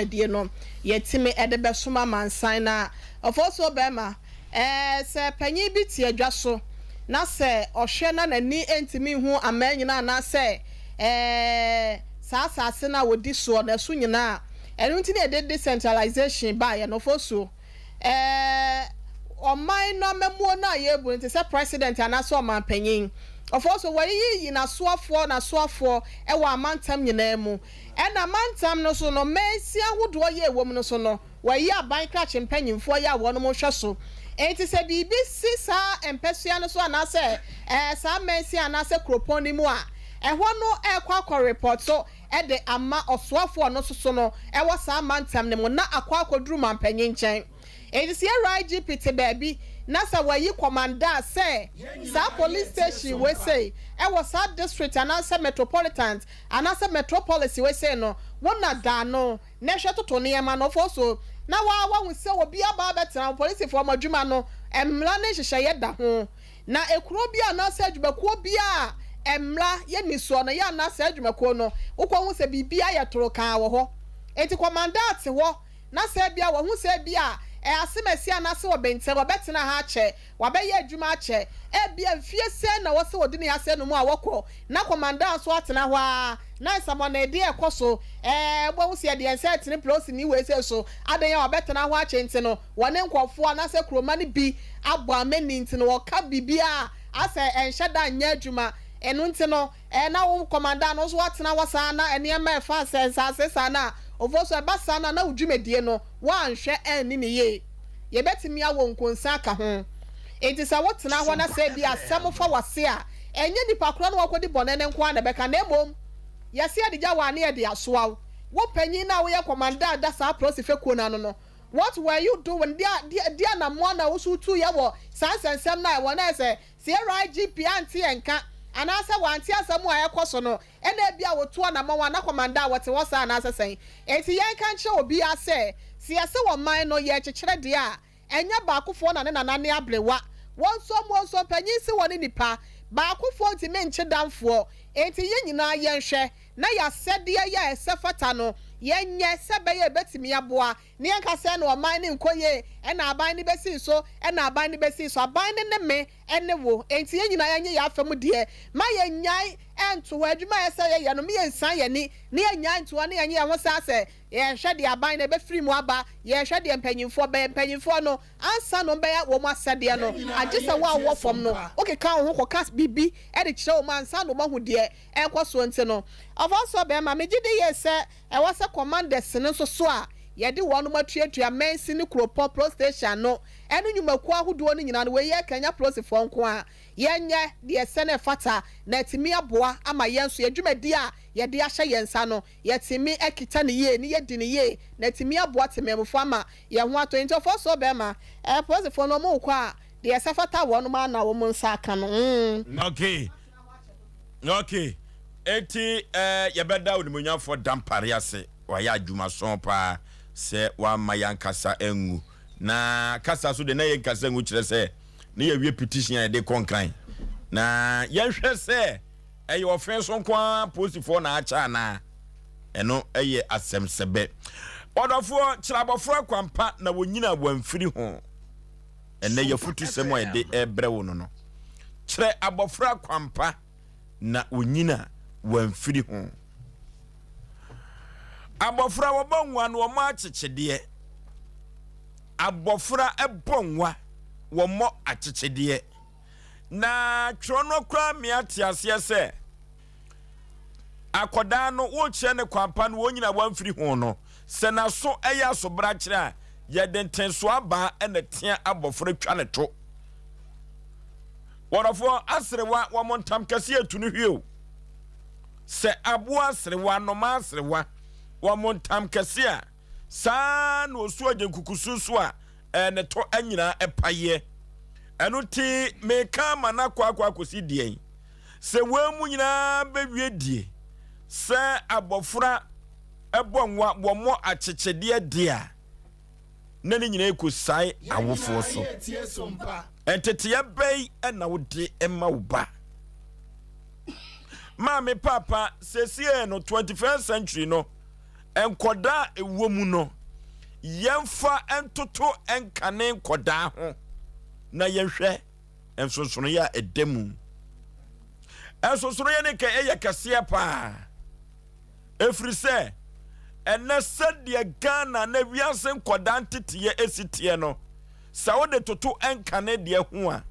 Dwumadie no yɛtumi de bɛsom amansan na ɔfɔɔsoɔ barima ɛɛ sɛ panyin bi te adwa so na sɛ ɔhwɛ na n'ani ntumi nhu aman nyinaa anaasɛ ɛɛ saa asase no a wɔdi soɔ no ɛso nyinaa a ɛno nti na yɛde decentralization baeɛ no ɔfɔɔsuo ɛɛ ɔman no amammuo no a yɛrebu no te sɛ president anaasɛ ɔmanpanyin ɔfɔɔsuo wɔayiyi n'asoafoɔ n'asoafoɔ ɛwɔ amantam nyinaa mu. Ɛna mantam no so no, mansin ahodoɔ yi a ɛwɔ mu no so no, wɔayi aban krakye mpanyimfoɔ yi a wɔnom hwɛ so. Enti sɛ biribi si saa mpasua no so anaasɛ ɛɛ saa mansin anaasɛ kuropɔn no mu a, ɛhɔ no ɛrekɔ akɔ repɔto de ama ɔsoafoɔ a ɔno nso so no ɛwɔ saa mantam no mu na akɔ akɔduru manpanyin nkyɛn. Enti sɛ yɛwura IGP te baabi na sɛ wɔayi kɔmanda sɛ saa police station wei sei ɛwɔ saa district anaasɛ metropolitan anaasɛ metropolis wei sei no, wo na da ano na hwɛ toto nneɛma no fo so na waa wahu sɛ obi aba abɛtena hɔ. Polisifoɔ mo adwuma no, mmara ne nhyehyɛeɛ da ho. Na ekuro bi anaasɛ adwumakuo bi a mmara yɛ nni soɔ no, yɛ anaa saa adwumakuo no, wokɔhu sɛ biribi ayɛ toro kaa wɔ hɔ. Enti kɔmanda te hɔ na sɛ ebia wahu sɛ ebia asemasi anaasɛ ɔbɛntɛm, ɔbɛtena ha akyɛ, wabɛyɛ adwuma akyɛ, ebia mfie sɛn na ɛwɔ sɛ ɔdi ne asɛm no mu a wɔkɔ, na kɔmanda nso atena hɔ ara, na nsɛmmɔnedi rekɔ so, ɛɛ, wobɛhu sɛ yɛde yɛn nsa retene polisini wei sei so, adɛn a wabɛtena hɔ akyɛ nti no, wɔne nkurɔfoɔ anaasɛ kuromma no bi abɔ amanni nti no, wɔka biribiara a asɛ ɛnhyɛ da nyɛ adwuma, ɛno nti no, Ɛɛ na wo kɔmanda no nso atena hɔ saa na nneɛma a ɛfa sɛ nsaase saa no a, ofo so ɛba saa no a na wo dwumadie no woanhwɛ anni no yie. Yɛbɛtumi awɔ nkonsa aka ho. Enti sɛ wotena hɔ na sɛ ebia asɛm fa w'ase a, ɛnyɛ nipa korɔ no a wakɔdi bɔne no nko ara na ɛbɛka na mmom yɛse yɛde gya wo a na yɛde asoa wo. Wo panyin no a woyɛ kɔmanda a da saa polisi fekuo no ano no, what were you doing? Deɛ deɛ deɛ anamoa na wo nso wotuiɛ wɔ saa nsɛnsɛm no a ɛwɔ no ayɛ sɛ Sɛ yɛn IGP ante yɛn nka anaasɛ wante asɛm a ɛrekɔ so no, ɛna ebia wɔtu anammɔn a na kɔmanda a wɔte hɔ saa anaasɛ sɛn. Enti yɛnka nkyerɛ obiara sɛ, sɛ yɛse ɔman no yɛrekyekyerɛ deɛ a, ɛnyɛ baakofoɔ na ne nana ne abrewa. Wɔnsom wɔnsom panyin se wɔne nipa. Baakofoɔ ntumi nkye damfoɔ. Enti yɛn nyinaa yɛnhwɛ na yɛn asɛdeɛ yɛ a ɛsɛ fata no yɛnyɛ sɛ ɛbɛyɛ a ɛbɛtumi aboa Ne yɛnka sɛ ɛna ɔman no nkɔ yie, ɛna aban no bɛsii so, ɛna aban no bɛsii so. Aban no ne me ne wo, enti yɛn nyinaa yɛnyɛ yɛn afa mu deɛ. Ma yɛnnyae nto hɔ. Adwuma a ɛsɛ sɛ yɛyɛ no, ma yɛnsan yɛn ani na yɛnnyae nto hɔ na yɛnyɛ yɛn ho saa sɛ yɛrehwɛ deɛ aban no ɛbɛfiri mu aba, yɛrehwɛ deɛ mpanimfoɔ bɛyɛ. Mpanimfoɔ no, ansa na wɔbɛyɛ wɔn asɛdeɛ no, agye sɛ wo a wowɔ fam no, wokeka wo ho kɔka biribi de kyerɛ wɔn ansa na wɔahu deɛ ɛrekɔ soɔ nti no, ɔfa so bɛrima, megye di yie sɛ Ɛwɔ sɛ commanders no nso so a yɛde wɔnom atuatua mansin ne kuropɔn police station ano ɛne nnwumakuo ahodoɔ no nyinaa no, wei yɛreka ɛnyɛ apolisifoɔ nko ara, yɛnyɛ deɛ ɛsɛ na ɛfata na atumi aboa ama yɛn nso yɛn dwumadie a yɛde ahyɛ yɛn nsa no yɛatumi akita no yie ne yɛadi no yie na atumi aboa temanmufoɔ ama yɛn ho atɔ yɛn. Nti ɔfɔɔsoɔ bɛrima, ɛɛ apolisifoɔ no wɔn rekɔ a deɛ ɛsɛ fata wɔnom ara na wɔn nsa aka no. Mm. Okay. Ok, enti eh, yɛbɛda Onimuonyamfoɔ Dampare ase. Wayɛ adwumason paa sɛ wamma yɛankasa angu. Na kasa so de na yɛnkasa ngu kyerɛ sɛ na yɛawie petition a yɛde kɔ Nkran. Na yɛnhwɛ sɛ ɛyɛ ɔfe so nko ara polisifoɔ na akyɛ anaa. Ɛno yɛ asɛm sɛbɛ. Ɔdɔfoɔ, kyerɛ abɔfra kwampa na wɔnyina wɔamfiri ho. Ɛnnɛ yɛafutusɛm a yɛde rebrɛ wo no no, kyerɛ abɔfra kwampa na onyin a wamfiri ho. Abɔfra wɔbɔ nwa no wɔmmɔ akyekyedeɛ. Abɔfra bɔ nwa wɔmmɔ akyekyedeɛ. Na twerɛ no koraa mmea te aseɛ sɛ Akɔdaa no, worekyerɛ no kwan pa no, wɔn nyinaa wɔamfiri ho no, sɛ n'aso yɛ asobrakyerɛ a, yɛde ntensoɔ abaa na ɛtea abɔfra twa ne to. Wɔdɔfoɔ, aserewa, wɔn ntam kɛseɛ etu no hwie o. Sɛ aboa aserewa, anomaa aserewa, wɔn ntam kɛseɛ a, saa na osu agye nkukusu so a ɛɛ ne to nyinaa ɛpaeɛ. Ɛno ti meka ama no akɔ akɔ akɔsi deɛn? Sɛ wɔn mu nyinaa bɛwie die sɛ abɔfra bɔ nwa wɔmmɔ akyekyedeɛ deɛ a, na ne nyinaa kɔsae awofoɔ so. Nteteɛ bɛn na wode ma wo ba? Maame paapa, seesei no 21st century no, Nkɔdaa a ɛwɔ mu no, yɛmfa ntoto nkane nkɔdaa ho na yɛnhwɛ nsonsonoeɛ a ɛda mu. Nsonsonoeɛ no kɛ ɛyɛ kɛseɛ paa. Ɛfiri sɛ, ɛnɛ sɛdeɛ Ghana na wiase nkɔdaa nteteeɛ ɛsi teɛ no, sɛ wode toto nkane deɛ ho a,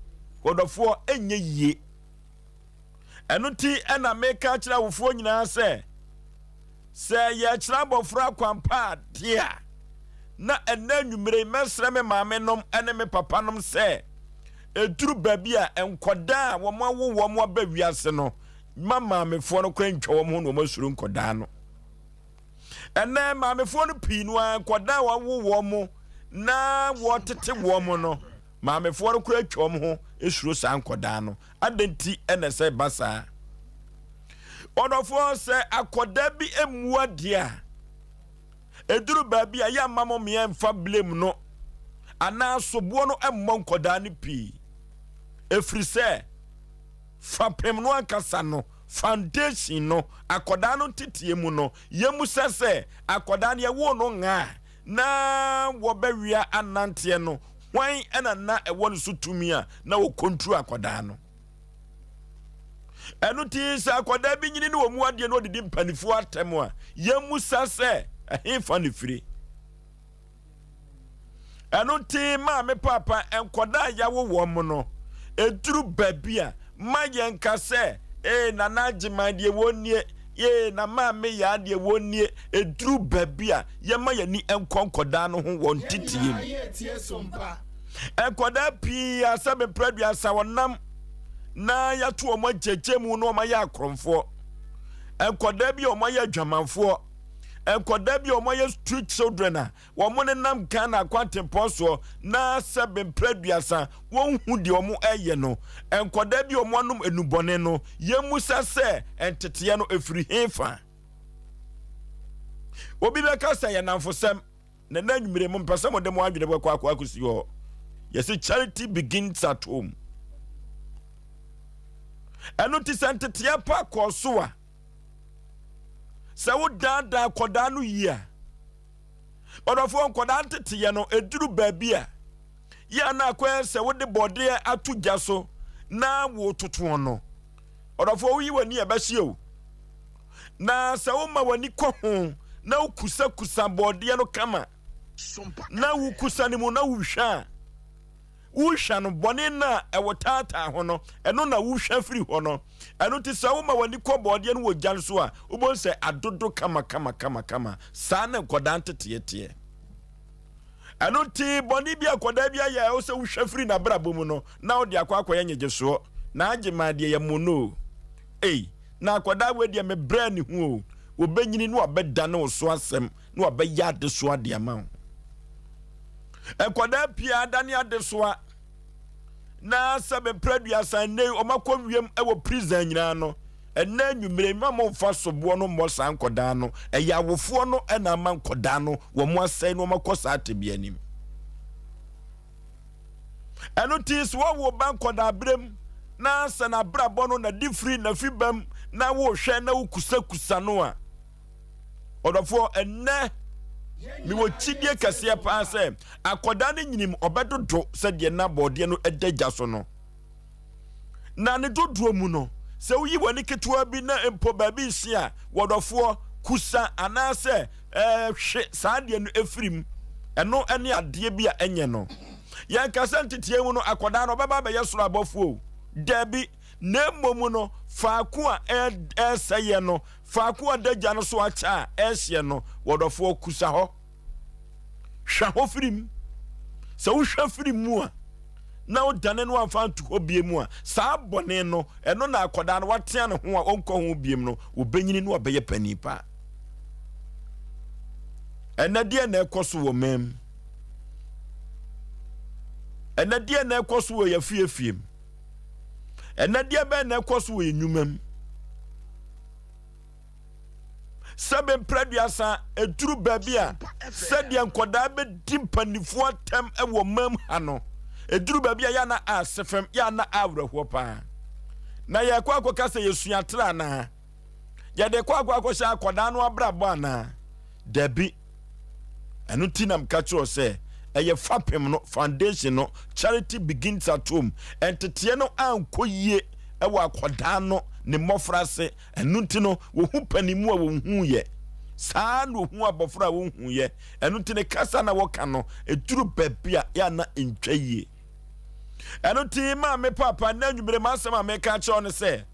ɔdɔfoɔ, ɛnyɛ yie. Ɛno nti na meka akyerɛ awofoɔ nyinaa sɛ, sɛ yɛrekyerɛ abɔfra kwan pa adeɛ a, na ɛnɛ anwummere yi mɛsrɛ me maame nom ne me papa nom sɛ, ɛduru baabi a nkɔdaa a wɔn awo wɔn aba wiase no, ma maamefoɔ no koraa ntwa wɔn ho na wɔn asuro nkɔdaa no. Ɛnɛ maamefoɔ no pii no ara nkɔdaa a wɔawo wɔn na wɔtete wɔn no, maamefoɔ no koraa atwa wɔn ho suro saa nkɔdaa no. Adɛn nti na ɛsɛ ɛba saa? Ɔdɔfoɔ, sɛ akɔdaa bi mmu adeɛ a, ɛduru baabi a yɛmma mo mmea mfa blame no anaa soboɔ no mmɔ nkɔdaa no pii. Ɛfiri sɛ, fapem no ankasa no, foundation no, akɔdaa no nteteɛ mu no, yɛmmusa sɛ, akɔdaa no yɛwoo no nga a, na wɔbɛwea ananteɛ no, hwan na na ɛwɔ ne so tumi a na ɔkonturu akwadaa no? Ɛno nti sɛ akwadaa bi nyini ne wɔn mu adeɛ na ɔdidi mpanimfoɔ atɛm a, yɛmmusa sɛ ɛhefa ne firi. Ɛno nti maame paapa nkwadaa a yɛawo wɔn no, ɛduru baabi a ma yɛnka sɛ ee nana agyeman deɛ wɔn nie, ee na maame yaa deɛ wɔn nie. Ɛduru baabi a yɛma yɛn ani nkɔ nkwadaa no ho wɔn nteteɛ mu. Nkwadaa pii a sɛ mepere aduasa wɔnam na yɛato wɔn agyagya mu na wɔn ayɛ akorɔmfoɔ. Nkwadaa bi a wɔn ayɛ adwamanfoɔ. Nkwadaa bi a wɔn ayɛ street children a wɔn nenam Ghana akwantempɔn soɔ na sɛ mprɛ aduasa wɔnhu deɛ wɔn ɛyɛ no. Nkwadaa bi a wɔn anom enubɔne no, yɛmmusa sɛ nteteɛ no ɛfiri hefa? Obi bɛka sɛ yɛ nnamfosɛm, na ɛnɛ anwummere mo mpɛ sɛ mode mo adwene bɛkɔ akɔ akɔsi hɔ. Yɛse charity begins at home. Ɛno nti sɛ nteteɛ pa kɔɔ so a, sɛ wodaadaa kɔdaa no yie a, ɔdɔfoɔ nkɔdaa nteteɛ no ɛduru baabi a yɛ a na akɔyɛ sɛ wode bɔdeɛ ato gya so na wototoɔ no. Ɔdɔfoɔ woyi w'ani a ɛbɛhye o. Na sɛ woma w'ani kɔ ho na wokusakusa bɔɔdeɛ no kama na wokusa no mu na wohwɛ a, wohwɛ no bɔne no a ɛwɔ taataa ho no, ɛno na wohwɛ firi hɔ no. Ɛno nti sɛ woma w'ani kɔ bɔɔdeɛ no wɔ gya no so a, wobɛhu sɛ adodo kama kama kama kama. Saa na nkwadaa nteteɛ teɛ. Ɛno nti bɔne bi a akwadaa bi ayɛ a ɛwɔ sɛ wohwɛ firi n'abrabɔ mu no, na wode akɔ akɔyɛ nyegyesoɔ. Na agye maa deɛ yɛ mo no o. Ei, na akwadaa wei deɛ mebrɛɛ ne ho o. Wɔbɛnyini na wabɛdane wo so asɛm na wabɛyɛ adesoa de ama wo. Nkwadaa pii adane adesoa na sɛ mepere aduasa nnɛ yi wɔakɔ wiem wɔ prison nyinaa no, ɛnɛ anwummere mma momfa soboɔ no mmɔ saa nkwadaa no. Ɛyɛ awofoɔ no na ama nkwadaa no wɔn asɛe na wɔakɔ saa tebea nim. Ɛno nti sɛ wɔwo ba nkwadaa mu na sɛ n'abrabɔ no n'adi firi n'afi bam na wohwɛ na wokusakusa no a, ɔdɔfoɔ ɛnnɛ mewɔ kyidie kɛseɛ paa sɛ akwadaa no nyinim ɔbɛdodo sɛdeɛ na bɔɔdeɛ no ɛda gya so no. Na ne dodoɔ mu no, sɛ woyi w'ani ketewa bi na mpo baabi nsi a, wɔdɔfoɔ kusa anaasɛ hwe saa adeɛ no ɛfiri mu. Ɛno ne adeɛ bi a ɛnyɛ no. Yɛnka sɛ nteteɛ mu no akwadaa no ɔbɛba abɛyɛ soro abɔfoɔ o. Daabi, na mmom no faako a ɛresɛeɛ no, faako a adagya no so akyɛ a ɛrehyeɛ no, wɔdɔfoɔ kusa hɔ. Hwɛ hɔ firi mu. Sɛ wohwɛ firi mu a, na wodane no amfa anto hɔ bie mu a, saa bɔne no, ɛno na akwadaa no watea ne ho a ɔnkɔ ho biem no, wɔbɛnyini no abɛyɛ panin paa. Ɛnɛ deɛ na ɛkɔ so wɔ man mu. Ɛnɛ deɛ na ɛkɔ so wɔ yɛafiefie mu. Ɛnɛ deɛ bɛn na ɛkɔ so wɔ yɛn nnwuma mu. Sɛ bɛmpere aduasa ɛduru baabi a sɛdeɛ nkwadaa bɛdi mpanimfoɔ atɛm wɔ mam ha no, ɛduru baabi a yɛana ase fam, yɛana awerɛhoɔ paa. Na yɛkɔ akɔka sɛ yɛsua tra anaa? Yɛde kɔ akɔ akɔhyɛ akwadaa no abrabɔ anaa? Dabi. Ɛno nti na meka kyerɛ wo sɛ ɛyɛ fapem no, foundation no, charity begins at home. Nteteɛ no ankɔ yie wɔ akwadaa no ne mmɔfraase, ɛno nti no wɔhu panimu a wɔnhuuiɛ. Saa na wɔhu abɔfra a wɔnhuuiɛ. Ɛno nti ne kasa na wɔka no, ɛduru baabi a yɛ na ɛntwa yie. Ɛno nti maame paapa, nnɛ anwummere m'asɛm a meka akyerɛ wo ne sɛ,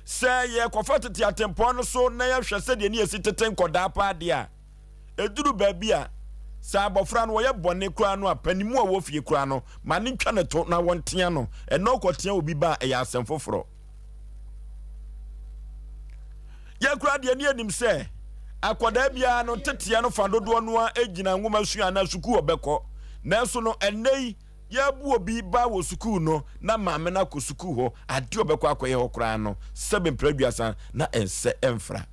Sɛ yɛkɔfa tete atempɔn no so na yɛhwɛ sɛdeɛ ne yɛsi tete nkɔdaa paa deɛ a, ɛduru baabi a, sɛ abɔfra no ɔyɛ bɔne koraa no a, panimu a ɔwɔ fie koraa no, ma no ntwa ne to na wɔntea no. Ɛnna ɔkɔtea obi ba a, ɛyɛ asɛm foforɔ. Yɛn koraa deɛ ne yɛnim sɛ akwadaa biara no nteteɛ no fa dodoɔ no ara gyina nwoma sua anaa sukuu ɔbɛkɔ. Nanso no, ɛnnɛ yi, Yɛabu obi ba wɔ sukuu no na maame no akɔ sukuu hɔ, adeɛ a ɔbɛkɔ akɔyɛ hɔ koraa no, sɛbe mprɛ aduasa na ɛnsɛ ɛmfra.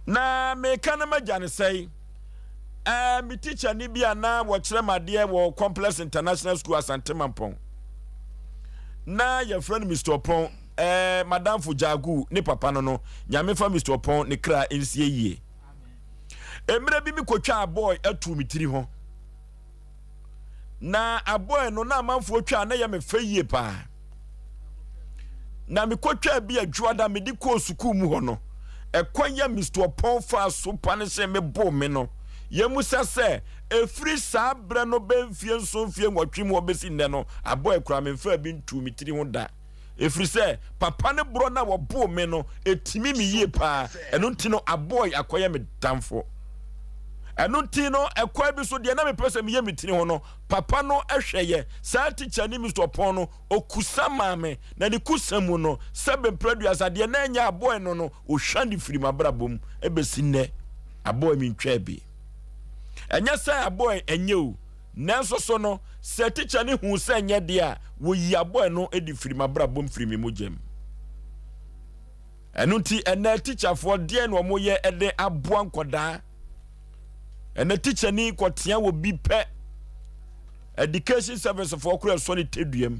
Na meka na magya no sɛe. Ɛɛ, me tikyani bi a na wɔkyerɛ me adeɛ wɔ Complex International School Asante Mampɔn. Na yɛfrɛ no Mr. Ɔpɔn. Ɛɛ, madamfo Gyagu ne papa no no, Nyame fa Mr. Ɔpɔn ne kra nsie yie. Mmerɛ bi mekɔtwaa abɔe atuu me tiri ho. Na abɔe no na amanfoɔ twa na ɛyɛ me fɛ yie paa. Na mekɔtwaa bi adwoada mede kɔɔ sukuu mu hɔ no, ɛkwan yɛ Mr. Ɔpɔn faa so pa ne sɛ meboo me no. Yɛmusa sɛ, ɛfiri saa berɛ no bɛ mfie nson mfie nwɔtwe mu hɔ bɛsi nnɛ no, abɔe koraa memfaa bi ntuu me tiri ho da. Ɛfiri sɛ papa no borɔ no a wɔboo me no, ɛtimi me yie paa. Ɛno nti no, abɔe akɔyɛ me damfo. Ɛno nti no, ɛkwan bi so deɛ na mepɛ sɛ meyɛ me tiri ho no, papa no hwɛeɛ. Saa tikya ne Mr. Ɔpɔn no, ɔkusa maa me. Na ne kusa mu no, sɛbe mprɛ aduasa, deɛ na ɛnyɛ abɔe no no, ɔhwa de firi m'abrabɔ mu. Ɛbɛsi nnɛ, abɔe mentwaa bi. Ɛnyɛ sɛ abɔe ɛnyɛ o. Nanso so no, sɛ tikya no hu sɛ ɛnyɛ deɛ a, wɔyi abɔe no de firi m'abrabɔ mu firi me mogya mu. Ɛno nti, ɛnɛ tikyafoɔ deɛn na wɔyɛ de aboa nkɔdaa? Ɛnɛ tikyani kɔtea wɔ bi pɛ, education service foɔ koraa ɛsɔ ne tɛdua mu.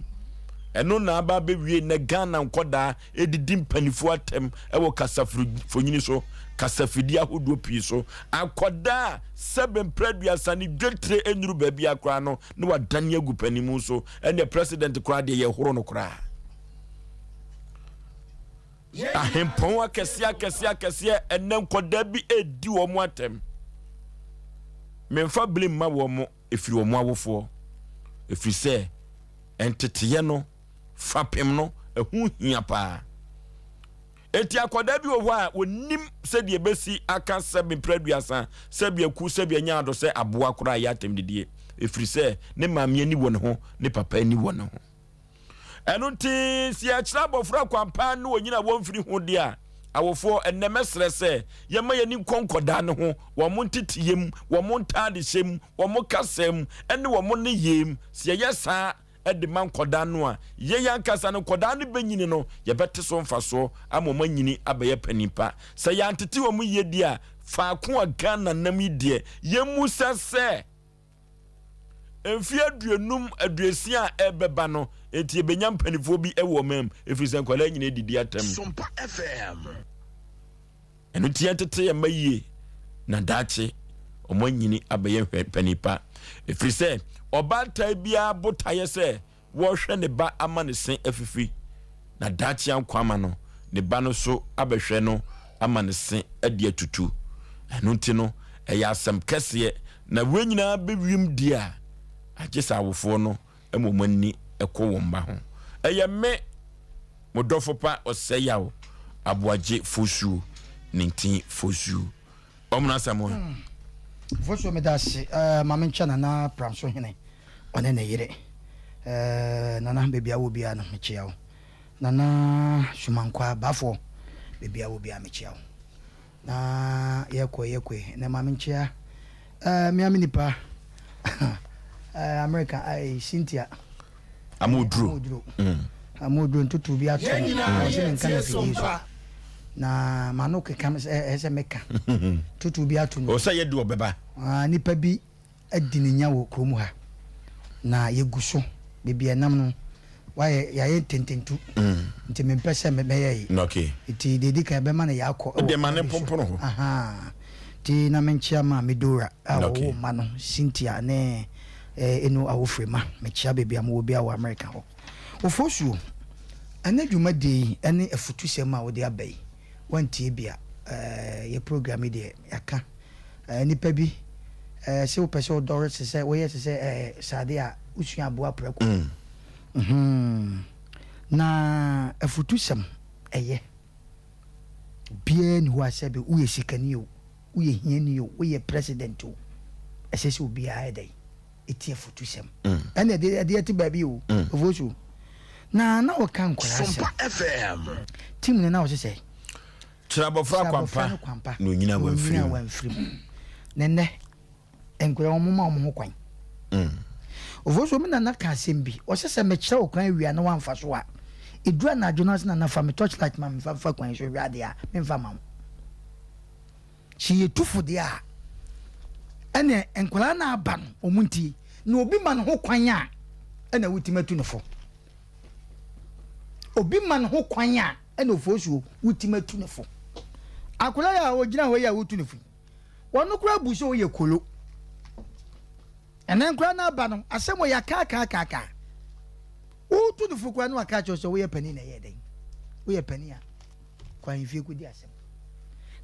Ɛno na aba abɛwie nnɛ Ghana nkɔdaa ɛdidi mpanifoɔ atɛm ɛwɔ kasafonyini so, kasafidie ahodoɔ pii so. Akɔdaa a sɛbe mprɛ aduasa ne dwetire nnuru baabi a koraa no na wadane agu panimu so. Ɛnneɛ president koraa deɛ yɛhoro no koraa. Ahempɔn akɛseɛ akɛseɛ akɛseɛ ɛnɛ nkɔdaa bi ɛredi wɔn atɛm. Memfa blame ma wɔn ɛfiri wɔn awofoɔ. Ɛfiri sɛ nteteeɛ no fapem no ɛho hia paa. Enti akwadaa bi wɔ hɔ a wɔnim sɛdeɛ ɛbɛsi aka sɛbe mprɛ aduasa, sɛbe aku, sɛbe anya ado sɛ aboa koraa yɛ atɛmdidie, ɛfiri sɛ ne maame ani wɔ ne ho, ne papa ani wɔ ne ho. Ɛno nti sɛ yɛkyerɛ abɔfra kwan pa ne ɔnyini a wɔmfiri ho deɛ a, awofoɔ, ɛnnɛ mɛsrɛ sɛ yɛmma yɛn ani nkɔ nkwadaa no ho, wɔn nteteyɛ mu, wɔn ntaadehyɛ mu, wɔn kasa mu, ne wɔn nneyɛɛ mu. Sɛ yɛyɛ saa de ma nkwadaa no a, yɛn ankasa no, nkwadaa no bɛnyini no, yɛbɛte so mfasoɔ ama wɔn anyini abɛyɛ panin pa. Sɛ yɛantete wɔn yie deɛ a, faako a Ghana nam yi deɛ, yɛmmusa sɛ mfeɛ aduonum, aduosia a ɛrebɛba no, enti yɛbɛnya mpanimfoɔ bi wɔ ɔman mu, ɛfiri sɛ nkwadaa nyina didi atɛm. Sompa FM. Ɛno nti yɛntete yɛn mma yie na daakye wɔn anyini abɛyɛ panin pa. Ɛfiri sɛ ɔbaatan biara botaeɛ sɛ wɔrehwɛ ne ba ama ne se afifi na daakye ankɔ ama no, ne ba no so abɛhwɛ no ama ne se adi atutu. Ɛno nti no, ɛyɛ asɛm kɛseɛ na wei nyinaa bɛwiem deɛ a, agye sɛ awofoɔ no ma wɔn ani kɔ wɔn mma ho. Ɛyɛ me, mo dɔfo pa Ɔsɛeyaw Aboagye Fosuo, Nintin Fosuo. Ɔmono Asamoah. Hmm. Fosuo meda ase. Uh, ma menkyɛ Nana Pramso Hene, ɔne ne yere. Uh, Nana, baabi a wɔ biara no, mekyea wo. Nana Sumankwaa Bafoɔ, baabi a wɔ biara mekyea wo. Na yɛkɔ yɛkɔ yi na maame nkyea ɛɛ mea me nipa ɛɛ America ɛɛ Cynthia Amoduro Amoduro mm. Amoduro ntutu bi ato no ɔsɛ me nka na fidie so na m'ano keka me sɛ ɛɛ sɛ meka tutu bi ato no ɔsɛ yɛ de ɔbɛba ah nipa bi adi ne nya wɔ kurom ha na yɛgu so baabi a ɛnam no. Wayɛ yɛayɛ ntententu nti mempɛ sɛ mɛyɛ yi. Okay. Nti deɛ ɛdi kan yɛbɛma no yɛakɔ Wode wɔ ma ne kwan bi so. mpompon hɔ. Ahaa. Nti na menkyea Maame Dora a Okay. ɔwoo mma no, Cynthia ne eh, Eno Awofrema. Mekyea baabi a mowɔ biara wɔ America hɔ. Ofosuo, ɛnɛ dwumadie yi ne afutusɛm a wode aba yi, woantie bi a, eh, yɛ program yi deɛ yɛaka. Eh, nnipa bi, eh, se wopɛ sɛ wodɔre te sɛ, woyɛ te sɛ eh, sade a, wosua aboa prɛko. Mm-hmm. Na afutusɛm ɛyɛ. Obiara nni hɔ a sɛbe woyɛ sikani o, woyɛ hiani o, woyɛ president o, ɛsɛ sɛ obiara yɛ dɛn? Ɛtie afutusɛm. Ɛna ɛde ɛde ɛte baabi o, Ofosu. Na na wɔka nkwadaa asɛm. Sompa FM. Team no na wɔse sɛ. Kyerɛ abɔfra Kyerɛ abɔfra no kwampa kwampa na onyina na wamfiri onyina mu. wamfiri mu. Na ɛnnɛ, nkwadaa wɔn ma wɔn ho kwan. Ofosu, me nana ka asɛm bi, ɔse sɛ mekyerɛ wo kwan awia na woamfa so a, ɛduru anadwo no ase nana fa me torchlight ma me mfa mfa kwan so hwɛ adeɛ a, memfa ma wo. Sɛ yɛtu fo deɛ a, ɛne nkwadaa no aba no, wɔn ntie. Na obi ma ne ho kwan a, ɛna wotumi atu no fo. Obi ma ne ho kwan a, ɛna Ofosuo wotumi atu no fo. Akwadaa yi a ɔgyina hɔ yi a wotu no fo yi, ɔno koraa bu sɛ ɔyɛ kolo. Ɛnɛ nkwadaa no aba no, asɛm wɔ yɛakaakaakaaka. Wotu no fo koraa na waka akyerɛ sɛ woyɛ panin na ɛyɛ dɛn? Woyɛ panin a, kɔ ahemfie kɔdi asɛm.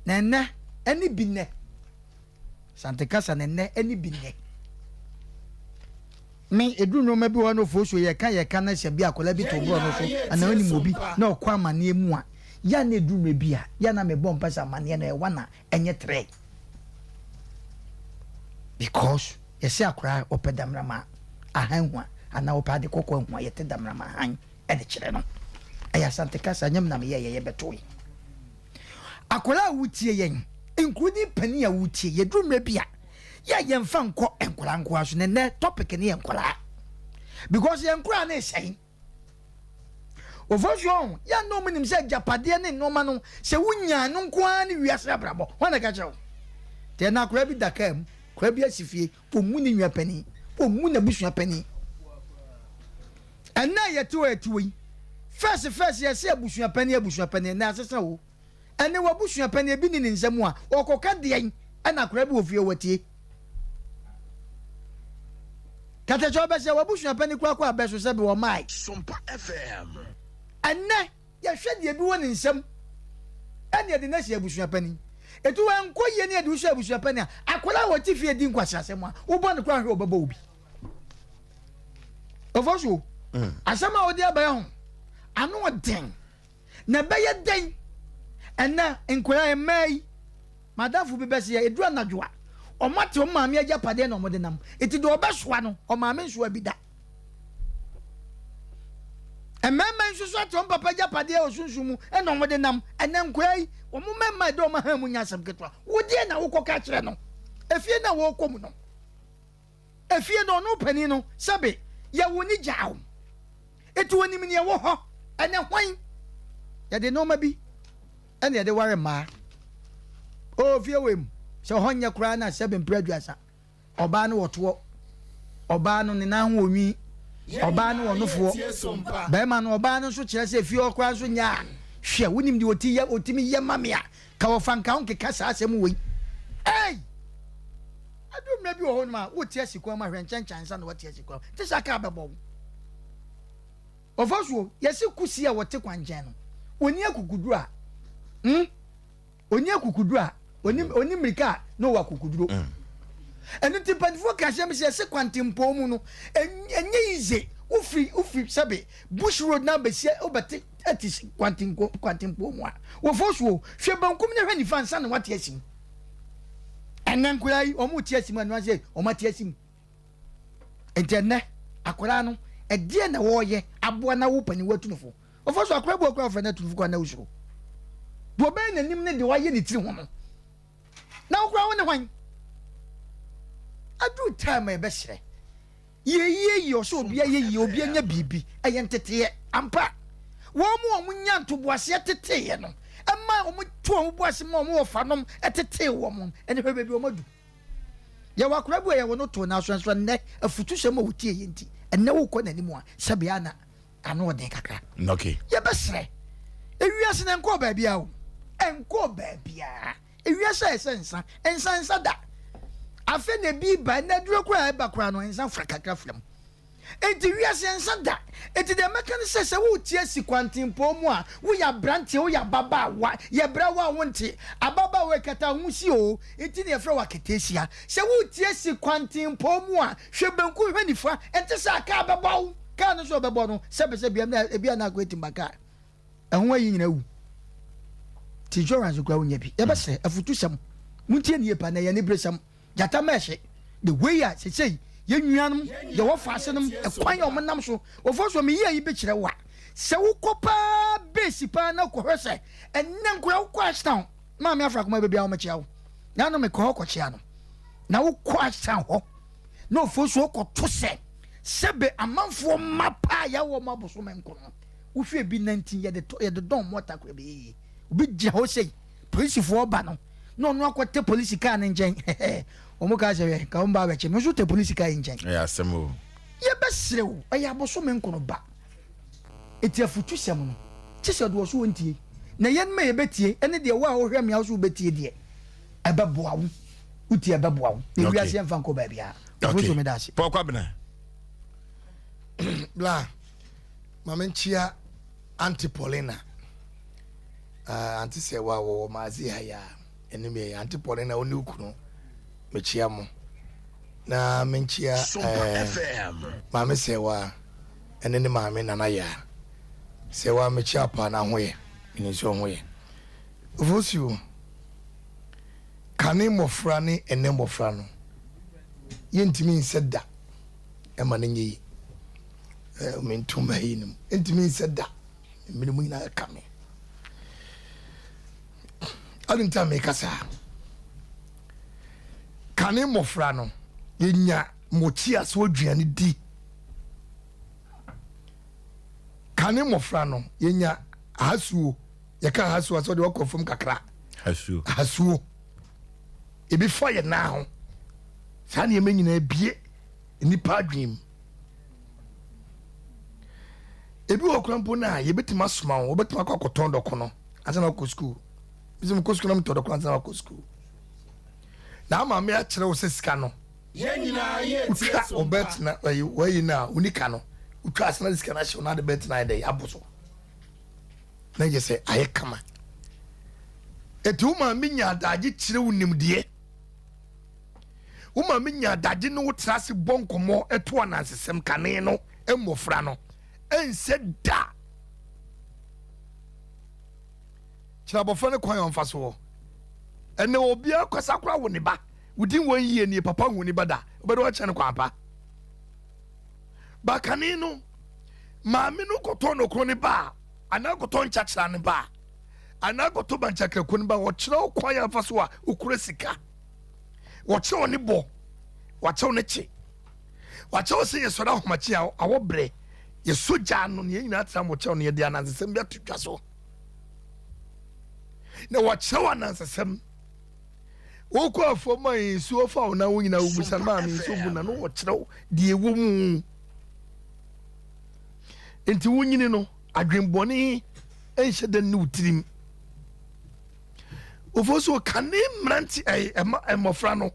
Na ɛnɛ, ɛne bi nnɛ. Sante kasa na ɛnɛ ɛne bi nnɛ. Me, ɛduru nnoɔma bi wɔ hɔ na Ofosuo yɛka yɛka na sɛ bi akwadaa bi to borɔ no so anaa onim obi na ɔkɔ amaneɛ mu a, yɛ a na ɛduru mmerɛ bi a, yɛ a na mebɔ mpa sɛ amaneɛ no ɛwa na ɛnyɛ trɛ. Because yɛsɛ akwadaa ɔpɛ damrama ahan hua anaa ɔpɛ ade kɔkɔɔ ahua, yɛte damrama ahan ɛde kyerɛ no. Ɛyɛ Asante kasa, nyɛ me na meyɛeɛ, yɛbɛtoe. Akwadaa a wotie yɛn, including panin a wotie, yɛduru mmerɛ bi a, yɛ a yɛmfa nkɔ nkwadaa nkoa so. Na nnɛ topic no yɛ nkwadaa. Because yɛn nkoraa no resɛe. Ofosuo ho, yɛ a na wɔn nim sɛ agyapadeɛ ne nneɛma no, sɛ wonyaa no nko ara ne wiase abrabɔ. Hwan na ɛka kyerɛ wo? Deɛ na akwadaa bi da kaa mu, akwadaa bi asi fie, ɔmmu ne nua panin, ɔmmu n'abusua panin. Ɛnnɛ a yɛte hɔ a yɛte hɔ yi, first first yɛse abusua panin abusua panin, ɛnnɛ asesa o. Ɛnnɛ w'abusua panin ebi ni ne nsa mu a, ɔkɔka deɛn ɛna akwadaa bi wɔ fie watie. Katakyɛ ɔbɛsɛ w'abusua panin koraa kɔ abɛ so sɛ bi wɔmae. Sompa FM. Ɛnnɛ yɛhwɛ deɛ ebi wɔ ne nsam ɛna yɛde no asi abusua panin. Ɛti wankɔ yie ne yɛde wo hyɛ abusua panin a, akwadaa a ɔte fie di nkwaseasɛm a, wobɔ no koraa hwɛ ɔbɛbɔ wo bi. Ofosuo, asɛm a wode aba yi ho, ano ɔden. Na ɛbɛyɛ dɛn ɛnɛ nkwadaa mmaa yi, madamfo bi bɛseɛ, ɛduru anadwo a, wɔate wɔn maame agyapadeɛ na wɔde nam. Enti deɛ ɔbɛsoa no, ɔmaame nsoa bi da. Mmarima yi nso so ate wɔn papa agyapadeɛ wɔ sunsum mu na wɔde nam. Ɛnɛ nkwadaa yi, wɔn mmarima a ɛda wɔn ahan mu nyɛ asɛm ketewa. Wo deɛ na wokɔka kyerɛ no. Efie no a wɔrekɔ mu no, Efie no, ɔno panin no, sɛbe, yɛ wo ne gyaw. Enti onim nea ɛwɔ hɔ. Ɛnɛ hwan? Yɛde nneɛma bi ɛna yɛde ware mmaa. Oo, fie wei mu, sɛ hɔ nyɛ koraa na sɛbe mpere aduasa. Ɔbaa no wɔ toɔ. Ɔbaa no ne nan ho wɔ nwi. Ɔbaa no wɔ nofoɔ. Bɛrima no, ɔbaa no nso kyerɛ sɛ fie hɔ koraa nso nyɛ a, hwɛ, wonim deɛ ɔti yɛ, ɔtumi yɛ ma me a, ka wɔfa nka wo nkeka saa asɛm wei. Ei! Ɛduru mmerɛ bi wɔ hɔnom a, wote asi kwan mu a, hwɛ nkyɛnkyɛn ansa na woate asi kwan mu. Te sɛ kaa bɛbɔ wo. Ɔfa so, yɛse kusie a wɔte kwankyɛn no, ɔnni akukuduro a, hmm, ɔnni akukuduro a, ɔnni, ɔnni mmirika a na ɔwɔ akukuduro. Mm. Ɛno nti mpanimfoɔ ka asɛm sɛ yɛse kwantempɔn mu no, ɛnyɛ yize, wofiri, wofiri sɛbe bush road na abɛsi, wobɛte ati kwantempɔn mu a, wɔfɔ so, hwɛ bankum ne hwɛ nifa ansa na woate asi mu. Ɛnɛ nkwadaa yi wɔn te asi mu ɛno ase wɔn ate asi mu nti ɛnɛ akwadaa no ɛdeɛ na wɔreyɛ aboa na wo panin watu no fo ɔfɔ so akwadaa bu akwadaa ɔfɛ na atu no fo kwan na wosoro deɛ ɔbɛyɛ n'anim ne deɛ wayɛ ne tiri ho no na wokora wo ne hwan aduru time a ɛbɛhyerɛ Yɛ yie ɔsɛ obia yɛ yie obia nya biribi ɛyɛ nteteɛ ampa wɔn mu a wɔn nya ntoboaseɛ teteeɛ no ɛma wɔn to wɔn bo ase ma wɔn wɔfa nom ɛtetee wɔn ɛne hwɛ baabi wɔn adu yɛwɔ akora bi a yɛwɔ no too n'aso nso ɛnnɛ afutusɛm a wɔtie yɛ nti ɛnnɛ wokɔ n'anim a sɛbea na. Ano ɔden kakra. Okay. Yɛbɛsrɛ. Ewiase no ɛnkɔɔ baabiara o. Ɛnkɔɔ baabiara. Ewiase ayɛ sɛ nsa. Nsa nsa da. Afei na ebi ba, ɛnna aduro koraa a ɛba koraa no, nsa fra kakra fra mu. Enti wiase nsa da. Enti deɛ mɛka ne sɛ, sɛ woretie asi kwantempɔn mu a, woyɛ aberanteɛ, woyɛ ababaawa, yɛbrɛ wo a wonte. Ababaawa yi, kata wo ho si o, enti na yɛfrɛ wo aketeesia. Sɛ woretie asi kwantempɔn mu a, hwɛ benkum, hwɛ nifa, ɛnte saa a, kaa bɛbɔ wo. Kaa no nso a ɔbɛbɔ no, sɛbɛsɛbɛ bia na ebi a na akɔ etimba kaa. Ɛho ayi nyina awu. Ti insurance koraa wonya bi. Yɛbɛsrɛ, afutusɛm, montie ne yie paa na ɛyɛ aniberesɛm. Gyata mɛɛhye, the way a sesei yɛn nuanom, yɛn wɔfaase nom, ɛkwan a wɔn nam so, wɔfa so a meyi ayi bi kyerɛ wo a, sɛ wokɔ paa base paa na kɔhwɛ sɛ ɛnnɛ nkoraa wokɔ Ashtown, Maame Afrakoma baabi a wɔkyea wo, na ano mekɔ hɔ kɔkyea no, na wokɔ Ashtown hɔ na ofosuo kɔto sɛ sɛbe amanfoɔ mma paa yɛwɔ wɔn abosome nko no, wohwɛ bi nantin yɛde tɔ yɛde dɔn mɔta kora bɛyɛ yie. Obi gyina hɔ sei, polisifoɔ ba no na ɔno akɔte polisi kaa no nkyɛn. Wɔn kaa sɛ hwɛ, ka wɔn ba abɛkye me nso te polisi kaa yi nkyɛn. Ɛyɛ asɛm o. Yɛbɛsrɛ o, ɛyɛ abosome nko no ba. Eti afutusɛm no, kye sɛ deɛ ɔso ɔntie. Na yɛn ma yɛbɛtie, ɛne deɛ wo a wohwɛ me a wo so wobɛtie deɛ, ɛbɛboa wo. Wotie ɛbɛboa wo. Na Okay. wiase yɛmfa nkɔ baabiara. Ɔfo so meda ase. Paul Kwabena. Bla, ma menkyea Auntie Paulina. Uh, Auntie sɛ wa wɔwɔ maazi ha ya. Ɛne me Auntie Paulina wo ne wo kunu. Mekyea mo. Na menkyea Sompa eh, FM. maame sɛ wa ɛne ne maame Nana ya. Sɛ wa mekyea paa na ho yɛ. Menim sɛ ho yɛ. Ofosuo, kane mmɔfra ne ɛnɛ mmɔfra no, yɛntumi nsɛ da ɛma no nyɛ yi. Eh, mentoma yi no mu. Ntumi nsɛ da. Mmere mu nyinaa ka me. Ade nti a meka saa. Kane mmɔfra no, yɛnya mmɔkyi so aduane di. Kane mmɔfra no, yɛnya ahasuo. Yɛka ahasuo a sɛ ɔde wakɔ fam kakra. Hasuo. Ahasuo. Ebi fa yɛn nan ho. Saa nneɛma nyinaa bie nnipa adwene mu. Ebi wɔ kora mpo no a yɛbɛtumi asoma wo, wobɛtumi akɔ akɔtɔn dɔko no ansa na wakɔ sukuu. Mesɛ mekɔ sukuu na metɔ dɔko ansa na wakɔ sukuu. Na ama me akyerɛ wo sɛ sika no, wotwa ɔbɛtena wayi no a woni ka no, wotwa ase na de sika no ahyɛ wo na ade bɛtena ayɛ dɛ abɔ so. Na yɛ sɛ ayɛ kama. Eti wo maame nya adagye kyerɛ wo nimdeɛ. Wo maame nya adagye ne wo tra ase bɔ nkɔmmɔ ɛto anansesɛm kane no mmɔfra no ɛnsɛ da. Kyerɛ abɔfra no kwan a ɔmfa soɔ. Ɛnɛ obiara kasa koraa wo ne ba. Wodi wɔn yie nie papa hu ne ba da. Wobɛde wakyerɛ no kwan pa. Bakane no maame no kɔtɔ nokoro ne ba a anaa kɔtɔ nkyakyera ne ba a anaa kɔtɔ bankyakɛko ne ba wɔkyerɛ wo kwan a fa so a wokura sika. Wɔkyerɛ wo ne bɔ. Wɔakyerɛ wo ne kye. Wɔakyerɛ wo sɛ yɛsɔre ahomakye a awɔ berɛ yɛsɔ gya no ne yɛn nyinaa tena mo kyɛw no yɛde anansesɛm bi ato dwa so. Na wɔakyerɛ wo anansesɛm. Wokɔ afuom a nsuo fa wo na wo nyinaa wobisa no maame nsuo gu na no wɔkyerɛ wo deɛ ɛwɔ mu. Nti wonyini no adwenbɔne nhyɛ da nni wo tirim. Ofo so kane mmerante ɛyɛ ɛma mmɔfra no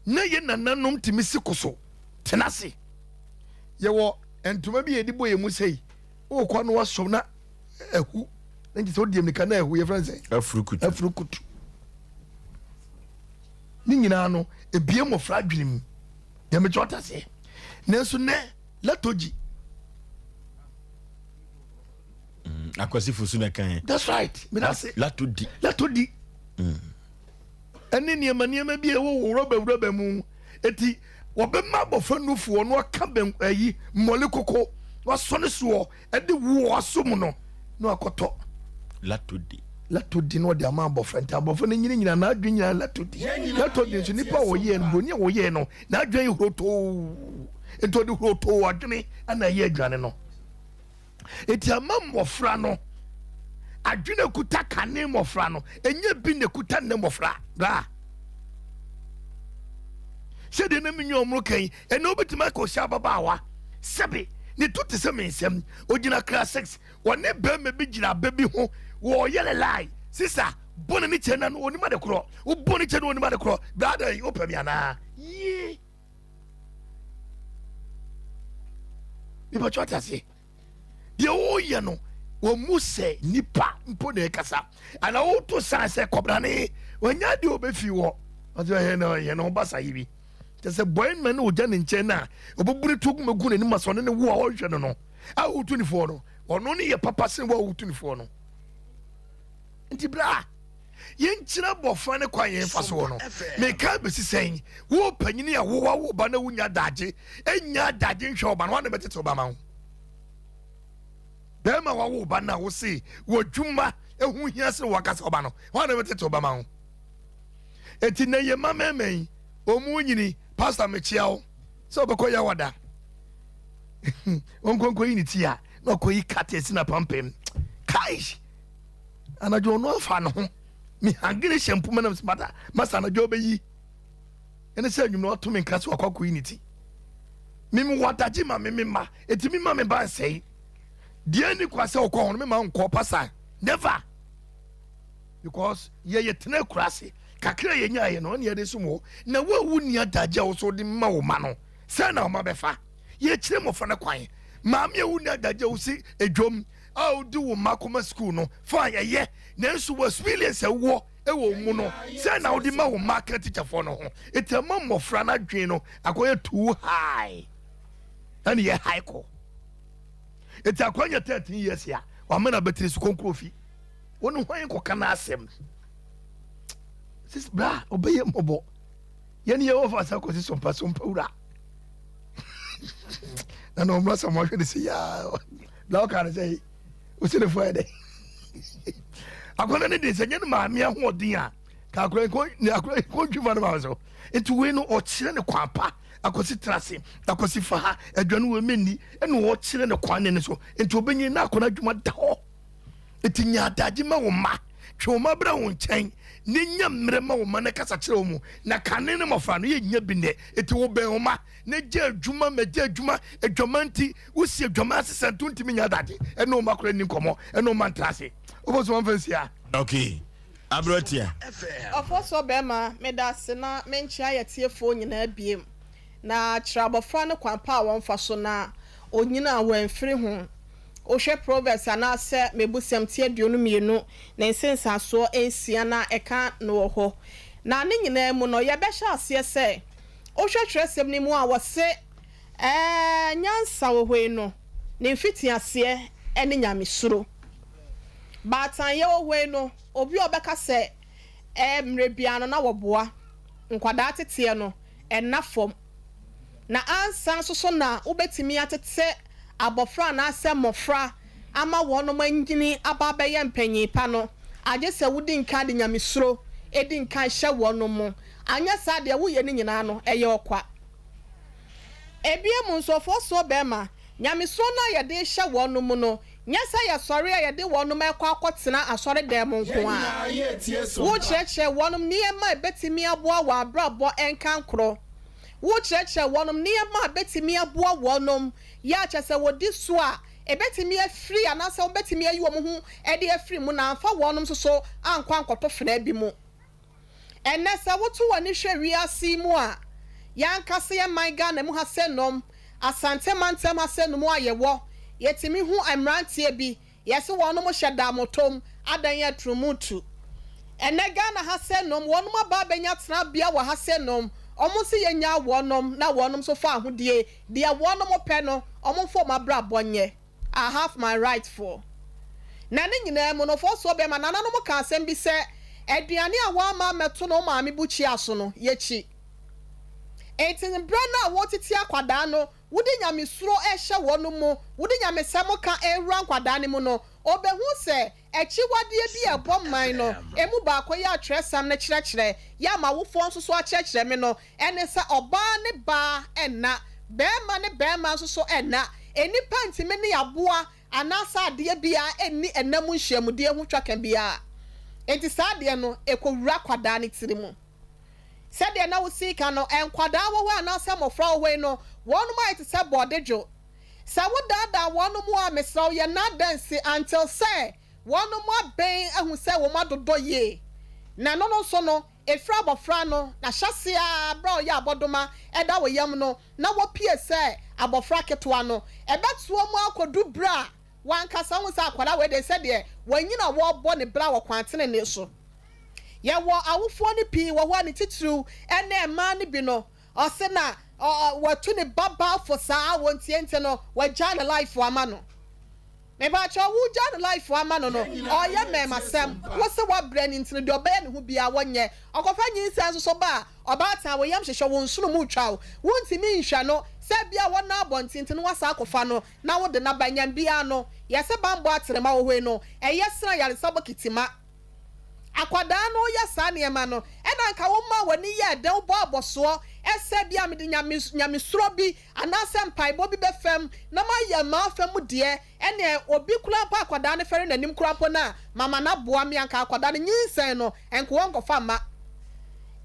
na yɛ nananom tumi si koso tena ase. Yɛwɔ ntoma bi a yɛde bɔ yɛn mu sɛi wokɔ no wasɔm na ahu na nti sɛ wodi mmirika na ahu yɛfrɛ no sɛ Afurukutu. Afurukutu. Ne nyinaa no ebie mmɔfra adwene mu deɛ mekyɛ ɔta seɛ. Nanso nɛ latogi. Akwasi Fosu na kan. That's right. Meda se. Latodi. Latodi. Ɛne nneɛma nneɛma bi a ɛwɔ wɔ rɔba rɔba mu. Eti wɔbɛma abɔfra nufoɔ na waka bɛn ayi mmɔle koko wasɔ ne soɔ ɛde woɔ aso mu no na wakɔtɔ. Latodi. Latodi na ɔde ama abɔfra nti abɔfra no nyini nyina n'adwene nyinaa latodi. Latodi nso nipa a wɔyɛɛ no broni a wɔyɛɛ no n'adwene yɛ hurotoo nti ɔde hurotoo adwene ɛna ɛyɛ aduane no. Eti ama mmɔfra no adwene kuta kane mmɔfra no ɛnyɛ bi na kuta nnɛ mmɔfra bra. Sɛdeɛ na menwa ɔmoro kan yi ɛnɛ wobɛtumi akɔhyɛ ababaawa sɛbe. Ne to te sɛ me nsam. Ogyina class 6. Ɔne bɛrima bi gyina abɛ bi ho. Wɔreyɛ ne lie. Sisa, bɔ n'ani kyerɛ na no onim ade korɔ. Wobɔ ne kyerɛ na onim ade korɔ. Brada yi, wopɛ me anaa? Yie. Mepatwa ate aseɛ. Deɛ woyɛ no, wɔn mu sɛ nipa mpo na ɛkasa. Ana woto san sɛ kɔbrane, wɔnya deɛ ɔbɛfi wɔ. Ɔsɛ ɔyɛ no ɔyɛ no basa yi bi. Kyɛ sɛ bɔe ma ne ogya ne nkyɛn no a, ɔbɛbu ne to gu n'anim asɛ ɔne ne wo a ɔhwɛ no no a wotu ne foɔ no, ɔno ne yɛ papa sen wo a wotu ne foɔ no. Nti berɛ a yɛnkyerɛ abɔfra ne kwan yɛn fa soɔ no, meka bɛsi sɛn, wo panyini a wowa wo ba na wonya adagye, ɛnya adagye nhwɛ wo ba no, wane bɛtete wo ba ma wo? Bɛrima wawo wo ba no a wo se w'adwuma ɛho hia sene wakasa wo ba no, wane bɛtete wo ba ma wo? Enti na yɛ mma mmarima yi, wɔn nyini, pastor mekyia wo, sɛ ɔbɛkɔ yawada, ɔnkɔnkɔ yi ne ti a, na ɔkɔ yi kate asi na pampam. Kai! Anadwo ɔno afa ne ho, me hangere hyɛ mpoma nam sɛ mata, masa anadwo ɔbɛyi. Ɛne sɛ anwum na wato me nka sɛ wakɔ akɔyi ne ti. Me me wɔ adagye ma me me ma, eti me ma me ba nsɛe. Deɛ ni kwa sɛ ɔkɔ ho no me ma nkɔ, pastor, never. Because yɛ yɛ tena akura ase kakra yɛ nya yɛ no ɛna yɛde som wɔ na wo a wonni adagye a wosɔ de ma wo ma no sɛ na ɔma bɛfa yɛkyerɛ mmɔfra no kwan. Maame a wonni adagye a wosi edwom a wodi wo mma kɔma sukuu no fine, ɛyɛ, nanso wɔ experience a wowɔ ɛwɔ mu no sɛ na wode ma wo mma ka tikyafoɔ no ho, ɛti ama mmɔfra no adwene no akɔyɛ too high, ɛne yɛ high kɔ. Ɛti akɔnya 13 years a wamena bɛtiri so kɔnkuro fi wɔne hwan kɔka n'asɛm? Sis bra ɔbɛyɛ mmɔbɔ. Yɛne yɛ wɔfa sa kɔsi sompa sompa wura. Na na ɔmmra sɛ ɔmahwɛ ne sɛ yaa. Bra ɔka ne sɛ wosi ne fo ayɛ dɛ. Akɔda ne de sɛ nyɛ ne maame ahoɔden a ka akora nkɔ ne akora nkɔ ntwi fa ne maame so. Nti wei no ɔkyerɛ ne kwan pa akɔsi trase akɔsi fa ha aduane wɔ mɛnni ɛna ɔkyerɛ ne kwan ne ne so nti ɔbɛnyin na akɔda adwuma da hɔ. Enti nya adagye ma wo mma. Twe wo mma bra wo nkyɛn, na nya mmerɛ ma wo mma na kasa kyerɛ wɔn. Na kane no mmɔfra no, yɛnnya bi nnɛ. Enti wo bɛn wo mma, na gya adwuma ma gya adwuma. Adwaman nti, wosi adwaman ase sɛ nto ntumi nya adagye ɛne wo mma koraa nni nkɔmmɔ, ɛne wo mma ntra ase. Wobɔ so mamfa nsi a? Okay. Aberanteɛ. Ɔfɔsɔ bɛɛma, meda ase na menkyea yɛtiefoɔ nyinaa biem. Na kyerɛ abɔfra no kwan pa a wɔmfa so na ɔnyini a wamfiri ho. Wohwɛ Proverbs anaasɛ Mebusɛm ti 22 ne nsensansoɔ nsia no a ɛka no wɔ hɔ. Na ne nyinaa mu no, yɛbɛhyɛ aseɛ sɛ, wohwɛ twerɛsɛm no mu a wɔse, Ɛɛ, nyansa wɔ hɔ yi no, ne mfitiaseɛ ne nyamesuro. Baatanyɛ wɔ hɔ yi no, obi a ɔbɛka sɛ, Ɛɛ, mmerɛ biara no na wɔboa nkwadaa teteɛ no, ɛnna fam. Na ansa nso so na wobɛtumi atete abɔfra anaasɛ mmɔfra ama wɔnom anyini aba abɛyɛ mpanyin pa no, agye sɛ wodi nkan de nyamesuro di nkan hyɛ wɔnom mu. Anyɛ saa deɛ woyɛ no nyinaa no, ɛyɛ ɔkwa. Ebiem nso, ɔfoɔsoɔ bɛrima, nyamesuro no a yɛde rehyɛ wɔnom mu no, nyɛ sɛ yɛsɔre a yɛde wɔnom rekɔ akɔtena asɔredan mu nko ara. Wokyerɛkyerɛ wɔnom nneɛma a ɛbɛtumi aboa wɔn abrabɔ nkankoro. Wokyerɛkyerɛ wɔnom nneɛma a ɛbɛtumi aboa wɔnom yɛ a kyerɛ sɛ wɔdi so a, ɛbɛtumi afiri anaasɛ wɔbɛtumi ayi wɔn ho de afiri mu na amfa wɔnom nso so ankɔ ankɔtɔ fenaa bi mu. Ɛnnɛ sɛ woto w'ani hwɛ wiase yi mu a, yɛn ankasa yɛn man Ghana mu ha sɛnom, Asante mantam ha sɛnom a yɛwɔ, yɛtumi hu mmeranteɛ bi, yɛse wɔnom hyɛ damotom, adan aturumutu. Ɛnnɛ Ghana ha sɛnom, wɔnom aba abɛnya tenabea wɔ ha sɛnom, wɔn se yɛnyaa wɔnom na wɔnom nso fa ahodie, deɛ wɔnom pɛ no, wɔn mfa wɔn abrabɔ nyɛ. I have my right for. Na ne nyinaa mu no, Ofosuo bɛma nananom ka asɛm bi sɛ, Aduane a woamma ammɛto no wo maame bukyia so no, yɛkyi. Enti berɛ no a woretete akwadaa no, wode nyamesuro rehyɛ wɔn mu, wode nyamesɛm ka rewura nkwadaa no mu no, ɔbɛhu sɛ Akyiwadeɛ bi a ɛbɔ man no, ɛmu baako yɛ atwerɛsɛm no kyerɛkyerɛ, yɛ a m'awofoɔ nso so akyerɛkyerɛ me no, ɛne sɛ ɔbaa ne baa nna, barima ne barima nso so nna. Nnipa ntumi ne aboa anaasɛ adeɛ biara nni nna mu nhyiamudie ho twaka biara. Enti saa adeɛ no, ɛkɔwura akwadaa no tiri mu. Sɛdeɛ na wosi ka no, nkwadaa wɔ hɔ anaasɛ mmɔfra wɔ hɔ yi no, wɔnom ayɛ te sɛ bɔɔdedwo. Sɛ wodaadaa wɔnom a, mesrɛ wo yɛ n'adansi until sɛ wɔnom abɛn ahu sɛ wɔn adodɔ yie. Na ɛno no nso no, ɛfiri abɔfra no n'ahyɛseɛ ara berɛ a ɔyɛ abɔdoma ɛda wo yam no na wɔpue sɛ abɔfra ketewa no, ɛbɛtoa mu akɔdu berɛ a w'ankasa wohu sɛ akwadaa wei deɛ sɛdeɛ wanyini a wɔrebɔ ne bra wɔ kwan tenenee so. Yɛwɔ awofoɔ no pii wɔ hɔ a ne titiriw ne mmaa no bi no, Ɔse na watu ne ba baa fo saa wontie nti no wagyaa ne life ama no. Mepakyɛw wogyaa ne life ama no no ɔyɛ mɛɛmasɛm wose wabrɛ no nti no deɛ ɔbɛyɛ ne ho biaa wɔnyɛ ɔkɔfa nyinsɛn nso so ba a ɔbaatan wo yam hyehyɛ wo nsono mu twa wo wontimi nhwɛ no sɛ bia wɔna abɔnten nti no wasa akɔfa no na wode no aba nyam biaa no yɛse banbɔ atrema wɔ hɔ yi no ɛyɛ sene ayaresa bokiti ma Akwadaa no reyɛ saa nneɛma no, ɛna anka womaa w'ani yɛɛ dɛn, wobɔɔ abɔsoɔ sɛ ebia mede nyame, nyamesuro bi anaasɛ mpaebɔ bi bɛfam na mayɛ m'afa mu deɛ, ɛnneɛ obi koraa mpo a akwadaa no fɛre n'anim koraa mpo no a, mama no aboa me, anka akwadaa no nyinsɛn no, nka wɔnkɔfa mma.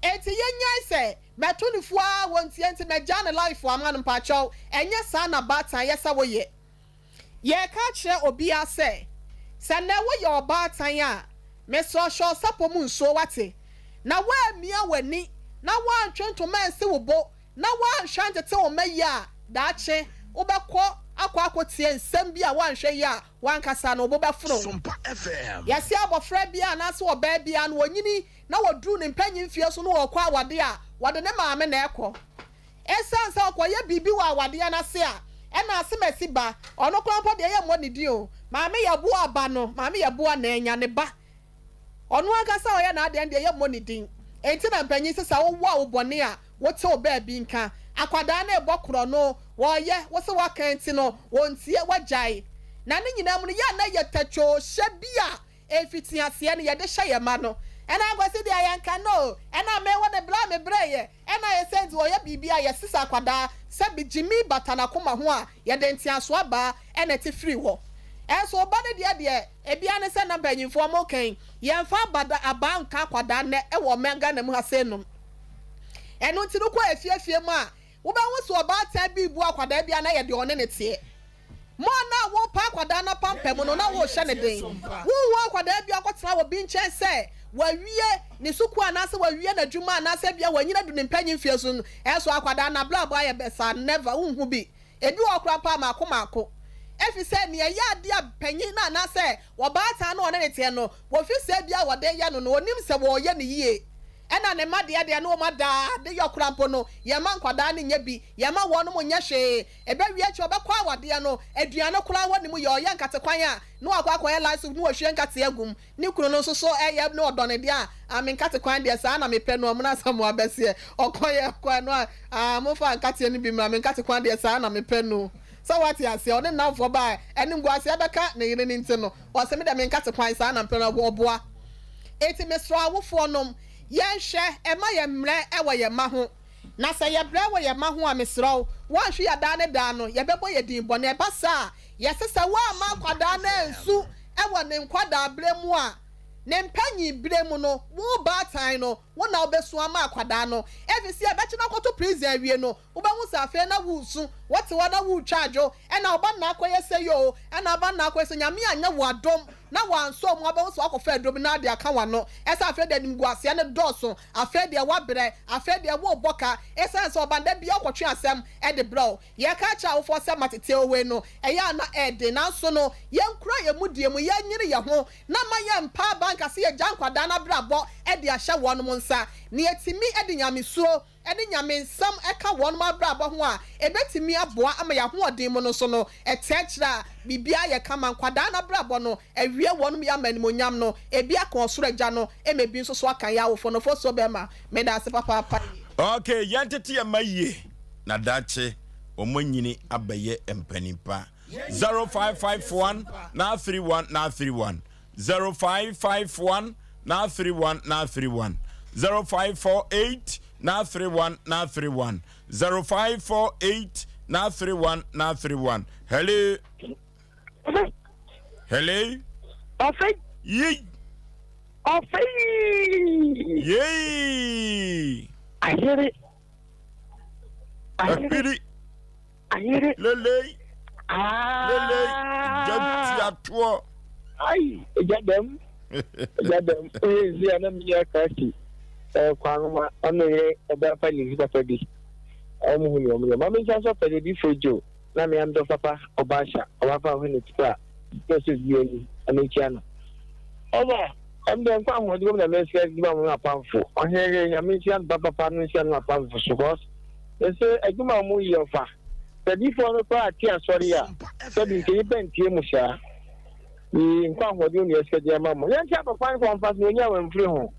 Enti yɛnnyae sɛ mɛto no fua ara, wɔntie nti magyaa ne life ama no, mpakyɛw, ɛnyɛ saa na baatan yɛ sɛ woyɛ. Yɛreka akyerɛ obiara sɛ, sɛ nnɛ woyɛ ɔbaatan a, mesrɛ wo hyɛ ɔsapɔ mu nsuo, woate? Na woammia w'ani, na woantwe ntoma ansi wo bo, na woanhwɛ antete wo mma yie a, daakye wobɛkɔ akɔ akɔtie nsɛm bi a woanhwɛ yie a, w'ankasa no wo bo bɛfono wo. Yɛse abɔfra biara anaase ɔbaa biara no, ɔnyini na ɔduru ne mpanyin mfeɛ so na ɔrekɔ awadeɛ a, wɔde ne maame na ɛkɔ. Esiane sɛ ɔkɔyɛ biribi wɔ awadeɛ no ase a, ɛna asemasi ba. Ɔno koraa mpo deɛ yɛmmɔ ne din o. Maame Yeboah ba no, Maame Yeboah na anya ne ba. Ɔno ankasa a ɔyɛ n'adeɛ no deɛ yɛmmɔ ne din. Enti na mpanyin se sɛ wowɔ wo bɔne a, wote wo baabi nka. Akwadaa no rebɔ korɔno, wɔreyɛ, wo se woaka nti no, wɔntie, woagyae. Na ne nyinaa mu no, yɛ a na ɛyɛ tɛkyoohyɛ bi a Mfitiaseɛ no yɛde hyɛ yɛn mma no ɛna Akwasi deɛ yɛnka no o ɛna me wo de bra me brɛ yɛ ɛna ayɛ sɛ nti ɔyɛ biribi a yɛsesa akwadaa sɛ bi gyimi bata nakoma ho a yɛde nteasoɔ abaa ɛna ɛte firi hɔ ɛnso wo ba no deɛ deɛ ebia ne sɛ na mpanyinfoɔ mo kan yɛnfa abada abaa nka akwadaa nnɛ ɛwɔ ɔman Ghana mu ha sei nom ɛno nti no kɔ efie fie mu a wobɛho sɛ ɔbaatan bi bu akwadaa bi a na yɛ deɛ ɔne ne teɛ. Mo a na worepɛ akwadaa no apampam no, na worehyɛ no den. Wonhu akwadaa bi a ɔkɔtena obi nkyɛn sɛ wawie ne sukuu anaasɛ wawie n'adwuma anaasɛ ebia wanyin adu ne mpanyin mfeɛ so no, ɛnso akwadaa no abrabɔ ayɛ basaa. Never, wonhu bi. Ebi wɔ hɔ koraa mpo a, mmaako mmaako. Efisɛ nea ɛyɛ adeɛ a panyin no anaasɛ ɔbaatan no a ɔne no teɛ no, wɔfi sɛ ebia wɔde reyɛ no no, onim sɛ wɔreyɛ no yie. Ɛna ne mma deɛ deɛ ne wɔn ada ade yɔ koraa mpo no, yɛmma nkwadaa no nyɛ bi, yɛmma wɔnom nyɛ hwee. Ɛbɛwie akyi ɔbɛkɔ awadeɛ no, aduane koraa wɔ ne mu yɛ, ɔyɛ nkate kwan a, na wakɔ akɔyɛ light soup na wahwie nkate agu mu. Ne kunu no nso so ɛyɛ ne ɔdɔ no deɛ a, ah me nkate kwan deɛ saa na mepɛ no, ɔmena Asamoah bɛseɛ, ɔkɔyɛ kɔ ɛno a, ah momfa nkateɛ no bi mmra, me nkate kwan deɛ saa na mepɛ no. Sɛ woate aseɛ, ɔne nnamfoɔ ba a, animguaseɛ bɛka ne yere no nti no, ɔse me deɛ me nkate kwan saa na mepɛ no, ɔboa. Enti mesrɛ awofoɔ nom, yɛnhwɛ, ɛma yɛn mmerɛ wɔ yɛn mma ho. Na sɛ yɛbrɛ wɔ yɛn mma ho a, mesrɛ wo, woanhwe yɛn daa ne daa no, yɛbɛbɔ yɛn din bɔne. Ɛba saa a, yɛse sɛ woamma akwadaa no ansu wɔ ne nkwadaaberɛ mu a, ne mpanyin berɛ mu no, wo baatan no, wo na wobɛsu ama akwadaa no. Ɛfiri sɛ yɛbɛkye no akɔto prison awie no, wobɛhu sɛ afei na woresu, wote hɔ na woretwa adwo, ɛna wo ba no na akɔyɛ sei oo, ɛna wo ba no na akɔyɛ sei. Nyame anyɛ wo adom na wansɔ mu a, wobɛhu sɛ woakɔfa aduro bi na ade aka w'ano. Ɛsɛ afei deɛ animguaseɛ no dɔɔso. Afei deɛ woabrɛ, afei deɛ worebɔ ka, ɛsiane sɛ ɔba no da biara ɔkɔtwe asɛm de brɛ wo. Yɛka kyerɛ awofoɔ sɛ ma tete owe no, ɛyɛ a na ɛyɛ den, nanso no yɛnkura yɛn mudie mu, yɛnyere yɛn ho na mma yɛmpa aba nka sɛ yɛgya nkwadaa no abrabɔ de ahyɛ wɔnom nsa. Na yɛtumi de nyamesuro ne Nyame nsɛm ka wɔnom abrabɔ ho a, ɛbɛtumi aboa ama yɛn ahoɔden mu no nso no, ɛkyerɛkyerɛ a biribiara yɛ kama. Nkwadaa no abrabɔ no, awie wɔnom yɛ ama animuonyam no, ebi aka Ɔsoro Agya no, ɛma ebi nso so aka yɛn awofo no. Fosuo bɛma, meda ase papaapa yie. Ok, yɛntete yɛn mma yie na daakye wɔn anyini abɛyɛ mpanin pa. 0551 931 931 0551 931 931 0548 931 931 0548 931 931 Hello. Hello. Ɔfɛ. Yei. Ɔfɛ. Yei. Ayere. Ayere. Ayere. Lele. Lele gya tua toɔ. Ai gya dɛm gya dɛm woyɛ nsi a na menya kasi kwanoma ɔno yere ɔbaa pa ne papa bi ɔmo hu ne ɔmo yɛ ma mensa nso pɛ de bi fo jo na me amdɔ papa ɔbaa hyɛ ɔbaa pa ho ne tipa na ɔsɛ bi ani ɔmo nkyia no ɔba ɛm dɛ nkwa ahoɔden wɔm na mɛsɛ de ma mo apamfo ɔhene yere nyame nhyira no papapa no nhyira no apamfo so cause ɛsɛ adwuma a ɔmo yɛ ɔfa Sɛ difoɔ no koraa te asɔre a, sɛbi nka nnipa ntie mu saa. Yii nkwa ahoɔden onua sika de ama mo. Yɛnte abɔfra no kɔ mfa so na onya wamfiri ho.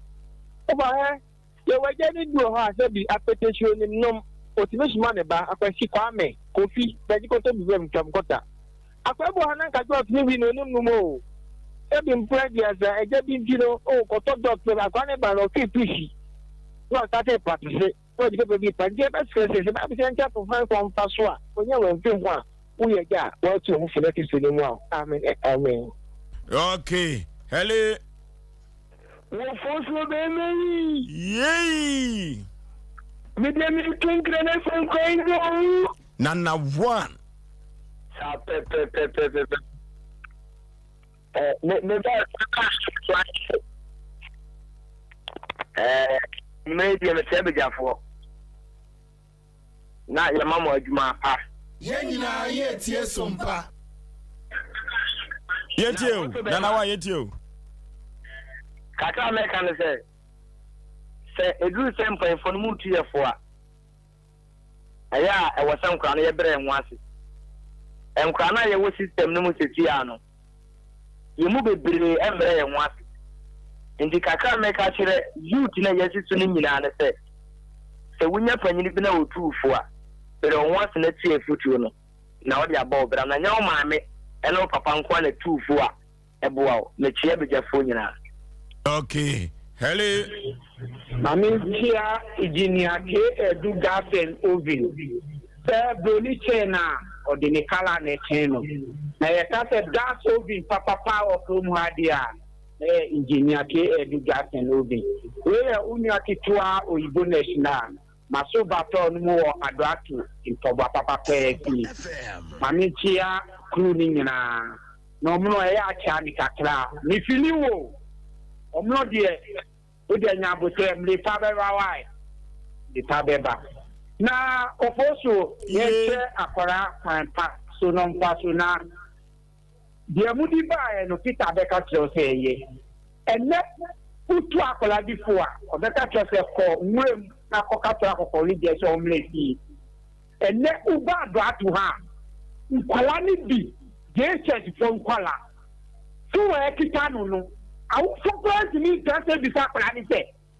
Wofa hɛ, yɛwɔ agya no bi wɔ hɔ a sɛbi apɛtɛsi onim nom, otumi soma ne ba, Akwasi, Kwame, Kofi, bɛgye kɔtɔ bi brɛ me twam kɔta. Akwaa bi wɔ hɔ na nka dɔɔt no wi na onim nom oo. Sɛbi mprɛ aduasa, agya bi nti no, oo kɔtɔ dɔɔt brɛ me, akwaa no ba no ɔtwee pusi na ɔsatee pratese. na ɔde pɛpɛ bi pa nti ɛbɛsrɛ sɛ sɛ Bible sɛ nkyɛ afoforo nkɔ mfa so a onya wɔn mfe ho a woyɛ agya a wɔatu wo ho fo na Kristo no mu a amen and amen. Okay, hello. Wɔfo so bɛma yi. Yay! Me deɛ me nkenkran afo nkwan yi o. Nana one. Saa pɛpɛpɛpɛpɛ. Me me ba mmerɛ deɛ mesrɛ badwafoɔ na yɛma mo adwuma pa. Yɛn nyinaa yɛretie Sompa. Yɛtie o, Nana wa yɛtie o. Kakra a mɛka ne sɛ, sɛ ɛduru sɛ mpanyinfoɔ no mu tu yɛ fo a, ɛyɛ a ɛwɔ sɛ nkwadaa no yɛbrɛ yɛn ho ase. Nkwadaa no a yɛwɔ system no mu seesei ara no, yɛn mu bebree mmrɛ yɛn ho ase. Nti kakra a mɛka akyerɛ youth no a yɛasi so no nyinaa ne sɛ, sɛ wonya panyin bi na otu wo fo a, brɛ wo ho ase na tie afotuo no na wode abɔ wo bra. Na nyɛ wo maame ne wo papa nko ara na tu wo fo a, ɛboa wo. Mekyea abadwafoɔ nyinaa. Okay, hello. Ma menkyea Engineer K. Adu Gas and Oven sɛ broni kyɛn no a ɔde ne kala na ɛkyɛn no. Na yɛka sɛ gas oven papapa wɔ kurom ha deɛ a, na ɛyɛ Engineer K. Adu Gas and Oven. Wei yɛ wo nua ketewa Oyibo National. Maso batɔɔ no mu wɔ Adoato ntɔboa papa pɛɛ fie. Ma menkyea crew no nyinaa. Na ɔmono ɛyɛ akyea me kakra. Me fili wo o. Ɔmono deɛ wo deɛ nya aboterɛ mmerepa bɛba wai mmerepa bɛba. Na ofoso yɛnkyerɛ akwadaa kwan pa so na ɔmfa so na deɛ mode baeɛ no Peter bɛka kyerɛ wo sɛ ɛyɛ. Ɛnnɛ wotu akwadaa bi fo a ɔbɛka kyerɛ wo sɛ kɔ nwuram na kɔka kyerɛ akɔkɔɔregyae sɛ ɔmmra fie. Ɛnnɛ woba Adoato ha a, nkwadaa no bi, JHS foɔ nkwadaa, phone a ɛkita no no, awofoɔ koraa ntumi ntra ase bisa akwadaa no sɛ,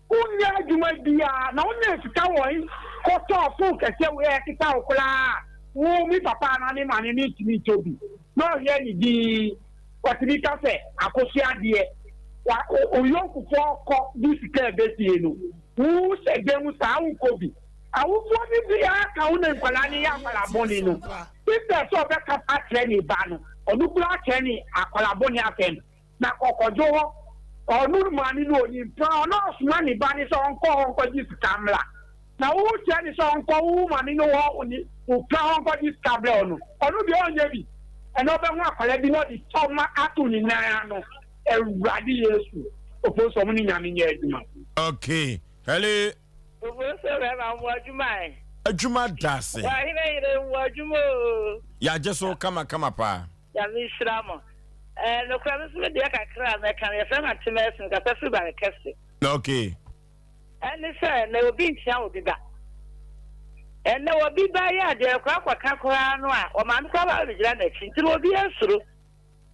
wonyɛ adwuma biara na wonya sika wɔ he kɔtɔɔ phone kɛseɛ wei a ɛkita wo koraa a, wo me papa anaa me maame mentumi ntɔ bi. Na ɔhwɛ ne dinn, ɔtumi ka sɛ, akosua deɛ, wa, wo yɔnkofoɔ kɔ de sika ɛbɛ fie no, wo hyɛ dan mu saa wonkɔ bi. Awofoɔ no biara ka ho na nkwadaa no yɛ akwadaa bɔne no. Instead sɛ ɔbɛkasa akyerɛ ne ba no, ɔno koraa kyerɛ ne akwadaa bɔne asɛm. Na kɔkɔdwo hɔ, ɔno maame no ɔnim paa, ɔno ɔsoma ne ba no sɛ ɔnkɔ hɔ nkɔgye sika mmra. Na wo kyerɛ no sɛ ɔnkɔ wo maame no hɔ ne wo pra hɔ nkɔgye sika brɛ wo no, ɔno deɛ ɔnyɛ bi. Ɛnna ɔbɛhu akwadaa bi na ɔde tɔma ato ne nan ano. Awurade Yesu, opo sɛ ɔmo ne Nyame nyɛ adwuma. Okay, hello. Oboso bɛma mo adwuma ɛ. Adwuma da ase. Wahene yere mo adwuma oo. Yagye so kama kama paa. Nyame nhyira mo. Eh, nokorɛ me nso me deɛ kakra a mɛka no, yɛfrɛ me Ante Mercy, mekasa firi Bare Kɛse. Okay. Ɛne sɛ, na obi nkyea obi ba. Ɛnɛ obi ba yɛ adeɛ koraa kɔka koraa no a, ɔmaame koraa ba bɛgyina n'akyi, nti no obiara suro.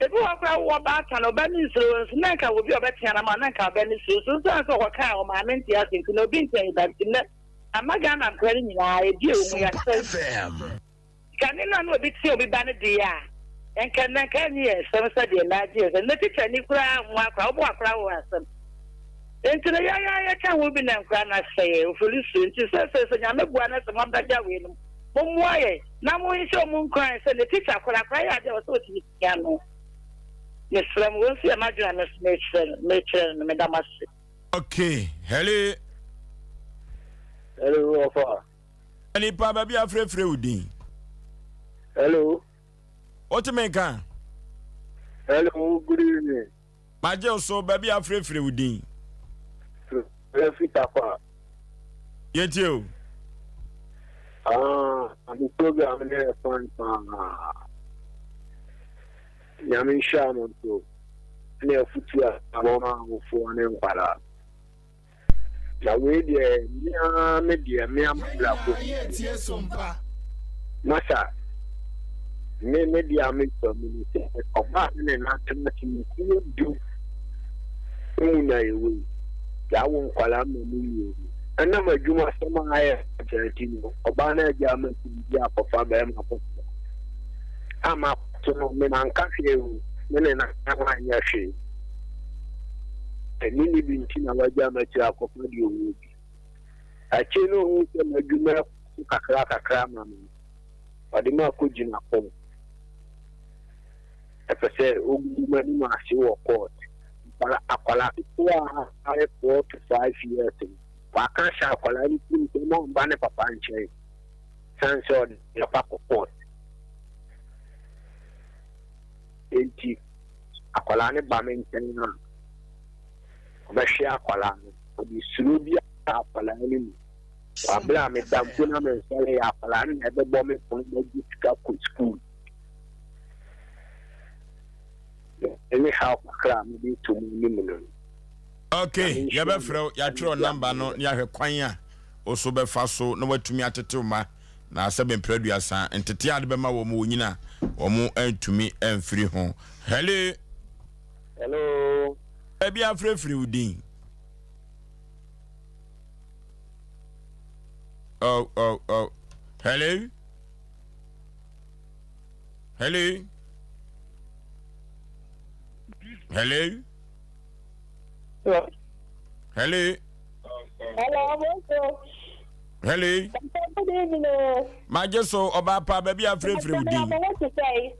Ebi wɔ hɔ koraa wowɔ ɔbaatan a ɔba no nsuro wo nso na nka obi a ɔbɛtea no ama wo na nka ɔba no suro nso nso sɛ ɔkɔka a ɔmaame nte ase nti na obi ntea ne ba nti nnɛ ama Ghana nkora no nyinaa ebi a ɛwɔ mu yɛasɛe. Kane no a na obi tea obi ba no deɛ a nka nnɛ nka ɛnye yɛn nsɛm sɛ deɛ nnɛ agye yɛn nsam. Nnɛ tikyani koraa mmoa akora wobɔ akora wɔ asɛm nti no yɛn ara yɛka ho bi na nkora no asɛe yɛn ofili suro nti seesei sɛ Nyame boa na sɛ moabɛgya weinom mommoa yɛn na monhyɛ wɔn nkuran sɛ ne tikya korakora yɛ adeɛ a ɔsɛ ɔtumi tia no. Mesrɛ mo, wei nso yɛ m'adwene a me nso mekyerɛ no, mekyerɛ no, meda mo ase. Okay, hello. Hello, ɔfa. Nipa baabi afrɛfrɛ wo din. Hello. Wote me nka? Hello, good evening. Magye wo so, baabi a afirefire wo din. Efi Takwa. Yɛntie o. Ah, mo program no yɛ fun paa. Nyame nhyira mo nso. Ne afutu a wɔma awofoɔ ne nkwadaa. Na wei deɛ me ara me deɛ me abrabɔ. Masa, me me deɛ a metwa mu ne sɛ ɔbaa ne ne natena ase mfeɛ du mu na ɛwɔ yi. Yɛawo nkwadaa ma mu mmienu. Ɛnam adwumasɛm a ayɛ saa nti no, ɔbaa no agya ama bi akɔfa bɛrima foforɔ. Ama to no, me manka hwee o, me ne no anyɛ hwee. Ɛne ne bi nti na wagya m'akyiri akɔfa deɛ ɔwɔ bi. Akyire no ɔhuu sɛ m'adwuma akɔ so kakra kakra ma me no, ɔde me akɔgyina court. Ɛpɛ sɛ ɔgu m'anim ase wɔ court. Akwadaa ketewa a ayɛ 4 to 5 years no, waka ahyɛ akwadaa no tirim sɛ ma ɔmba ne papa nkyɛn sane sɛ ɔde ne papa kɔ court. Enti akwadaa no ba me nkyɛn a, ɔbɛhwɛ akwadaa no. Ɔde suro bi a akwadaa no mu. Wabere a meda mpo na mensɔre yɛ akwadaa no na ɛbɛbɔ me pon magye sika kɔ sukuu. Ɛne haw kakra a mede to mu anim no. Ok, yɛbɛfrɛ wo, yɛatwerɛ namba no na yɛahwɛ kwan a wo so bɛfa so na woatumi atetew ma na sɛ bɛmpere 30 ntetee a de bɛma wɔn wɔnyini a wɔn antumi amfiri ho. Hello. Hello. Baabi afrɛfiri wo din. Oh, oh, oh. Hello. Hello. Hello. Hello. Hello. Hello, bonjour. Hello. Good evening. Magye so ɔbaa pa baabi afirefire wo din.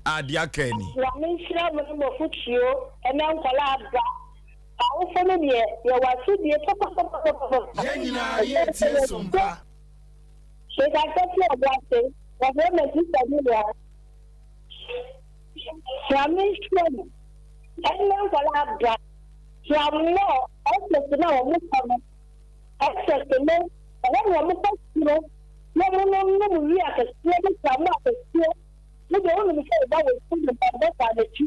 Ade aka ni. Nyame nhyira mo ne mo afotuo ɛnɛ nkwadaa aba. Awofo no deɛ yɛwɔ asodie papapapapapa. Yɛn nyinaa yɛretie Sompa. Mekasa fi ɔbo ase. Wɔfrɛ me Sista Julia. Nyame nhyira mo. Ɛnɛ nkwadaa aba. Yɛammɔ ɛsɛs no a wɔn kɔ no. Ɛsɛs no ɛhɔ na wɔn kɔ soro na wɔn no nom wi akɛseɛ ne pramo akɛseɛ. Wo deɛ wonim sɛ wo ba wɔ sukuu de mpaebɔ taa n'akyi.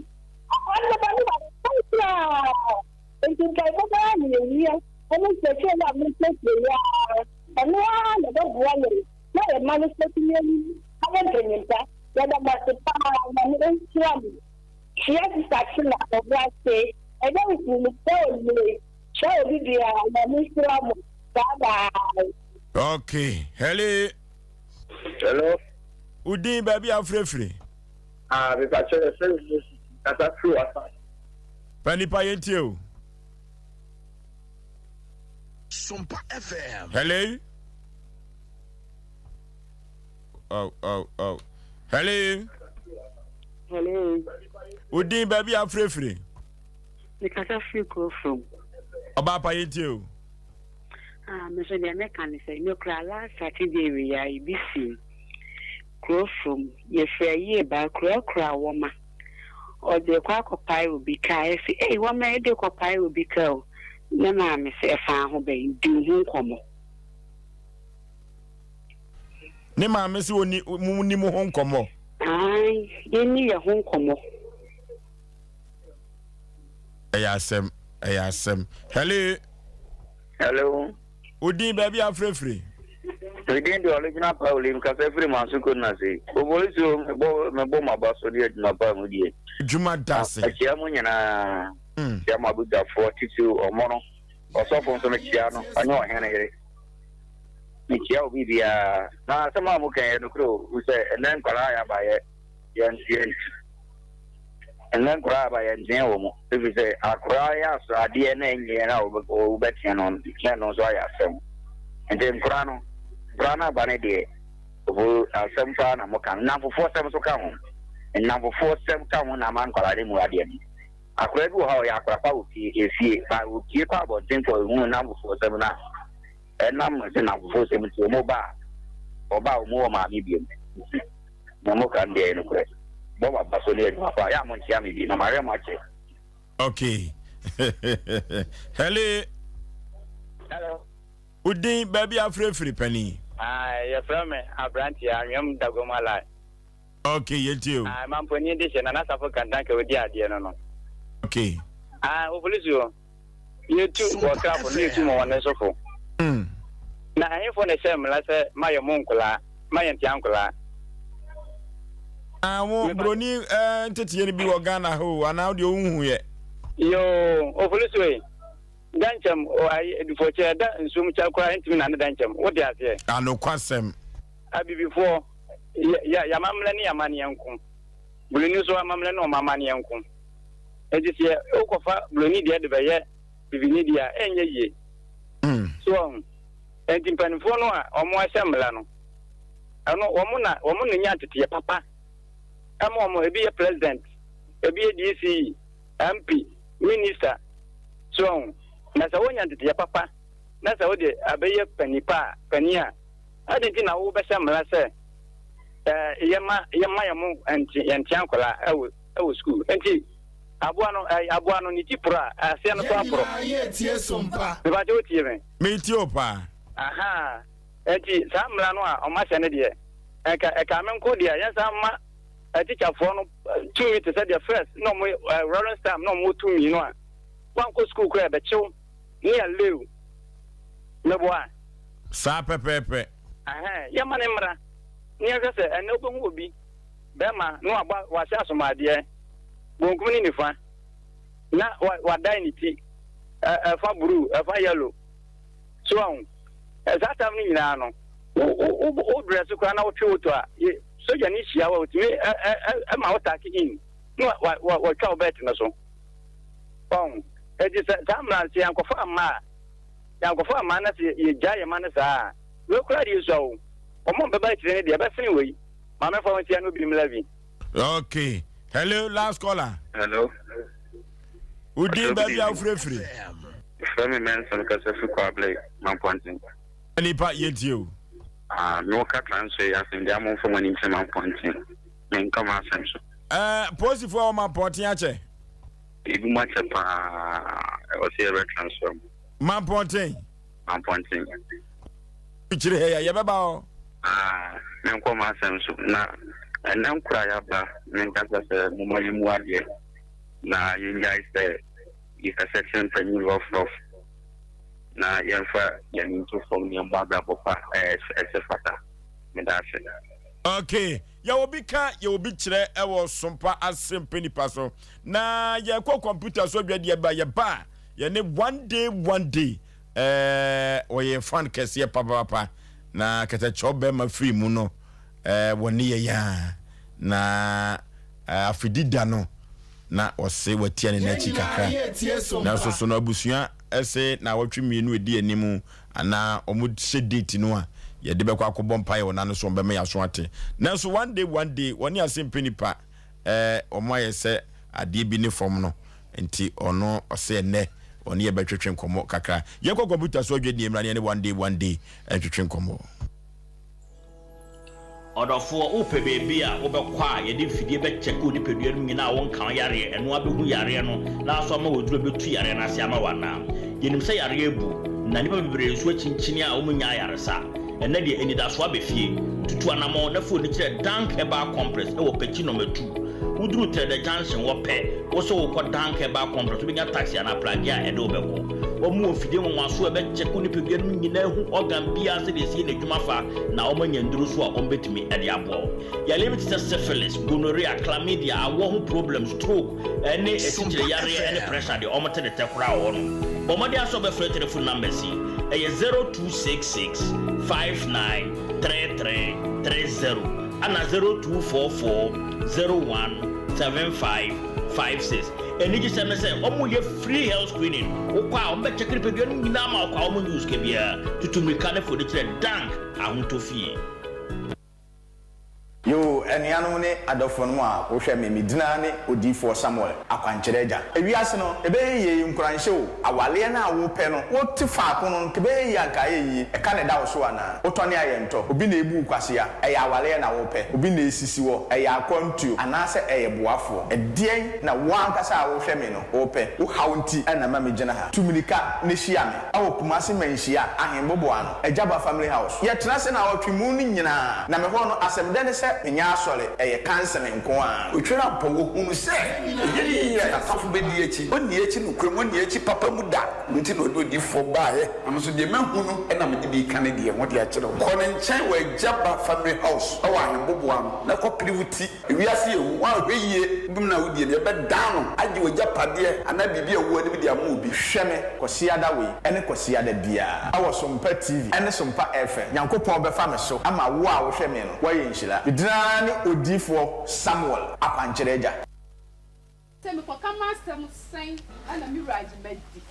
Akwadaa no bɛba ne wasɛe koraa. Enti mpaebɔ paa na yɛhia ɛne nkyerɛkyerɛ yi a mokyerɛkyerɛ yi ara. Ɛno ara na ɛbɛboa yɛn na yɛn mma no nso atumi anyini ayɛ mpanyin pa. Yɛda mo ase paa. Nyame nhyira mo. Hyia Sista Sheila Ɔbrase. Ɛda nsu mesrɛ wo anwummere yi. Hyia obi biara. Nyame nhyira mo. Bye bye. Okay, hello. Hello. Wo din baabi a wofirefiri? Ah, mepa kyɛ yɛfrɛ me Moses, kasa firi wasa. Pa nipa yɛntie o. Sompa FM. Hello. Oh, oh, oh. Hello. Hello. Wo din baabi a wofirefiri? Mekasa firi kuro from. Ɔbaa pa yɛntie o. Ah, me nso deɛ mɛka ne sɛ, me koraa last Saturday wei a ebi sii kuro from yɛfiri ayie baa kurakura wɔma ɔde kɔ akɔpae obi kaa yɛsi ei wɔma yɛde kɔpae obi kaa o ne maame sɛ ɛfa ho bɛn di ho nkɔmmɔ. Ne maame sɛ ɔni mo ni mo ho nkɔmmɔ. Ae, yɛnni yɛ ho nkɔmmɔ. Ɛyɛ asɛm, ɛyɛ asɛm. Hello. Hello. Odin baabi afirefire. Medin de Ɔlegyina Paul nkasa firi Manso Kodunase. Opolisi o mebɔ mebɔ mo aba so de adwuma pa mu die. Adwuma da ase. Akyia mo nyinaa. Kyia mo abodwafoɔ titiriw ɔmo no. Ɔsɔfo nso mekyia no ɔne ɔhene yere. Mekyia obi biara. Na asɛm a moka yɛ nokorɛ o sɛ ɛnɛ nkwadaa yɛ aba yɛ yɛn yɛn Ɛnnɛ nkoraa aba yɛnteɛ wɔ mu ɛfiri sɛ akoraa yɛ aso adeɛ na ɛnyɛ na wobɛteɛ no na ɛno nso ayɛ asɛm nti nkoraa no nkoraa no aba no deɛ obo asɛm paa na moka no nnamfofoɔ sɛm nso ka ho nnamfofoɔ sɛm ka ho na ama nkwaraa no mu adeɛ no akoraa bi wɔ hɔ a ɔyɛ akora pa wɔ fie efie ba opie kɔ abɔnten kɔ ehu nnamfofoɔ sɛm na ɛnam sɛ nnamfofoɔ sɛm nti wɔn ba a ɔba a wɔn wɔ maame biom nti na moka no deɛ ɛyɛ nokorɛ. Bɔ m'aba so ne adwuma pa. Yɛ a monkyea me bi na mahwɛ mo akyɛ. Okay. Hello. Hello. Wo din baabi afirafiri panin. Ah, yɛfrɛ me aberanteɛ anwea dagom alai. Okay, yɛntie o. Ah, mampanin de hyɛ Nana Safo Kantanka odi adeɛ no no. Okay. Ah, opolisi o. Yɛtu wɔ krafo no yɛtu ma wɔn nso fo. Na ɛhefo na ɛhyɛ mmara sɛ ma yɛ mo nkolaa, ma yɛ ntea nkolaa. Ah, wo broni eh, nteteɛ no bi wɔ Ghana ha o, anaa wodeɛ wonhu yɛ? Yoo, opolisi o. Dɛnkyɛm, o ayi, dufɔkyɛ, ɛda nsuom kyɛ koraa ɛntumi nane dɛnkyɛm, wote aseɛ? Anokwasɛm. Abibifoɔ, yɛ, yɛ, yɛamammerɛ ne yɛamanneɛ nko. Buroni nso amammerɛ ne wɔn amanneɛ nko. Enti sɛ wokɔfa buroni deɛ de bɛyɛ bibini deɛ a, ɛnyɛ yie. So wahu? Enti mpanimfoɔ no a wɔahyɛ mmara no, ɛno wɔn na wɔn na nya nteteɛ papa ɛma wɔn. Ebi yɛ president, ebi yɛ DCE, MP, minister. So wahu? Na sɛ wonya nteteɛ papa na sɛ wode abɛyɛ panin pa a, panin a, Adɛn nti na wobɛhyɛ mmara sɛ yɛma yɛma yɛn mo nte yɛn ntea nkwadaa ɛwɔ ɛwɔ sukuu? Nti aboa no ɛɛ aboa no ne ti porɔ a aseɛ no so aporɔ. Mepakyɛ wotie me? Metie o paa. Ahaa nti saa mmara no a wɔn ahyɛ no deɛ ɛka ɛka me nko deɛ yɛn san ma atikyafoɔ no tumi te sɛ deɛ first na wɔn ɛɛ Lawrence time na wɔn wɔ tumi no a wankɔ sukuu koraa ɛbɛkyew ne yɛ lew meboa. Saa pɛpɛɛpɛ. Ɛhɛn, yɛmma no mmra na yɛnhwɛ sɛ ɛnnɛ wobɛhu obi, bɛrima, na wabɔ, wahyɛ asomadeɛ, bonkum ne nifa, na wa, wadae ne ti, ɛ, ɛfa bruu, ɛfa yellow. So wahu? Ɛ, saa tam no nyinaa no, wo, wo, wo, wo dress koraa na wotwe woto a, ye, sogyani hyia wo a, otumi ɛ, ɛ, ɛ, ɛma wo take in, na wa, wa, wa, watwa wo bɛɛt no so. Wahu? Enti sɛ saa mmara no, sɛ yɛankɔfa amma a, Yɛankɔfa amma na sɛ yɛgyae yɛn mma no saa a, wei koraa deɛ ɛsua o. Wɔn a wɔbɛba akyire no deɛ, ɛbɛsene wei. Maame fa wo nsia na obi mmra bi. Okay. Hello, last caller. Hello. Wo din baabi a wofirefiri? Frɛ me Mɛnson kasa fi Kwable, Mampɔnten. Nipa yɛntie o. Ah, me wo ka transfer yi asɛm deɛ amomfa mo ani nkyerɛ Mampɔnten. Menka m'asɛm so. Eh, polisifoɔ a wɔ Mampɔnten akyɛ? Ebi mu akyɛ paa, ɛwɔ sɛ yɛbɛ transfer mu. Mampɔnten. Mampɔnten. Kyerɛ ha yi yɛbɛba hɔ. Ah, menkɔ m'asɛm so na ɛnɛ nkora yɛaba menkasa sɛ moma yɛmu adeɛ na yɛngyae sɛ yɛkasa kyerɛ mpanyin rɔfrɔf na yɛmfa yɛn nto fam na yɛmmɔ abrabɔ pa ɛsɛ fata. Meda ase. Okay, yɛwɔ bi ka yɛwɔ bi kyerɛ ɛwɔ sompa ase mpɛ nipa so na yɛkɔ kɔmputa so adwadeɛ ba yɛba a yɛne one day one day ɛɛ wɔyɛ fan kɛseɛ papaapa na kɛtɛkyɛw bɛrima firi mu no ɛɛ wɔne yɛ yaa na ɛɛ afidi da no na ɔse watia ne n'akyi kakra nanso so no abusua ɛse na awɔtwe mmienu edi anim anaa wɔn hyɛ date no a yɛde bɛkɔ akɔbɔ mpaeɛ wɔ n'ano so wɔn bɛma yɛaso ate nanso one day one day wɔne ase mpɛ nipa ɛɛ wɔn ayɛ sɛ adeɛ bi ne fam no nti ɔno ɔsɛ ɛnɛ ɔne yɛ bɛtwetwe nkɔmmɔ kakra yɛkɔ kɔmputa so adwadie mmra ne yɛne one day one day ɛntwetwe nkɔmmɔ. Ɔdɔfoɔ, wopɛ baabi a wobɛkɔ a yɛde mfidie bɛkyɛke wo nipadua no mu nyinaa a wonka wo yareɛ, ɛno ara bɛhu yareɛ no na asɔ ama wo aduro a ɛbɛtu yareɛ no ase ama wo anaa? Yɛnim sɛ yareɛ abu, na nnipa bebree nso akyinkyini a wɔnnya ayaresa. Ɛnnɛ deɛ, anidasoɔ aba fie. Tutu anammɔn na fa w'ani kyerɛ Dank Herbal Complex wɔ Pekyi Nɔma Tu. Woduru Trɛdɛ Junction hɔ pɛ, wo sɛ worekɔ Dank Herbal Complex, wobɛnya taxi anaa pragea a ɛde wo bɛkɔ. Wɔn wɔ mfidie nwanwasoɔ a ɛbɛkyɛke wo nipadua no mu nyinaa ahu organ biara sɛdeɛ ɛsi yɛ n'adwuma fa na wɔanya nnuro nso a wɔbɛtumi de aboa wo. Yareɛ bi te sɛ syphilis, gonorrhea, chlamydia, awɔ ho problem, stroke, ne asikyire yareɛ ne pressure deɛ wɔte ne tɛ koraa wɔ hɔnom. Bɔ mmɔden ara sɛ wobɛfrɛ telephone numbers yi, ɛyɛ 0266 59 33 30 ɛna 0244 01 75 56. Anigyesɛm ne sɛ wɔyɛ free health screening, wokɔ a wɔbɛkyɛke nipadua no nyinaa ma wo kwa, wɔnnye wo sika biara. Tutu mmirika ne fa w'ani kyerɛ Dank Ahotɔ Fie. Yoo, anuanom ne adɔfonom a wohwɛ me, me din ara ne Odiyifoɔ Samuel, Akwankyerɛ Agya. Ewiase no, ɛbɛyɛ yie, nkuranhyɛ o, awaleɛ no a wopɛ no, wote faako no, nka ɛbɛyɛ yie a nka ayɛ yie, ɛka na ɛda wo so anaa? Wotɔne a yɛntɔ, obi na ebu wo kwasea, ɛyɛ awaleɛ na wopɛ, obi na esisi hɔ, ɛyɛ akwantuo, anaasɛ ɛyɛ boafoɔ? Ɛdeɛn na wo ankasa a wohwɛ me no wopɛ? Wo haw nti na ɛma megyina ha. Tu mirika na hyia me wɔ Kumasi Manhyia Ahenboboano, Agyaba Family House. Yɛtena ase naawɔtwe mu no nyinaa, na me hɔ no asɛm dɛ ne sɛ menyɛ asɔre, ɛyɛ counseling nko ara. Otwere ampa, wɔhunu sɛ ɛnyɛ yiye a n'atamfo bɛdi akyi. Ɔnni akyi nokorɛ mu, ɔnni akyi papa mu da. Ɛno nti na ɔde odiyifoɔ baeɛ. Na me nso deɛ mahu no na mede bi reka ne deɛ ho de akyerɛ wo. Kɔ ne nkyɛn wɔ Agyaba Family House wɔ Ahenboboano na kɔpere wo ti. Ewiase yɛ hu, woanhwɛ yie bem na wodie no, yɛbɛdan no agye w'agyapadeɛ anaa biribi a ɛwɔ w'anim de ama obi. Hwɛ me Kwasiada wei ne Kwasiada biara wɔ Sompa TV ne Sompa FM. Nyankopɔn bɛfa me so ama wo a wohwɛ me no woayɛ nhyira. Me din ara ne Odiyifoɔ Samuel Akwankyerɛ Agya. Sɛ mekɔka m'asɛm sɛn na me wura agye madi.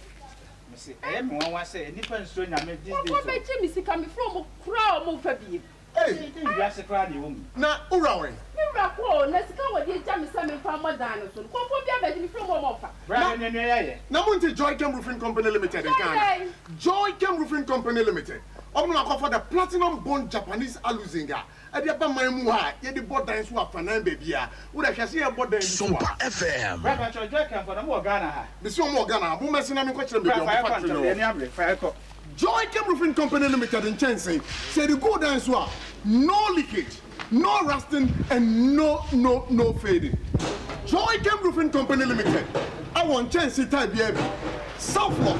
Mese ɛyɛ me nwanwa sɛ nnipa nsuro Nyame these days o. Nkurɔfoɔ bɛgye me sika mefrɛ wɔn koraa a wɔn mfa biem. Ei! Dɛn wiase koraa na ɛwɔ mu yi. Na wo wura wɛn? Me wura kɔ o, na sika a wɔde agya me sɛ memfa mmɔ dan no so no, nkurɔfoɔ bi abɛgye mefrɛ wɔn a wɔmfa. Bra na nua nua yɛayɛ. Na monte Joychem Roofing Company Limited nka ana? Joychem Roofing Company Limited, wɔn na wɔakɔfa the Platinum Bond Japanese Aluzinc a ɛde aba man mu ha a yɛde bɔ dan so afanan baabiara. Wo deɛ hwɛ sɛ yɛbɔ dan bi so a. Sompa FM. Bra pakyɛw Joychem fo na mo wɔ Ghana ha? Mese wɔn wɔ Ghana ha, mommɛse na menkɔkyerɛ me Bra baabi a fa wɔn yɛkɔ factory ntɛm no yɛn wɔ. ani abere fa yɛkɔ. Joychem Roofing Company Limited nkyɛnsee, sɛ yɛde gu dan so a, no leakage, no rusting and no no no fading. Joychem Roofing Company Limited wɔ nkyɛnsee type biara bi, Southlock,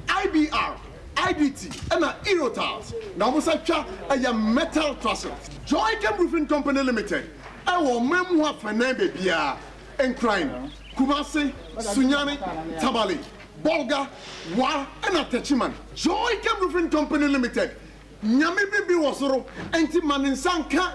IBR, IDT ɛna Eurotiles na wɔn nsa twa ɛyɛ metal trusses. Joychem Roofing Company Limited wɔ ɔman mu hɔ afanan baabiara, Nkran, Kumasi, Sunyani, Tamale. Bolga, Wa ɛna Techiman. Joychem Roofing Company Limited, Nyame bi bi wɔ soro nti ma ne nsa nka.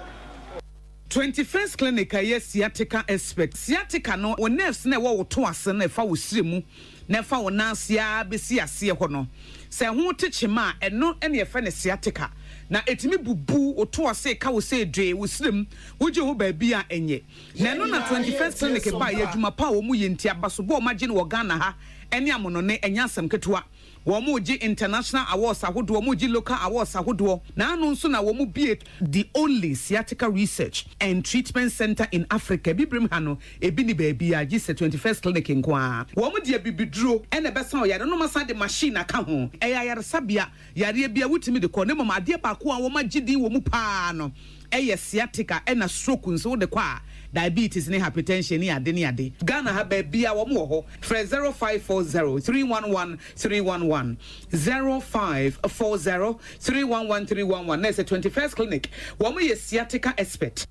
21st Clinic a ɛyɛ sciatica expert. Sciatica no, wo nerves no a ɛwɔ wo to ase no a ɛfa wo srɛ mu na ɛfa wo nan ase ara bɛsi aseɛ hɔ no, sɛ ɛho te kyema a, ɛno na yɛfrɛ no sciatica. Na ɛtumi bubu wo to ase, ɛka wo sɛ dwee, wo srɛ mu, wogye ho baabi a ɛnyɛ. Na ɛno na 21st Clinic baeɛ, adwuma pa a wɔyɛ nti, abasobɔ a wɔagye no wɔ Ghana ha ne amonɔne, ɛnyɛ asɛm ketewa. Wɔregye international awards ahodoɔ, wɔregye local awards ahodoɔ, na ano nso na wɔbue the only sciatica research and treatment centre in Africa, Abibirem ha no, ebi nni baabiara gye sɛ 21st Clinic nko ara. Wɔde abibiduro na ɛbɛsa ɔyare no, na wɔasan de machine aka ho. Ɛyɛ ayaresabea Yareɛ biara wotumi de kɔ na mmom adeɛ baako a wɔagye din wɔ mu pa ara no yɛ sciatica ɛna stroke nso wode kɔ a diabetes ne hypertension ne ade ne ade. Ghana ha baabiara wɔn wɔ hɔ frɛ 0540 311 311 0540 311 311 na ɛsɛ 21st clinic wɔn yɛ sciatica expert.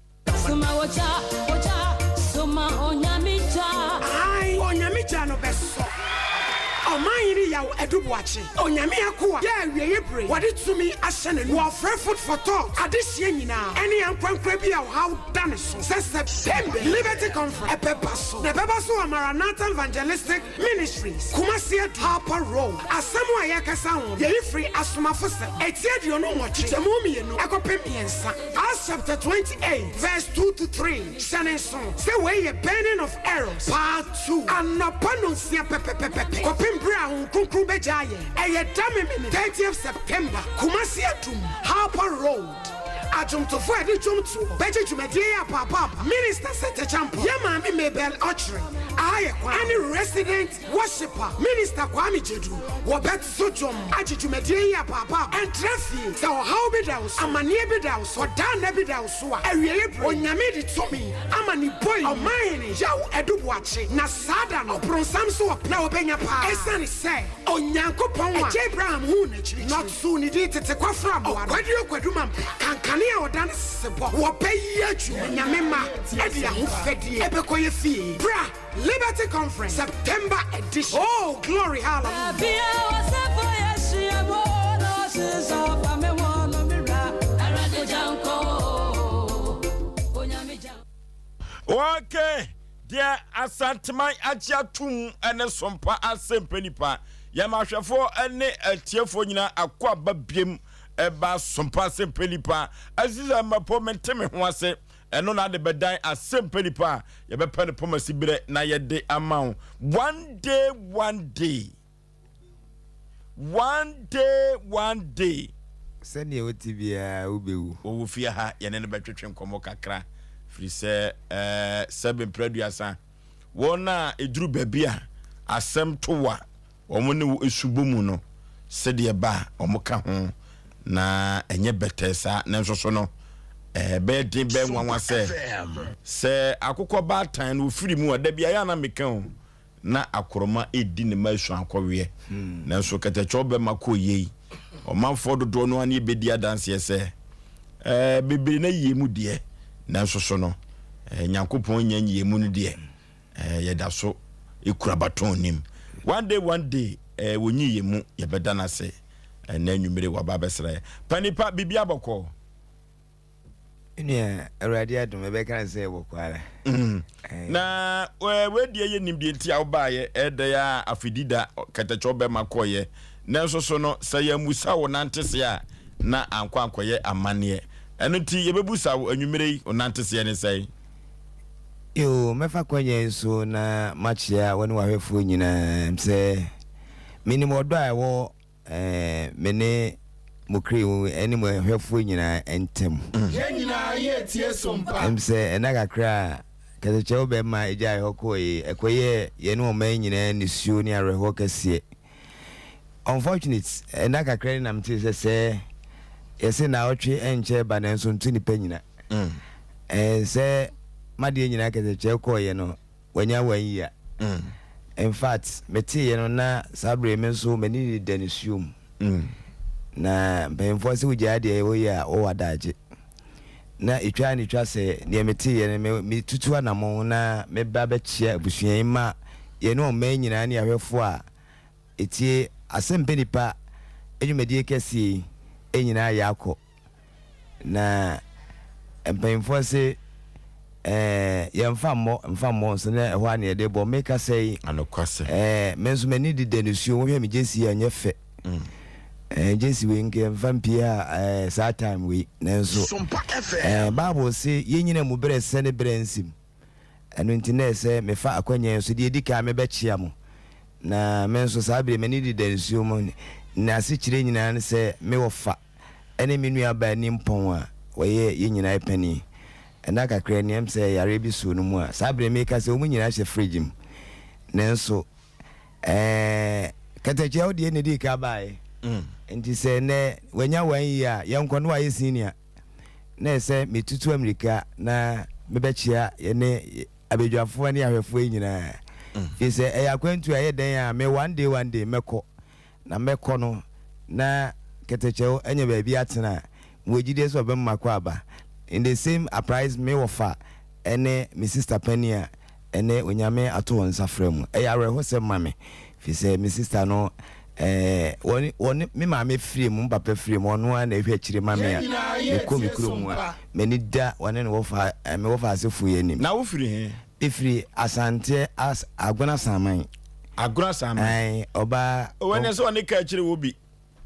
Soma ogya, ogya, soma Onyame gya. Ae, Onyame gya no bɛsɔ. Ɔman hene Yaw Adu Boakye, Onyame akoa, yɛ awieɛ bere, wɔde tumi ahyɛ n'anum. Wɔfrɛ Food for Thought adehyeɛ nyinaa ɛne ankorankorɛ bi a ɔhaw da ne so sɛ September Liberty Conference ɛbɛba so, na ɛbɛba so wɔ Maranatha Evangelistic Ministries, Kumasi Adu, Harper Road. Asɛm a yɛrekasa ho no, yɛyi firi Asomafosɛm, eti 28, kyekyɛmu mmienu kɔpem mmiɛnsa. Acts chapter 28 verse 2 to 3. Hyɛ no nsow sɛ wei yɛ Burning of Arrows Part 2, anɔpa nnɔnsia pɛpɛpɛpɛ kɔpem bere a Honhom Kronkron begyaa yɛn. Ɛyɛ da Memene, 30th September, Kumasi Adum, Harper Road. Adwomtofo a yɛde dwom toɔ bɛgye dwumadie yi apaapaapa, Minister Seth Acheampong, yɛn maame Mabel Ɔkyere, aha yɛ kwan, ɛne Resident Worshipper Minister Kwame Gyedu wɔbɛto dwom agye dwumadie yi apaapaapa. Ɛntra fie, sɛ ɔhaw bi da wo so, amaneɛ bi da wo so, ɔdaa nna bi da wo so a, awieɛ berɛ, Onyame de tumi ama ne boi Ɔmanhene Yaw Adu Boakye, na saa da no ɔbronsam so ɔpɛ na ɔbɛnya paa, ɛsiane sɛ Onyankopɔn a Agya Abraham huu n'akyirikyiri na ɔtoo ne din tete kwafra mmoa no, Ɔkwaduro Kwadu Mampra, kankane a ɔda ne sesebɔ, wɔbɛyɛ adwuma, Nyame mma de ahofadie bɛkɔ yɛ fie. Bra! Liberty Conference September edition Oh glory hallelujah. Okay, deɛ Asanteman agye atom ne sompa asɛmpɛ nipa yɛma ahwɛfoɔ ne atiefoɔ nyinaa akɔ aba biem ɛba sompa asɛmpɛ nipa Aziza Mmapo mente me ho ase. Ɛno na ade bɛdan asɛmpa nipa a yɛbɛpɛ no pɔmasi berɛ na yɛde ama wo. One day, one day. One day, one day. Sɛdeɛ wote biara wobɛwu. Wɔwɔ fie ha, yɛne no bɛtwetwe nkɔmmɔ kakra, firi sɛ ɛɛ sɛbe mprɛ aduasa, wɔn a ɛduru baabi a asɛm to wo a, wɔn ne wo su bɔ mu no, sɛdeɛ ɛba a, wɔka ho, na ɛnyɛ bɛtɛɛ saa. Nanso so no, ɛbɛyɛ den bɛyɛ nwanwa sɛ, sɛ akokɔ baatan no ɔfiri mu a, da bi ayɛ a na meka o, na akorɔma redi ne mma asuankɔweɛ. Nanso kɛtɛkyɛw bɛma kɔɔ yei. Ɔmanfoɔ dodoɔ no ara ne bɛdi adanseɛ sɛ, ɛɛ, bebree no ayie mu deɛ, nanso so no, ɛɛ, Nyankopɔn nnya nyie mu no deɛ, ɛɛ, yɛda so kura baton nim. One day, one day, ɛɛ, wɔnyi yɛn mu, yɛbɛda no ase. Ɛnnɛ anwummere waba abɛsra yɛn. Panipa, biribi abɔkɔɔ. Me nua, Awurade adom, ɛbɛka no sɛ bɔkɔ ara. Mm. Na wei deɛ yɛ nim deɛ nti a wobaeɛ, ɛdɛ a afidi da kɛtɛkyɛw bɛma kɔeɛ. Nanso so no, sɛ yɛammusa wo nanteseɛ a, na ankɔ ankɔyɛ amanneɛ. Ɛno nti yɛbɛbusa wo anwummerɛ yi, wo nanteseɛ ne sɛn? Yoo, mɛfa kwanya yi so na makyea wo ne w'ahwɛfoɔ nyinaa sɛ menim ɔdɔ a ɛwɔ Me ne mo kra mu ne mo hwɛfoɔ nyinaa ntam. Yɛn nyinaa yɛ tie so mpa. Ɛm sɛ nna kakra a kɛtɛkyɛw bɛma egyae hɔ kɔɔ yi, ɛkɔyɛɛ yɛne ɔman nyinaa nisuo ne awerɛhoɔ kɛseɛ. Unfortunate, nna kakra ni na metee sɛ sɛɛ yɛse naawɔtwe ɛnkyɛ ba nanso nto nipa nyina. Ɛɛ sɛ madeɛ nyinaa kɛtɛkyɛw kɔɔyɛ no, wanya one year. In fact, meteeɛ no na saa berɛ yi me nso m'ani deda nisuo mu. Na mpanyinfoɔ sɛ wogyaa deɛ woyɛ a wowɔ adagye. Na etwa ne twa sɛ deɛ meteeɛ no me metutu anamɔn na meba bɛkyea abusua yi ma yɛne ɔman nyinaa ne ahwɛfoɔ a ɛtie asɛmpɛ nipa dwumadie kɛseɛ yi nyinaa yɛakɔ. Na mpanyimfoɔ se, Ɛɛ, yɛmfa mmɔ, mfa mmɔ nso na ɛhɔ ara na yɛde bɔ. Mekasa yi, Anokwasɛm. ɛɛ, me nso m'ani deda nisuo. Wohwɛ me gyesi yi a, ɛnyɛ fɛ. Ɛɛ, gyesi wei nka yɛmfa mpie ha ɛɛ, saa time wei. Nanso, Sompa ɛɛ, FM. Bible se yɛnyina mu berɛ sɛ ne berɛ nsim. Ɛno nti na ɛsɛ mefa akwanya yi so, deɛ ɛdi kan mebɛkyea mo. Na me nso saa berɛ yi m'ani deda nsuo mu. N'asekyerɛ nyinaa ne sɛ me wɔfa. ne me nuabaa nimpɔn a ɔyɛ yɛn nyinaa panin. Nna kakra ni, ɛm sɛ yareɛ bi soo no mu a, saa berɛ meka sɛ wɔn nyinaa hyɛ fridge mu. Nanso, ɛɛ, katakyia wo deɛ na ɛdii ka baeɛ. Nti sɛ nnɛ wanya one year a, yɛnkɔ na wayɛ senior. Na ɛsɛ metutu amirika na mebɛkyea yɛne abadwafoɔ ne ahwɛfoɔ yi nyinaa. Firi sɛ ɛyɛ akwantuo a ɛyɛ dɛn a, me one day one day mɛkɔ. Na mɛkɔ no, na kɛtɛkyɛw anya baabi atena a, mewɔ gyidie sɛ ɔbɛma makɔ aba. In the same apprise me wɔfa ne me sister panin a ɛnɛ Onyame ato wɔn nsa frɛ mu. Ɛyɛ awerɛhosɛm ma me, firi sɛ me sister no eh, wɔne, wɔne, me maame firii mu, me papa firii mu, ɔno ara na ɛhwɛ akyire ma me a mekɔ me kuro mu a, m'ani da wɔne ne wɔfa, eh, me wɔfa asefoɔ yi anim. Na wofiri he? Mefiri Asante as Agona Asaman. Agona Asaman. Ayi ɔbaa. O ɛnɛ sɛ ɔne kaa akyire wɔ bi.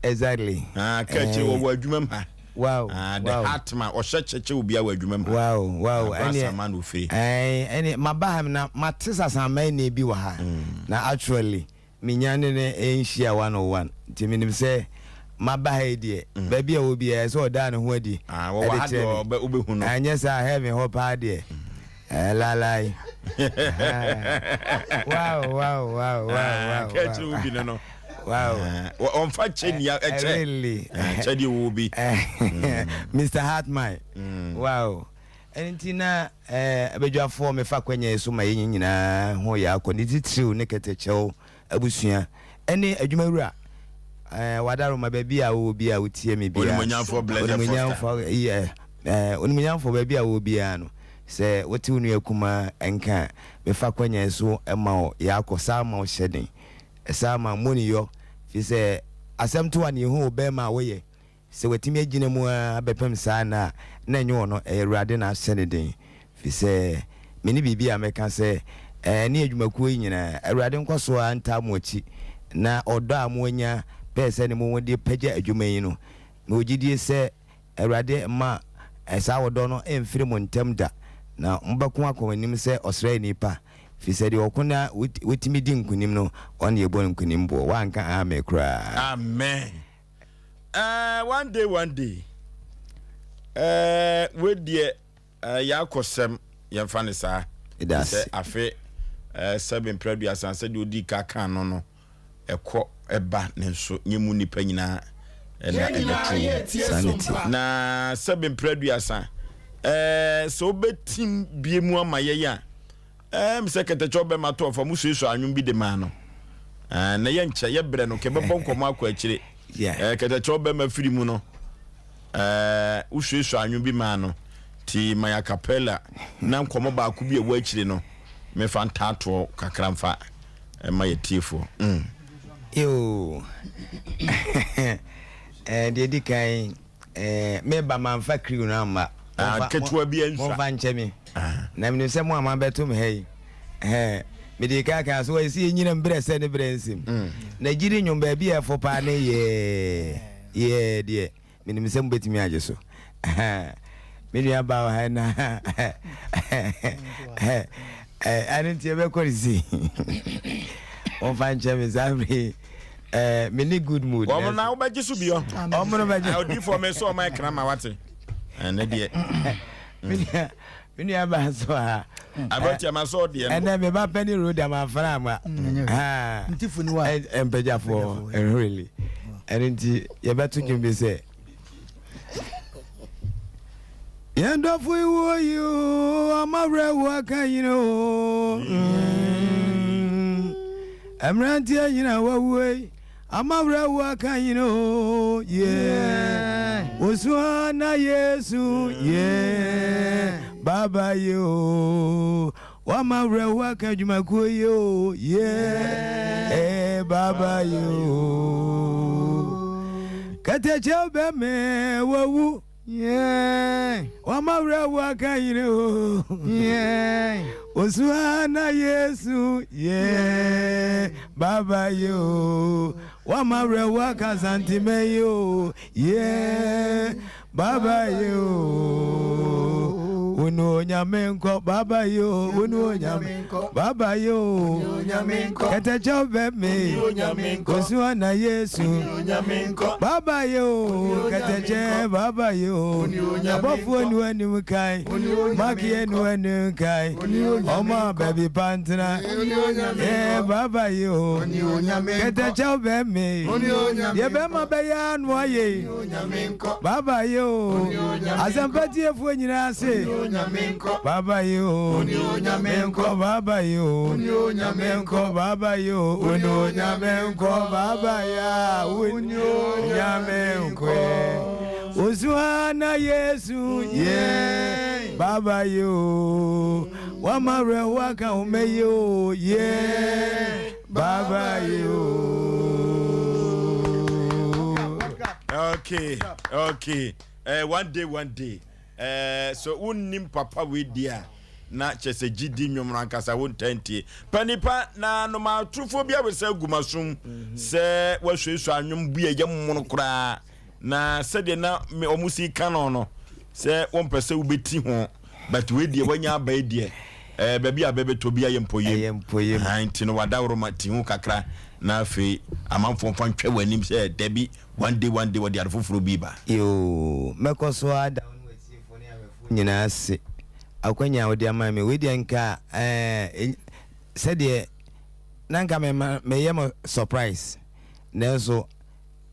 Exactly. Ah kaa akyire wɔ wɔ adwuma mu ha. Wow. Ah the wow. heart man ɔhyɛ kyɛkyɛ obi wɔ adwuma mu ha. Wow wow Agona ɛnɛ Asaman na ofiri. Ɛɛ ɛnɛ ma ba ha na ma te sɛ Asaman ni bi wɔ ha. Na actually. Menya ne no nhyia one on one nti menim sɛ maba ha yi deɛ baabi a ɔwɔ biara ɛsɛ ɔdaa ne ho adi wɔwɔ de ha kyerɛ deɛ me. wobɛhu no. Anyɛ saa heaven hɔ paa deɛ eh, lalai. Wow wow wow wow wow. Ka akyerɛ wo bi no no. Wow. Ɔmfa kyɛ nia ɛkyɛ. Really. Kyɛ deɛ wɔ bi. Mr. Hartman. Wow. Ɛno nti na Abadwafoɔ mefa akwanya yi so ma yɛn nyinaa ho yɛ akɔ, ne titiriw ne kɛtɛkyɛw abusua ne adwumawura Wadaroma baabi a wowɔ biara a wotie me biara. Onimuonyamfoɔ Blessed Foster. Onimuonyamfoɔ, onimuonyamfoɔ baabi a wowɔ biara no, sɛ wote wo nua kumaa nka a, mefa akwanya yi so ma wo yɛ akɔ, saa ma wo hyɛ den, saa ma moniyɔ, firi sɛ asɛm to a na yɛhu wo bɛrima a woyɛ. Sɛ watumi agyina mu ara bɛpem saa nna a, na ɛnyɛ ɔno, ɛyɛ Awurade na ahyɛ no den. Ɛfiri sɛ, menni biribi a mɛka sɛ ɛne adwumakuo yi nyinaa. Awurade nkɔ so ara ntaa mo akyi, na ɔdɔ a moanya pɛɛ sɛ ne mo de pagya adwuma yi no, mewɔ gyidie sɛ Awurade mma Saa ɔdɔ no mfiri mo ntam da, na mobɛko akɔ mo anim sɛ ɔsraani pa, firi sɛ deɛ ɔko na ɔtumi di nkonim no, ɔno na yɛbɔ no nkonim boɔ. Woanka amen koraa. Amen. Eh, one day, one day. Eh, wei deɛ eh, yɛakɔsɛm yɛmfa ne saa. Sɛ afe eh, sɛbe mprɛ aduasa sɛdeɛ ɔdii ka kan no no ɛkɔ ɛba ne nso nyɛ mu nnipa nyinaa ɛna ɛbɛto mu. Na sɛbe mprɛ aduasa eh, sɛ wobɛtim bie mu ama yɛn a Ɛɛ me sɛ kɛtɛkyɛ ɔbɛma to ɔfa mu suasua anwom bi de maa no. Ɛɛ na yɛ nkyɛ yɛ brɛ no kɛ bɛbɔ nkɔmɔ akɔ akyire. Ɛɛ kɛtɛkyɛ ɔbɛma firi mu no ɛɛ wosuasua anwom bi maa no ti ma yɛ acapella na nkɔmɔ baako bi ɛwɔ akyire no mefa ntaatoɔ kakra mfa ɛma yɛ tiefoɔ. Mm. Yoo ɛɛ deɛ di kan. Eh, me ba mamfa crew no amma. Ah, ketewa bi ansua. Momfa nkyɛ me. Ah. Na menim sɛ mo a mabɛto me ha yi. Eh, mede ka kan so wɔsi yɛnyina mbrɛ sɛ ne brɛ nsim. Mm. Na gyidi nnwom baabi a ɛfo paa ne yɛɛ yɛɛ deɛ menim sɛ mobɛtumi agye so. Me nua baa wɔ ha na ɛno nti yɛbɛkɔ ne sei. Momfa nkyɛ me saa bere Eh, me ni good mood. Wɔn na wobɛgye so bi ɔ. Wɔn no bɛgye. Odiifoɔ me so ɔma ɛkra ma wate. Ɛnɛ deɛ. Me nua ba so ha. Aberanteɛ ma so ɔdeɛ no. Ɛnɛ me ba pɛ ne road ama afra ama. Ntifo ni wa. Mpagyafoɔ really. Ɛno nti yɛbɛto dwom bi sɛ. Yɛn dɔfo yi wɔ yi o, ɔma werɛ wo aka nyina o. Mmeranteɛ nyina wawuo yi, ama werɛ wo aka nyina o. Yeah. Osua na Yesu, yeah. Baba yi o. Wama werɛ wo aka adwumakuo yi o, yeah. Eh, Baba yi o. Kɛtɛkyɛw bɛmɛ wawu. Yeah. Wama werɛ wo aka yere o. Yeah. Osua na Yesu. Yeah. Baba ye o. Wama werɛ wo aka santime ye o. Yeah. Baba ye o. Unu onyame nkɔ baba ye o. Unu onyame nkɔ baba ye o. Kɛtɛkyɛw bɛ me. Osua na Yesu. Baba ye o. Kɛtɛkyɛ baba ye o. Abɔfoɔ nu anim kan. Makeɛ nu anim kan. Ɔmo a baabi pa ntena. Eh, baba ye o. Kɛtɛkyɛw bɛ me. Deɛ bɛma bɛyɛ ano ayɛ yi. Baba ye o. Asɛmpa tiefoɔ nyinaa se. Baba ye o. Menkɔ baba ye o. Menkɔ baba ye o. Unu onyame nkɔ baba ya. Unu onyame nkɔ ye. Osuana Yesu ye. Baba ye o. Wama werɛ waka home ye o ye. Baba ye o. Okay, okay. One day, one day. So wonnim papa wei deɛ a na kyerɛ sɛ gyidi nnwom no ankasa wontaa ntie. Pa nipa na anomatorofoɔ bi awesa agu m'asom sɛ wɔasuasua nnwom bi a ɛyɛ mono koraa na sɛdeɛ na wɔn si ka no no sɛ wɔmpɛ sɛ wobɛti ho but wei deɛ wanya aba yi deɛ eh, baabi a bɛbɛtɔ bi ayɛ mpɔyem nti no wadaworoma ti ho kakra na afei amanfoɔ mfa ntwa wɔn anim sɛ dabi One day, one day, wɔde ade foforɔ bi ba. Yoo, mɛkɔ so ara ada wo ne w'atiefoɔ ne ahwɛfoɔ nyinaa ase akwanya a wode ama me. Wei deɛ nka ɛɛ sɛdeɛ na nka mema meyɛ mo surprise nanso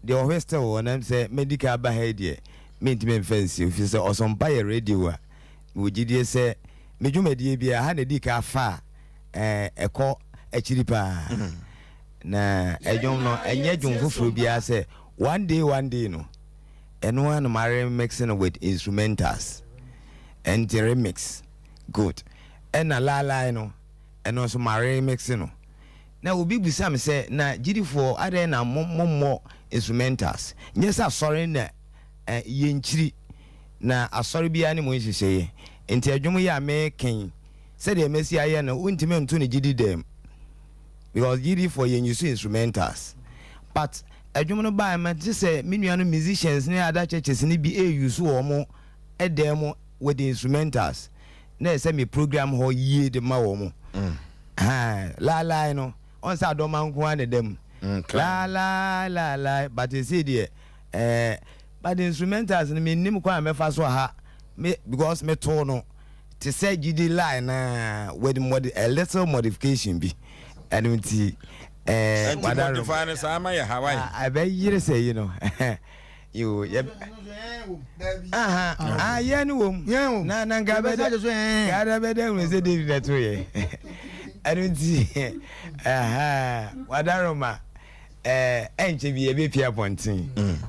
deɛ ɔhwɛ still wɔ nam sɛ mɛdi ka aba ha yi deɛ mentumi mfa nsi ɛfiri sɛ ɔsɔmpa yɛ radio a mewɔ gyidie sɛ me dwumadie biara ha na ɛdi ka fa a ɛɛ ɛkɔ akyiri paa. Na ɛdwom no ɛnyɛ dwom foforɔ biara sɛ one day one day no ɛno ara na ma remix no with instrumentals ɛnti remix good ɛna laalae no ɛno nso ma remix no na obi bisa me sɛ na gyidifoɔ adɛn na mo mommɔ instrumentals nyɛ sɛ asɔre na yɛnkyiri na asɔre biara ne mo nhyehyɛeɛ nti ɛdwom yi a meken sɛdeɛ mɛsi ayɛ no wontumi nto no gyidi dɛm because gyidi for yɛn use instrumentals but ɛdwom no baa ma te sɛ me nua no musicians ne other churches no bi use wɔn dan mu with the instrumentals na ɛsɛ me program hɔ yie de ma wɔn. Ahaa laalae no ɔn sɛ adɔma nko ara na ɛda mu. Laalae laalae but ɛsei deɛ ɛɛ but instrumentals no mennim kwan a mɛfa so aha me because metoo no te sɛ gyidi line no ara with modi a little modification bi ɛno nti ɛɛ Ɛnti wada modify no saa ma yɛ ha wai. Ah ɛbɛyere sɛ yi no yoo yɛ aha ah yɛn no wom na na nka bɛda nka bɛda hunu sɛ David na ɛto yɛ ɛno nti aha wadaroma ɛɛ ɛnkyɛ bi yɛbɛpie abɔnten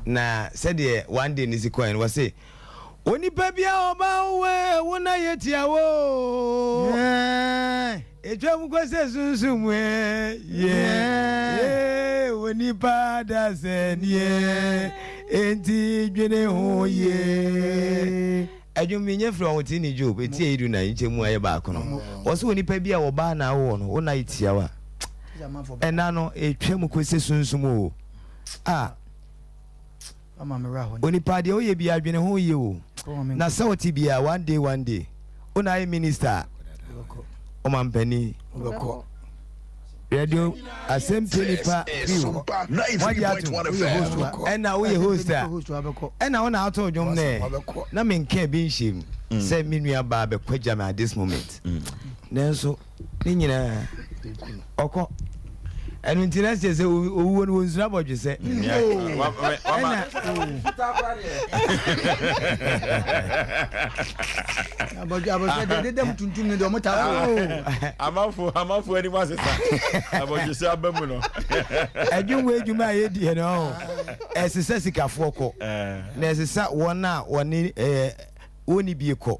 na sɛdeɛ one day no si kɔɛ no wɔse Onipa bi a ɔba wo ɛ, wo na yɛ tia wo. Etwa mu kɔ sɛ sunsum ɛ, yɛ onipa da sɛ nie, enti dwene ho yie. Ɛdwom yi nyɛ firi ɔhoteni Job eti a edu na nkyɛ mu ayɛ baako no. Wɔsɛ onipa bi a ɔbaa na awoɔ no, wo na yɛ tia wa. Ɛna no etwa mu kɔ sɛ sunsum o. Ah. Onipa deɛ woyɛ biaa dwene ho yie o na sɛ wote biaa one day one day wo na ayɛ minister a ɔmampanin radio asɛm tie nipa feel wagye atom ɛna woyɛ host a ɛna wo na ato dwom nɛ na menka bi nhyɛ mu sɛ me nua baa bɛkɔ gya me at this moment nanso ne nyinaa ɔkɔ ɛno nti na kyerɛ sɛ owuo no wɔnsuro abɔdwesɛ ɛna amanfo anim asesa abɔdwesɛ aba mu no adwuma adwuma a yɛdiɛ no ɛsesa sikafoɔ kɔ na ɛsesa wɔn a wɔne wɔnni bie kɔ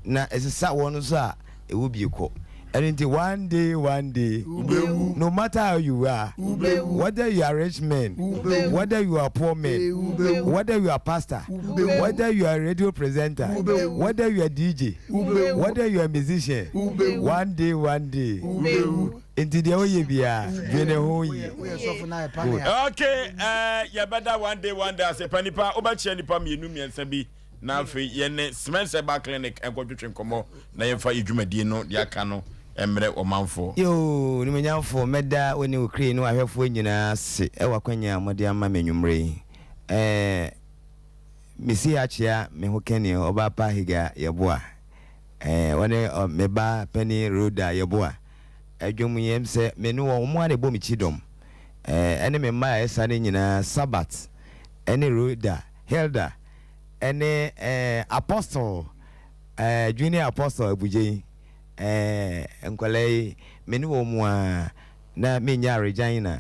na ɛsesa wɔn nso a ɛwɔ bie kɔ. Ɛno nti one day one day no matter how you are whether you are rich man whether you are poor man whether you are pastor whether you are radio presenter whether you are DJ whether you are musician one day one day nti deɛ woyɛ biara dwene ho yie. Good. Okay, uh, yɛbɛda one day one day ase pa nipa wobɛkyerɛ nipa mmienu mmiɛnsa bi Na afei yɛne Smens Herbal Clinic nkɔtwetwe nkɔmmɔ na yɛmfa yɛn dwumadie no deɛ aka no mmrɛ ɔmanfoɔ. Yoo, Onimuonyamfoɔ, mɛda wo ne wo kra ne w'ahwɛfoɔ nyinaa ase wɔ akwanya a mode ama me anwummerɛ yi. Ɛɛ, mesi ha kyea me hokani, Ɔbaa Pa Hagar Yeboah, ɛɛ, ɔne me ba panin Rhoda Yeboah. Dwom yi, ɛm sɛ me ne wɔn, wɔn ara na ɛbɔ me kyidɔm. Ɛɛ, ɛne me mma a ɛsa no nyinaa, Sabat ne Rhoda, Hilda, ɛne eh, Apostle eh, Junior Apostle Abugye eh, nkwadaa yi, me ne wɔn mu a na menya aregyan na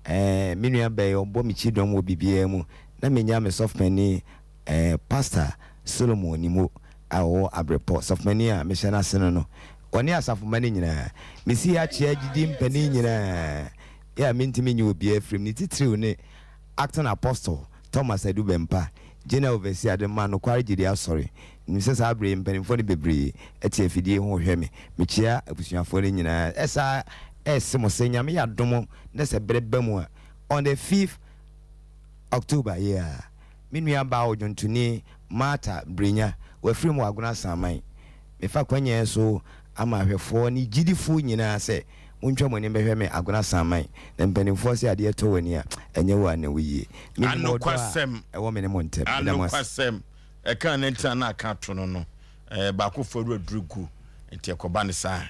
eh, me nua bɛyɛ ɔbɔ me kyidɔm wɔ biribiara mu na menya me sɔfopanin eh, Pastor Solomon Nimo a ɔwɔ Abrepɔ, sɔfopanin a mehyɛ n'ase no no, ɔne asafomma no nyinaa. Mesi akyea gyidi mpanin nyinaa yɛ a mentumi nyi obiara firim, ne titiriw ne Acting Apostle Thomas Adu Bempah, General Overseer de ma Nokware Gyidi Asɔre. Minim sɛ saa bere yi mpanimfoɔ no bebree te afidie ho rehwɛ me. Mekyea abusuafoɔ no nyinaa. Ɛsaa ɛrese mo sɛ Nyame yɛ adom na sɛ bere ba mu a, on the fifth October yi a, me nua baa odwontoni Martha Brenya, wafiri mu wɔ Agona Asaman. Mefa kwannya yi so ama ahwɛfoɔ ne gyidifoɔ nyinaa sɛ montwa mo ani mbɛhwɛ me Agona Asaman na mpanimfoɔ se adeɛ tɔ w'ani a, ɛnyɛ wo a na woyie. Menim ɔdɔ a ɛwɔ me ne mo ntam. Meda mo ase. Anokwasɛm, ɛka ne ntina na aka ato no no, ɛɛ baako fa awura duru gu, nti ɛkɔba ne saa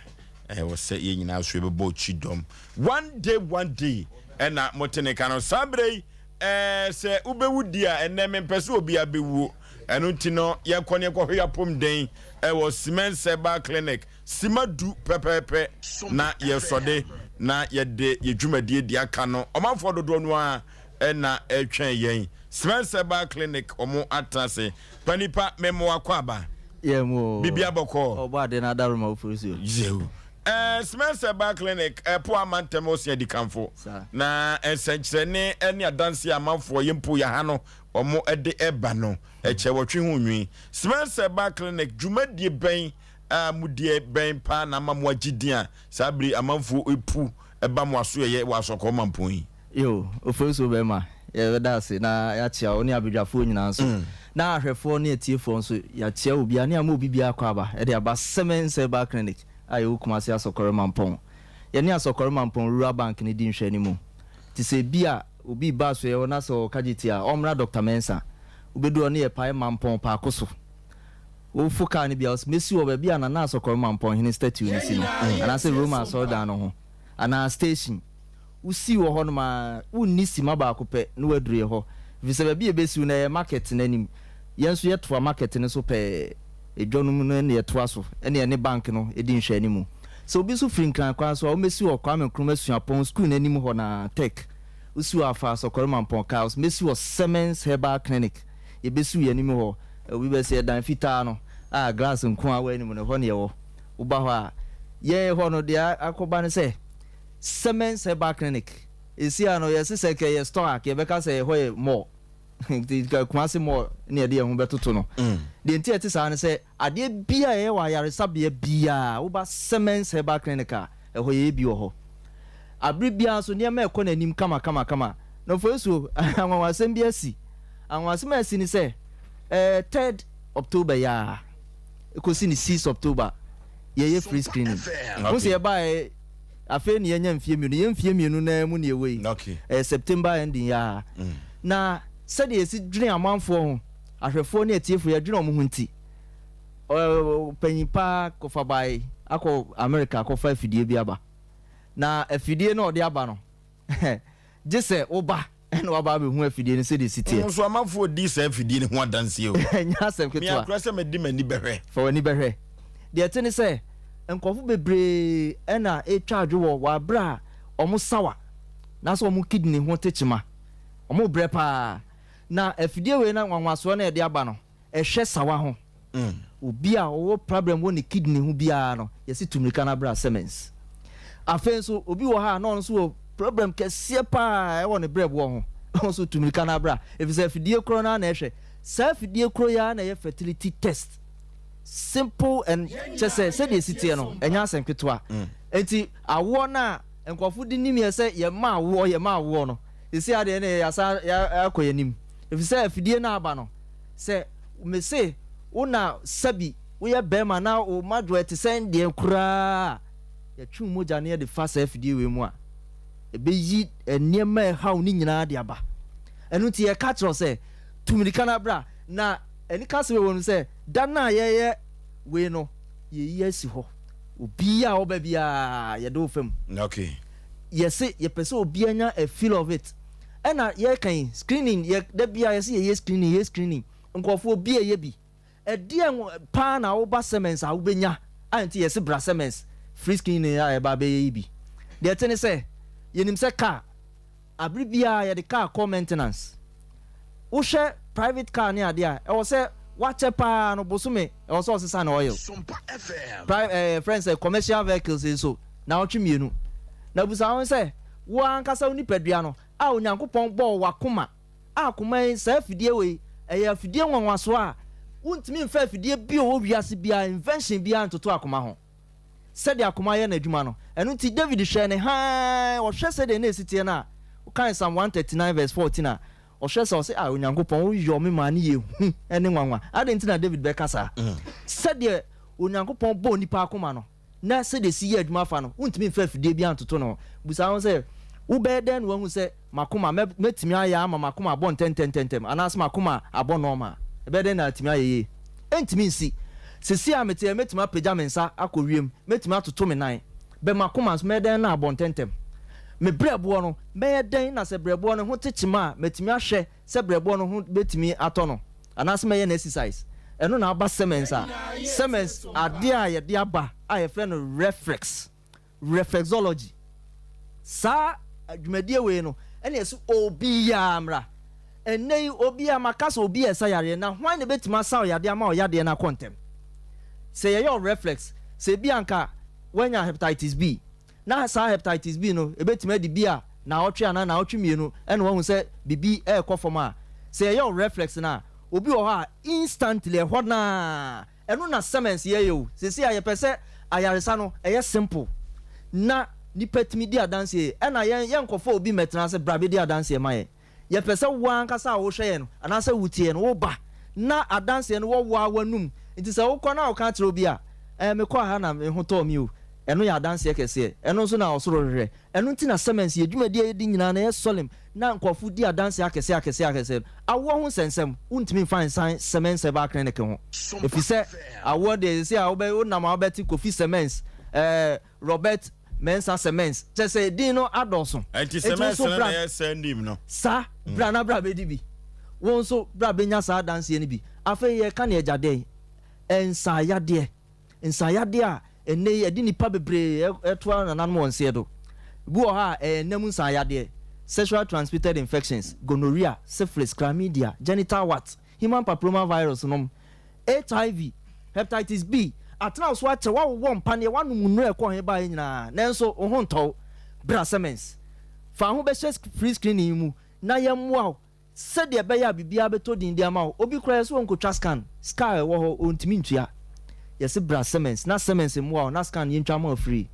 a, ɛwɔ sɛ yɛn nyinaa nso yɛbɛbɔ kyidɔm. One day, one day, ɛna mote ne ka no. Saa berɛ yi, ɛɛ sɛ wobɛwu di a, ɛnnɛ mempɛ sɛ obiara bɛwuo. Ɛno nti no, yɛnkɔ ne yɛnkɔhwɛ yɛn apɔmuden wɔ Siemens Herbal Clinic, sima du pɛpɛɛpɛ na yɛsɔde na yɛde yɛn dwumadie deɛ aka no. Ɔmanfoɔ dodoɔ no ara na ɛretwɛn yɛn. Siemens Herbal Clinic, wɔn atena ase. Pa nipa, memmoa kɔ aba. Yɛ mu o. Biribi abɔkɔ. Ɔbɔ ade na adaroma ofiri so. Yew. Ɛɛ Siemens Herbal Clinic, ɛpo amantam ɔsia dikanfo. Na nsɛnkyerɛnne ne adanseɛ amanfoɔ yɛn mpo yɛ ha no wɔde reba no, ɛkyɛ wɔtwe ho nwi. Spencer Ba Clinic, dwumadie bɛn a modie bɛn paa na ama mo agye din a saa bere yi amanfoɔ repu ba mo asoɛeɛ wɔ Asɔkɔɔ mampɔn yi? Yo, Ofosuo bɛrima, yɛbɛda ase na yɛakyea wo ne abadwafoɔ nyinaa nso. Na ahwɛfoɔ ne atiefoɔ nso, yɛakyea obiara ne ama obi biara akwaaba de aba Semens Herbal Clinic a ɛwɔ Kumasi Asɔkɔre Mampɔn. Yɛne Asɔkɔre Mampɔn Rural Bank no di nhwɛanimu. Nti sɛ ebia obi reba asoɛeɛ hɔ na sɛ ɔwɔ kagyeti a, ɔmmra Dɔkta Mensah. Wobɛdu hɔ no yɛpae Mampɔn Paako so. Wofo kaa no bi a, ɔse mɛsi wɔ baabi a Nana Asɔkɔre Mampɔn Hene statue no si no, anaasɛ Roma asɔredan no ho, anaa station. Wosii wɔ hɔnom ara, wonni simma baako pɛ na woaduru yɛn hɔ. Efisɛ baabi a yɛbɛsi wo no, ɛyɛ market no anim. Yɛn nso yɛtoa market no so pɛɛ. Edwa no mu no na yɛtoa so, ɛne yɛne bank no di nhwɛanimu. Sɛ obi nso firi Nkran kwan so a, wommɛsi wɔ Kwame Nkrumah Suapɔn sukuu no anim hɔ no ara, Tech. Wosi wɔ Afar Asɔkɔre Mampɔn car house. Mɛsi wɔ Semens Herbal Clinic. Yɛbɛsi wɔ yɛn anim hɔ. Obi bɛse ɛdan fitaa no a glass nko ara wɔ anim no, ɛhɔ na yɛwɔ. Woba hɔ a, yɛn hɔ no, deɛ akɔba ne sɛ, Semens Herbal Clinic, esi a no yɛse sɛ nka ɛyɛ store a, nka yɛbɛka sɛ ɛhɔ yɛ mall. Nti nka Kumasi mall ne yɛde yɛn ho bɛtoto no. Deɛ nti a ɛte saa ne sɛ, adeɛ biara a yɛyɛ wɔ ayaresabea biara, woba Semens Herbal Clinic a, ɛhɔ yɛyɛ bi wɔ hɔ. Abere biara nso nneɛma ɛkɔ n'anim kama kama kama. Nɔfoesuo, anwanwasɛm bi asi. Anwanwasɛm a asi ne sɛ, eh, third October yi ara, ɛkɔsi ne sixth October, yɛyɛ free screening. Wohu sɛ yɛbaeɛ Afei na yɛanya mfeɛ mmienu. Yɛn mfeɛ mmienu no ara mu na yɛwɔ yi. Ɛyɛ September ending yi ara. Na sɛdeɛ yɛsi dwene amanfoɔ ho, ahwɛfoɔ ne atiefoɔ, yɛdwene wɔn ho nti, ɔpanyin pa kɔfa bae akɔ Amerika akɔfa afidie bi aba. Na afidie no a ɔde aba no, Gye sɛ woba na waba abɛhu afidie no sɛdeɛ ɛsi teɛ. Wo nso amanfoɔ di saa afidie no ho adanseɛ o. Ɛnyɛ asɛm ketewa. Me akora sɛ mede m'ani bɛhwɛ. Fa w'ani bɛhwɛ. Deɛ ɛte ne sɛ, nkurɔfo bebree na ɛretwa adwo wɔ wɔ aberɛ a wɔn sawa anaasɛ wɔn kidney ho te kyema. Wɔrebrɛ paa. Na afidie wei no nwanwasoɔ no a ɛde aba no, ɛhwɛ sawa ho. Obi a ɔwɔ problem wɔ ne kidney ho biara no, yɛse tu mirika na bra Simmons. Afei nso, obi wɔ ha a na ɔno nso wɔ problem kɛseɛ paa ɛwɔ ne brɛboɔ ho, ɔno nso tu mirika na bra, efisɛ afidie korɔ no ara na ɛhwɛ. Saa afidie korɔ yi ara na ɛyɛ fertility test. Simple and kyɛ sɛ sɛdeɛ ɛsi teɛ no, ɛnyɛ asɛm ketewa. Enti awoɔ no a nkurɔfo de nim yɛ sɛ yɛma awoɔ, yɛma awoɔ no, seesei adeɛ no yɛasan akɔ yɛn anim. Efisɛ afidie no aba no, Sɛ mese wo na sɛbi woyɛ bɛɛma na wo madwoɛ te sɛn deɛ koraa a, yɛtwe wo mogya no yɛde fa saa afidie wei mu a, ɛbɛyi nneɛma a ɛha wo no nyinaa de aba. Ɛno nti yɛka kyerɛ wo sɛ, tu mirika na bra. Na anikasɛm a ɛwɔ mu ne sɛ, da no a yɛyɛ wei no, yɛyi asi hɔ. Obiara a ɔba biara, yɛde wo fa mu. Okay. Yɛse yɛpɛ sɛ obiara nya a feel of it. Ɛna yɛka yi screening yɛ da bia yɛsɛ yɛyɛ screening yɛyɛ screening nkurɔfoɔ bi ɛyɛ bi ɛdeɛn paa na woba Siemens a wobɛnya a nti yɛse bra Siemens free screening a yɛba abɛyɛ yi bi deɛ ɛte ne sɛ yɛnim sɛ car abere biara yɛde car kɔ maintenance wohwɛ private car ne adeɛ a ɛwɔ sɛ wakyɛ paa no bosome ɛwɔ sɛ ɔsesa ne oil Pri eh, friend sɛ commercial vehicles nso naawɔtwe mmienu na busa ho sɛ Wo ankasa wo nipadua no a Onyankopɔn bɔɔ w'akoma a akoma yi, saa afidie wei, ɛyɛ afidie nwanwasoɔ a wontumi mfa afidie bi a ɔwɔ wiase biara, invention biara ntoto akoma ho. Sɛdeɛ akoma yɛ n'adwuma no. Ɛno nti David hwɛɛ no hann, ɔhwɛ sɛdeɛ na ɛsi teɛ no a, wokan Psalm 139 verse 14 a, ɔhwɛ sɛ ɔse, Ah, Onyankopɔn, woyɔɔ me maa no yɛ hu ne nwanwa. Adɛn nti na David bɛka saa? Sɛdeɛ Onyankopɔn bɔɔ nipa akoma no, na sɛdeɛ ɛsi yɛ adwuma fa no, wontumi mfa afidie biara ntoto ne ho. Bisa wo ho sɛ, Wobɛyɛ dɛn na woahu sɛ m'akoma, mɛ, mɛtumi ayɛ ama m'akoma abɔ ntɛmntɛmntɛm anaasɛ m'akoma abɔ nɔɔma? Ɛbɛyɛ dɛn na atumi ayɛ yie? Ɛntumi nsi. Seesei a mete ha yi, mɛtumi apagya me nsa akɔ wiem, mɛtumi atoto me nan, bɛ m'akoma nso, mɛyɛ dɛn na abɔ ntɛmntɛm? Me berɛboɔ no, mɛyɛ dɛn na sɛ berɛboɔ no ho te kyema a, matumi ahwɛ sɛ berɛboɔ no ho bɛtumi atɔ no anaasɛ mɛyɛ no exercise. Ɛno na aba Siemens a, Siemens adeɛ a yɛde aba a yɛfrɛ no reflex, reflexology. Saa dwumadie wei no ɛna yɛse obiara mmra. Ɛnnɛ yi obiara, maka sɛ obi a ɛsa yareɛ, na hwan na ɛbɛtumi asa wo yadeɛ ama wo yadeɛ no akɔ ntɛm? Sɛ yɛyɛ wo reflex, sɛ ebi anka woanya hepatitis B, Na saa hepatitis B no, ebetumi adi bi a naawɔtwe anaa naawɔtwe mmienu na wahu sɛ biribi rekɔ fam a, sɛ yɛyɛ wo reflex no a, obi wɔ hɔ a instantly ɛhɔ no ara, ɛno na Siemens yɛyɛ o, seesei a yɛpɛ sɛ ayaresa no ɛyɛ simple na nipa tumi di adanseɛ, ɛna yɛn yɛnkɔfa obi mmɛtena ase bra bɛdi adanseɛ ma yɛn. Yɛpɛ sɛ wo ankasa a wohwɛ yɛn anaasɛ wotie yɛn no, woba na adanseɛ no wɔ wo ara w'anum. Nti sɛ wokɔ na woka kyerɛ obi a, Ɛɛ, mekɔɔ ha na me ho tɔɔ me o. Ɛno yɛ adanseɛ kɛseɛ. Ɛno nso na ɔsoro hwehwɛ. Ɛno nti na sermons, yɛn dwumadie a yɛdi nyinaa no ɛyɛ solemn na nkurɔfo di adanseɛ akɛseɛ akɛseɛ akɛseɛ no. Awoɔ ho nsɛnsɛm, wontumi mfa nsan Semens Herbal Clinic ho. Ɛfiri sɛ awoɔ deɛ seesei a wobɛ, wonam a wobɛte Kofi Semens, ɛɛ, Robert Mensah Semens, kyerɛ sɛ edin no adɔɔso. Ɛnti Enti wo Semens nso no na bra. ɛyɛ surname no? Saa, bra na bra bɛdi bi. Wo nso bra bɛnya saa adanseɛ no bi. Afei yɛreka ne agya dɛn? Nsaeyadeɛ. Nsaeyadeɛ a ɛnnɛ yi ɛde nnipa bebree retoa nananom wɔn nseɛ do. Ebi wɔ hɔ a ɛyɛ nna mu nsaeyadeɛ, sexual transmitted infections, gonorrhea, syphilis, chlamydia, genital warts, human papilloma virus nom, HIV, hepatitis B, atena wo so akyɛ, woawowɔ mpaneɛ, woanom nnuro a ɛkɔ he baeɛ nyinaa nanso wo ho ntɔ wo. Bra Semens. Fa wo ho bɛhyɛ free screening yi mu na yɛmmoa wo Sɛdeɛ ɛbɛyɛ a biribiara bɛtɔ din de ama wo. Obi koraa yɛse ɔnkɔtwa scan, sika a ɛwɔ hɔ ɔntumi ntua. Yɛse bra Siemens na Siemens mmoa wo na scan yɛntwa mma wo free.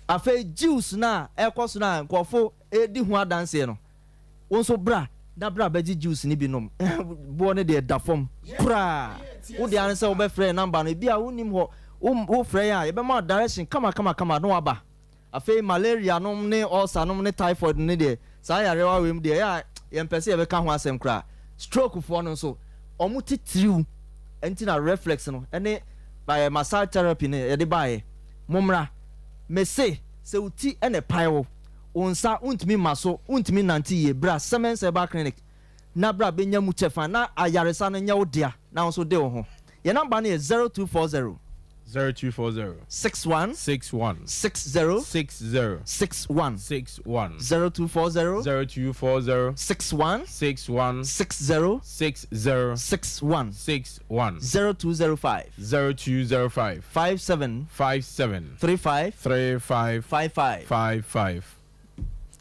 Afei Jews no a ɛrekɔ so no a nkurɔfo redi ho adanseɛ no, wo nso bra na bra bɛgye juice no bi nom. Boɔ no deɛ ɛda fam koraa. Wo deɛ ara ne sɛ wobɛfrɛ yɛn number no, ebia wonnim hɔ, wofrɛ yɛn a yɛbɛma wo direction kama kama kama na woaba. Afei malaria nom ne ulcer nom ne typhoid no deɛ, saa nyarewa wei mu deɛ, ɛyɛ a yɛmpɛ sɛ yɛbɛka ho asɛm koraa. Stroke foɔ no nso, wɔn titiriw nti na reflex no ne massage therapy no yɛde baeɛ. Mommra. Mese, sɛ wo ti na ɛpae wo, wo nsa wontumi mma so, wontumi nnante yie, bra Semens Herbal Clinic na bra bɛnya mu kyɛfa na ayaresa no nyɛ wo dea na wo nso de wo ho. Yɛn number no yɛ 0240. 0240. 61. 61. 60. 60. 61. 61. 0240. 0240. 61. 61. 60. 60. 61. 61. 0205. 0205. 57. 57. 35. 35. 55. 55.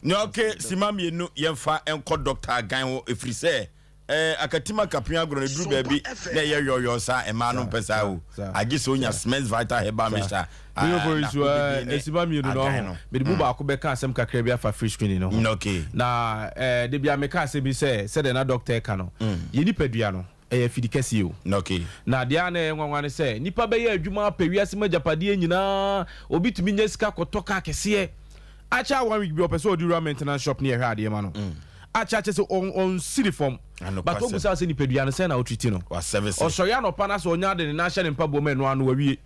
Nea ɔke sima mmienu yɛmfa nkɔ dɔkta agan hɔ ɛfiri sɛ Eh, akatim akapem agorɔ no duru baabi na ɛyɛ yɔyɔ saa mmaa no mpɛ saa o agye sɛ onya Smith Vital Herbal Mixture ah, na wobɛdi ne Esiba mmienu no ho mede mu baako bɛka asɛm kakra bi afa free screening no ho mm, okay. Na eh, de bia meka asɛm bi sɛ sɛdeɛ na dɔkta ɛka no mm. Yɛ nipadua no ɛyɛ afidi kɛseɛ o okay. Na deɛ a na ɛyɛ nwanwa ne sɛ nipa bɛyɛ adwuma apɛ wiase mu agyapadeɛ nyinaa obi tumi nya sika kɔtɔ kaa kɛseɛ Akyɛ a one week bi ɔpɛ sɛ ɔde wura maintenance shop ne yɛhwɛ adeɛ ma no. Akyɛ akyɛ sɛ ɔnsi ne fam. But wobusa sɛ nipadua no sɛn na wotriti no. Ɔsɔre anɔpa na sɛ ɔnya ade ne nan ahyɛ ne mpaboa mu ɛno ano wawie.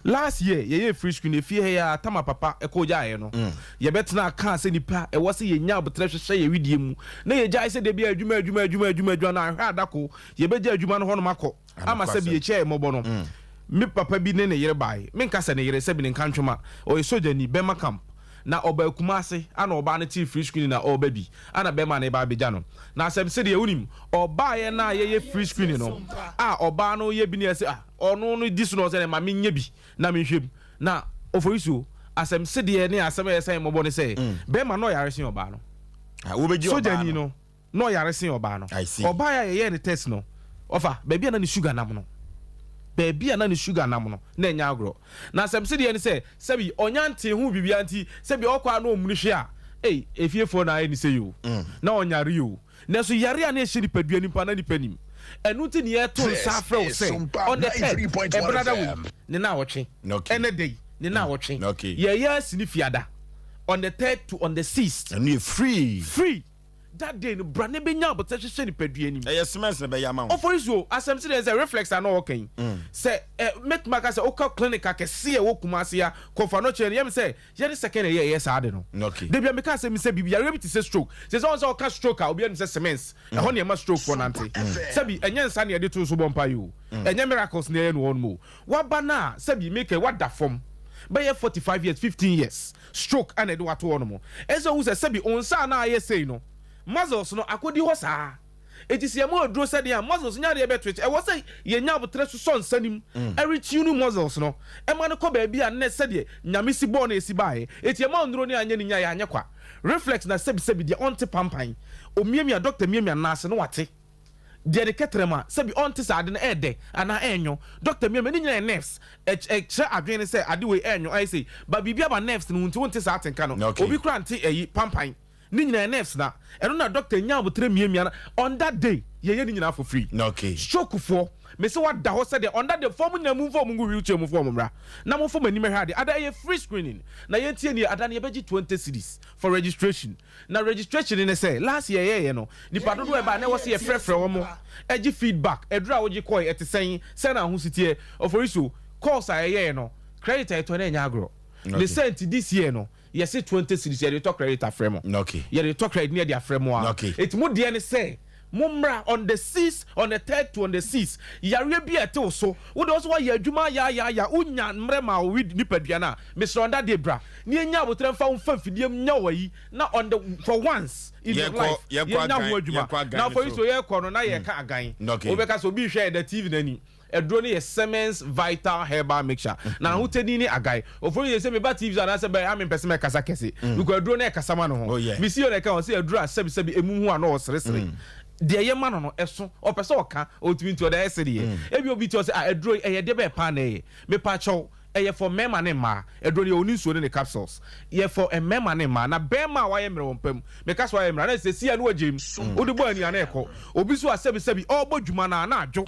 Last year yɛyɛɛ free screen efie ha yi ara Tama papa ɛkɔ gyaeɛ no. Yɛbɛtenaa kaa sɛ nipa ɛwɔ sɛ yɛnya aboterɛ hwehwɛ yɛn wedeɛ mu na yɛgyae sɛ da biara adwuma adwuma adwuma adwuma adwuma na ahwɛ adako yɛbɛgya adwuma no hɔnom akɔ. Ama sɛbi yɛkyia yɛ mmɔbɔ no, me papa bi ne ne yere bae. Menka sɛ ne yere, sɛbi ne nkantwoma. Ɔyɛ sogyani, Burma camp. Na ɔbaa Kumase, ana ɔbaa no tee free screening na ɔreba bi, ana bɛrima no reba abɛgya no. Na asɛm sedeɛ, wonim, ɔbaeɛ no a yɛyɛ free screening no, a ɔbaa no yɛ bi na yɛse, ah, ɔno no di so na ɔsɛ, ma menyɛ bi na menhwɛ mu. Na Oforisuo, asɛm sedeɛ ne asɛm a ɛyɛ sɛ mmɔbɔ ne sɛ, bɛrima no ɔyare sen ɔbaa no. Sogyani no. Na ɔyare sen ɔbaa no. Ɔbaeɛ a yɛyɛɛ ne test no, ɔfa, baabi a na ne sugar nam no, baabi a na ne sugar nam no, na ɛnyɛ agorɔ. Na asɛm sedeɛ ne sɛ, sɛbi ɔnya ntee ho biribiara nti, sɛbi ɔkɔ a na ɔmuni hwee a, ei, efiefoɔ na ayɛ ne sei o, na ɔnyare o. Nanso yare a na ɛhyɛ nipadua no mpo a na nipa nim. Ɛno nti na yɛreto nsa afrɛ wo sɛ, on the third, ɛbenada wei, ne naawɔtwe, ɛnɛ da yi, ne naawɔtwe, yɛreyɛ asi ne fiada, on the third to on the sixth. Ɛno yɛ free. Free. That day no, bra na benya aboterɛ hwehwɛ nipadua anim. Ɛyɛ cement na ɛbɛyɛ ama wo. Oforisuo, asɛm sɛdeɛ sɛ reflex a na ɔɔka yi, sɛ ɛ, mɛtumi aka sɛ wokɔ clinic akɛseɛ a ɛwɔ Kumasi a, kɔfa no kyerɛ no, yɛ me sɛ yɛne second ɛyɛ ɛyɛ saa ade no. Da bi a meka asɛm bi sɛ biribi, yareɛ bi te sɛ stroke, sɛ sɛ wɔn sɛ wɔka stroke a, obiara nim sɛ cements, ɛhɔ na ɛma stroke foɔ nante. Sɛbi, ɛnyɛ nsa na yɛde to so bɔ mpaeɛ o, ɛnyɛ miracles na yɛyɛ no wɔ hɔnom o. Waba no a, sɛbi, meka yi, wada fam bɛyɛ 45 years, 15 years. Stroke na ɛde wo ato hɔ nom. Ɛsɛ sɛ wohu sɛ sɛbi wo nsa a na ayɛ sei no, muscles no akɔdi hɔ saa. Enti sɛ yɛma aduro sɛ deɛn a, muscles nyɛ adeɛ bɛ twitch. Ɛwɔ sɛ yɛnya aboterɛ sosɔ nsa no mu, retune muscles no, ɛma no kɔ baabi a nnɛ sɛdeɛ Nyame si bɔɔ no ɛsi baeɛ. Enti yɛma nnuro no anyɛ ne nyaeɛ anyɛ kwa. Reflex na sɛbi sɛbi deɛ ɔnte pampan, ɔmiamia, doctor miamia nan ase na wate. Deɛ ne kɛtrɛma, sɛbi ɔnte sɛ ade no ɛɛdɛ anaa ɛɛnwo. Doctor miamia, ne nyinaa yɛ nerves. Ɛkyerɛ adwene no sɛ ade wei ɛɛnwo ayɛ sei. But biribi aba nerves no ho nti wonte saa atenka no. Obi koraa nte ɛyi, pampan. Ne nyinaa yɛ nerves na ɛno na doctor nya aboterɛ miamia no on that day yɛyɛ ne nyinaa for free. Okay. Stroke foɔ mese wada hɔ sɛdeɛ on that day foɔ mo nyinaa momfa wɔn ngu wheelchair mu foɔ mo mmra na momfa mo anim ɛhwɛ adeɛ ada ɛyɛ free screening na yɛntie nie ada no yɛbɛgye 20 cedis for registration na registration ne sɛ last year yɛyɛɛ no nipa dodoɔ ɛbaa na ɛwɔ sɛ yɛfrɛfrɛ wɔn ɛgye feedback aduru a wogye kɔe ɛte sɛn sɛn na ahosuteɛ Oforisuo course a yɛyɛɛ no credit a yɛtɔ no ɛnyɛ agorɔ ne sɛ nti this year no Yɛse 20 cedis yɛde tɔ credit afrɛ mo. Okay. Yɛde tɔ credit ne yɛde afrɛ mo a. Okay. Eti mo deɛ ne sɛ mo mmra on the six on the third to on the six yareɛ bi a ɛte wo so wo deɛ wo so wayɛ adwuma ayaayaaya wo nya mmerɛ ma wo nipadua no a mesrɛ on that day bra na yɛnya aboterɛ mfa wo mfa mfidie mu nya wo ayi na on the for once in your life yɛnya ho adwuma na for so yɛkɔ no na yɛka agan wobɛka sɛ obi hwɛ yɛda TV no ani Aduro no yɛ Siemens Vital Herbal Mixture. Na ahotɛni ne Agai. Ofori yɛ sɛ meba TV so anaasɛ bɛyɛ a mempɛ sɛ mɛkasa kɛse. Because aduro no ɛkasa ma no ho. Me CEO na ɛka ho sɛ aduro a sɛbisɛbi emu hu a na ɔseresere. Deɛ ɛyɛ ma no no ɛso. Ɔpɛ sɛ ɔka, ɔntumi nti ɔde ayɛ sereɛ. Ebia obi te hɔ sɛ ah aduro yi ɛyɛ deɛ bɛn paa na ɛyɛ. Mepakyɛw, ɛyɛ for mmarima ne mmaa. Aduro no yɛwɔ ne nsuo ne ne capsules. Yɛ for mmarima ne mmaa. Na barima a wayɛ mmerɛ wɔ mpa mu, meka sɛ wayɛ mmerɛ a na ɛsɛ sɛ si a na wagyam. Wode bɔ ani a na ɛkɔ. Obi nso a sɛbisɛbi ɔrebɔ dwuma no a na adwo.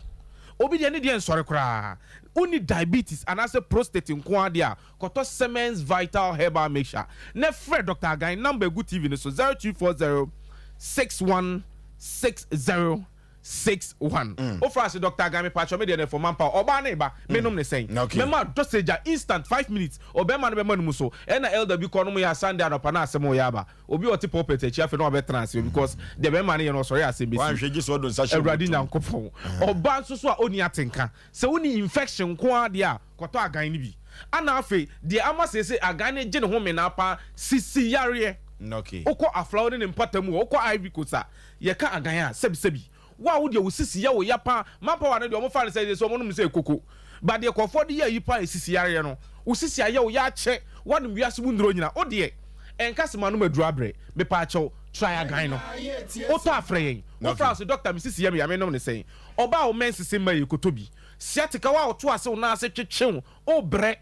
Obi deɛ ne deɛ nsɔre koraa. Wonni diabetes anaasɛ prostate nko ara deɛ a, kɔtɔ Siemens Vital Herbal Mixture na frɛ Doctor Agan, number ɛgu TV no so, 0240 61 60 61. Wofrɛ ase Doctor Agan mepakyɛw me deɛ no ɛfɔ mampa o, ɔbaa ne ba, menom ne sɛn? Mɛma dosage a instant 5 minutes, ɔbɛrima no bɛma no mu so. Ɛna elder bi kɔ nom yɛ a Sunday anɔpa na asɛm reyɛ aba. Obi a ɔte pulpit akyi afei na wabɛtena ase because deɛ bɛrima no yɛ no ɔsɔre asɛm bɛsi. Wanhwɛ gye sɛ ɔde nsa hyɛ Awurade bɔtɔ mu. Nyankopɔn. Ɔbaa nso so a ɔnni atenka. Sɛ wonni infection nko ara deɛ a, kɔtɔ agan no bi. Ana afei, deɛ ama seesei agan no gye ne ho menaa paa, sisi yareɛ. Okay. Wokɔ Aflao ne ne mpɔtam hɔ, wokɔ Ivory Coast a, yɛka agan a, sɛbisɛbi. Wo a wo deɛ wo sisi yɛ wo ya paa, manpower no deɛ wɔn fa no sɛ sɛ wɔn nom sɛ koko, but deɛ nkurɔfoɔ de yɛ ayi paa yɛ sisi yareɛ no, wo sisi ayɛ wo ya akyɛ, woanom wiase mu nnuro nyina, wo deɛ ɛnka sɛ manom aduro abrɛ, mepaakyɛw try agan no, wotɔ a frɛ yɛn, wo frɛ a ɔse doctor me sisi yɛ me ya menom no sɛn, ɔbaa a wo menses mma yie kɔtɔ bi, sciatica wo a woto ase wo nan ase twetwe wo, wo brɛ,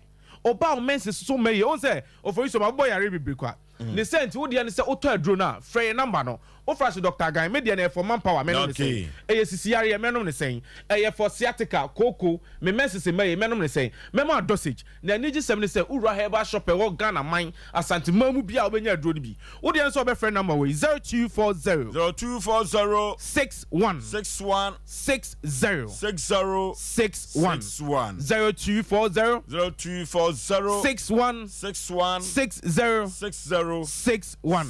ɔbaa a wo menses so mma yie, wohu sɛ Oforisuo mabobɔ yareɛ bebree kwa. Ne sɛ nti wo deɛ ne sɛ wotɔ aduro no a frɛ yɛn number no wofra so Doctor Agan me deɛ no ɛyɛ for manpower mɛnom ne sɛn ɛyɛ sisi yareɛ mɛnom ne sɛn ɛyɛ for sciatica kooko me menses mma yie mɛnom ne sɛn mɛma wo dosage na anigyesɛm ne sɛ wowura herbal shop ɛwɔ Ghana man Asante man mu biara wobɛnya aduro no bi wo deɛ ne sɛ wobɛfrɛ number wei 0240 0240 61 61 60 60 61 61 0240 0240 61 61 60 60 61 61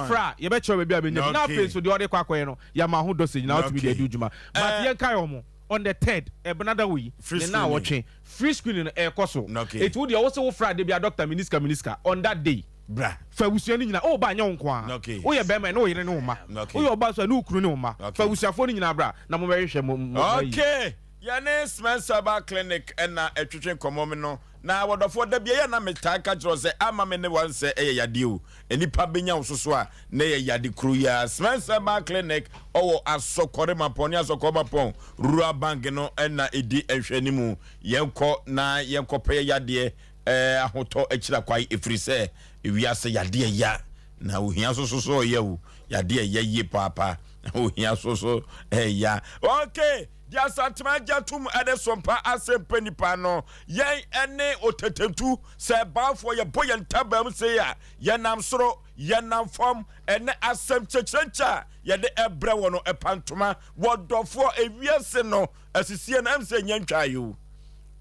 Wofrɛ a yɛbɛkyerɛ wo baabi a bɛnya bi na Okay. afei nso deɛ ɔde kɔ akɔyɛ no yɛama ho dosage na wotumi de Okay. adi wo dwuma but Eh, yɛnkae wɔn on the third ɛbenada wei Free ne screening. naawɔtwe free screening no ɛrekɔ so Okay. eti wo deɛ wo se wofrɛ a da bi a doctor mini sika mini sika on that day Bra. Fa abusua no nyinaa. Oh, ba, nyɛ wo nko ara. Okay. Woyɛ barima, ɛne wo yere ne wo mma. Okay. Woyɛ ɔbaa nso, ɛne wo kunu ne wo mma. Okay. Fa abusuafoɔ no nyinaa bra na mommɛhwehwɛ mo mo ayi. Okay. Yɛne Spencer Herbal Clinic na ɛtwetwe nkɔmmɔ me no. Na wɔdɔfoɔ, da biara yɛ na metaa ka kyerɛ wo sɛ ama me ne wansɛ ɛyɛ yadeɛ o. Nnipa bɛnya wo so so a na ɛyɛ yade koro yi ara. Spencer Herbal Clinic ɔwɔ Asɔkɔre Mapɔn ne Asɔkɔre Mapɔn Rural Bank no na ɛdi nhwɛanimu. Yɛnkɔ na yɛnkɔpɛ yɛ yadeɛ Eh, ahotɔ akyira kwae ɛfiri sɛ ewiase yadeɛ ya na ohia so so so ɔyɛ o yadeɛ ya yie paapa ohia so so ɛya okay deɛ Asantema agya tum ɛde sompa asɛmpɛ nipa no yɛn ɛne otetetu sɛ baafoɔ yɛbɔ yɛn ntabam sei a yɛnam soro yɛnam fam ɛne asɛm kyɛkyerɛnkyɛ a yɛde ɛbrɛ wɔ no ɛpantoma wɔdɔfoɔ ewiase no asisie no ɛm sɛ ɛnya ntwae o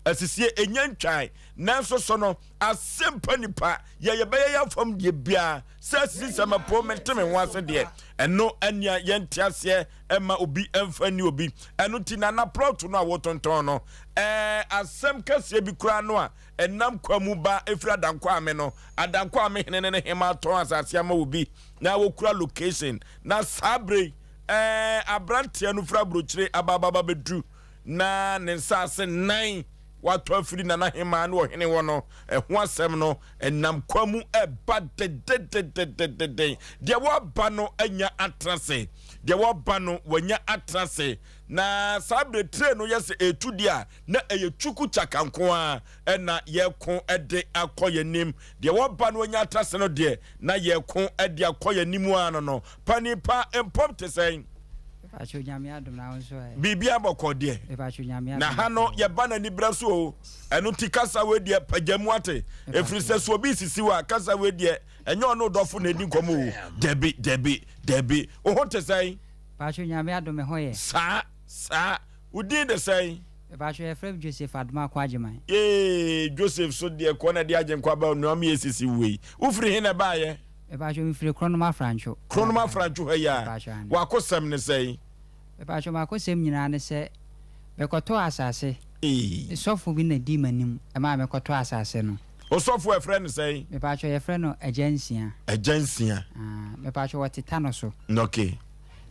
asisie ɛnya ntwae nanso so no asɛmpa nipa yɛ yɛbɛyɛ yɛ afam deɛ biara sɛ asisi sɛ mɛpo mente me ho ase deɛ ɛno ɛnea yɛnte aseɛ ɛma obi ɛmfa ni obi ɛno nti nana plɔto no a wotontɔn no ɛɛ asɛm kɛseɛ bi koraa no a ɛnam kwa mu ba ɛfiri adankɔ ame no adankɔ ame hene ne ne hema tɔn asase ama obi na wɔkura location na saa bere Ɛɛ, aberanteɛ no firi aburokyire aba aba bɛduru na ne nsaase nan watɔ afiri Nana Hemaa ne ɔhene hɔ no, ɛho asɛm no nam kwa mu ɛba dedededededen. Deɛ wɔba no anya atena ase. Deɛ wɔba no wanya atena ase. Na saa berɛ tire no yɛ sɛ ɛretu deɛ a, na ɛyɛ twuku kyaka nko ara na yɛreko de akɔ yɛn anim. Deɛ wɔba no anya atena ase no deɛ, na yɛreko de akɔ yɛn anim ara no no. Panin pa, mpom te sɛn? Mepakyɛw Nyame adom na wo nso ɛ? Biribiara bɔkɔ deɛ. Mepakyɛw Nyame adom. Na ha no yɛba no anibrɛ so o. Ɛno nti kasa wei deɛ pagya mu ate. Ɛfiri sɛ sɛ obi sisi wo a kasa wei deɛ ɛnyɛ ɔne dɔfo na ɛdi nkɔmmɔ o. Dabi dabi dabi. Wo ho te sɛn? Mepakyɛw Nyame adom me ho yɛ. Saa saa. Wo din de sɛn? Mepakyɛw yɛfrɛ me Joseph Adomako Agyeman. Yee Joseph so deɛ kɔ na ɛde agyenkwa ba onua mi esisi wei. Wofiri he na ɛbaayɛ? Mepakyɛw mefiri Kronom Afrantwo. Kronom Afrantwo ha yi a, Mepakyɛw aane. W'akosɛm ne sɛn? Mepakyɛw m'akosɛm nyinaa ne sɛ, mekɔtɔɔ asase. Ee. Sɔfo bi na dii m'anim maa mekɔtɔɔ asase no. Osɔfo a yɛfrɛ no sɛn? Mepakyɛw yɛfrɛ no Agya Nsia. Agya Nsia. Aah, mepakyɛw wɔte Tano so. Okay.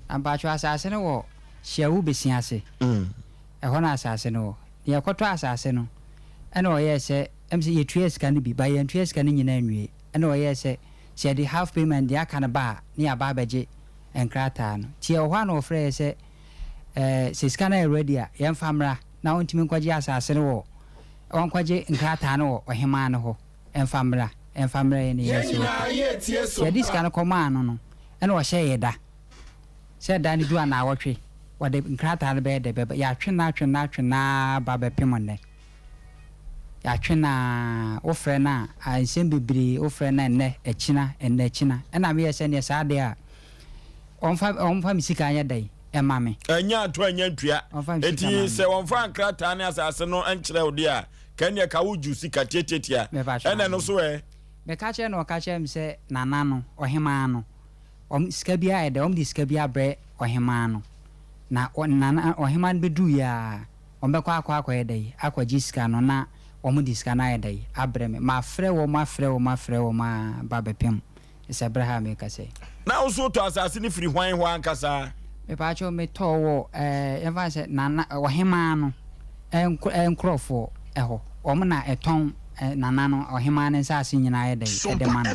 Na mepakyɛw asase no wɔ Hyiawu Besia ase. Ɛhɔ na asase no wɔ. Na yɛkɔtɔɔ asase no, ɛna ɔyɛɛ sɛ, ɛm sɛ yɛtuaa sika no bi, but yɛantua sika no nyinaa anwie. Ɛna ɔyɛɛ sɛ, sɛ yɛde half payment deɛ aka no ba a, ne yɛaba abɛgye nkrataa no. Nti ɛwɔ hɔ a na ɔfrɛɛ yɛ sɛ, ɛɛ, sɛ sika no ayɛ ready a, yɛmfa mmra na ɔntumi nkɔgye asase no wɔ, ɔnkɔgye nkrataa no wɔ ɔhemaa no hɔ mfa mmra, mfa mmrɛ yɛn na Yɛn yɛasi nyinaa okay. yɛretie Nti yɛde Sompa. sika no kɔmaa no no, ɛna ɔhyɛɛ yɛ da sɛ da no du anawɔtwe, wɔde nkrataa no bɛyɛ dɛ bɛba. Yɛatwe no atwe no atwe no ara ba bɛpem nnɛ. Yɛatwe no ara, wofrɛ no a, a nsɛm bebree, wofrɛ no a ɛnnɛ, akyina, ɛnnɛ, akyina. Ɛna meyɛɛ sɛ neɛ saa deɛ a, ɔmfa, ɔmfa me sika nyɛ dɛn ɛma me. Ɛnyɛ ato ɛnyɛ ntua. Ɔmfa me sika Enti ma me. sɛ wɔmfa nkrataa ne asase no nkyerɛ wo deɛ a, ka ɛnneɛ ka wogye wo sika tiatiatia. Mepakyɛw Ɛna ɛno aane. nso ɛ? Meka kyerɛɛ no, ɔka kyerɛɛ me sɛ Nana no, ɔhemaa no, wɔn, sika biara ayɛ dɛ, wɔde sika bi abrɛ ɔhemaa no. Na ɔ, Nana, ɔhemaa no bɛduruiɛ ara, Wɔbɛkɔ akɔ akɔyɛ dɛn? Akɔgye sika no na wɔde sika no ayɛ dɛn? Abrɛ me. Mafrɛ wɔn, afrɛ wɔn, afrɛ wɔn ara ba bɛpem sɛ berɛ ha a merekasa yi. Na wo nso wotɔ asase no firi hwan hɔ ankasa? Mepaakyɛw, metɔɔ wɔ ɛɛ, yɛmfa no sɛ Nana, ɔhemaa no nk nkorɔfoɔ hɔ. Wɔn na ɛtɔn Nana no, ɔhemaa no nsase nyinaa yɛ dɛn? Ɛde ma no.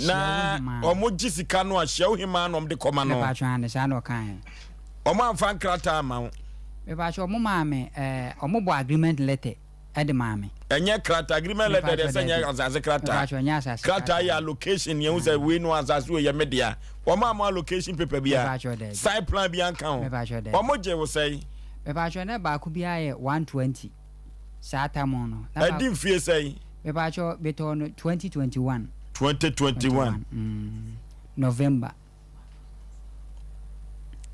Na Hyiawo hemaa no. wɔgye sika no a, Hyiawo hemaa na wɔde kɔma no? Mepaakyɛw, aane, saa na ɔkaeɛ. Wɔn amfa nkrataa amma wo. Mepakyɛw ɔmo maa me ɛɛ ɔmo bɔ agreement letter ɛde maa me. Ɛnyɛ krataa agreement letter deɛ sɛ nyɛ asase krataa. Mepakyɛw ɛnyɛ asase krataa. Yɛ allocation yɛn ho sɛ wei no asase wei yɛ me dea. Wɔn amma allocation paper bia. Mepakyɛw daabi. Site plan bia nka ho. Mepakyɛw daabi. Wɔn gye wo sɛn? Mepakyɛw na baako biara yɛ 120 saa tam no. Na Ɛdi mfie sɛn? Mepakyɛw metɔɔ no 2021. 2021. Mm, November.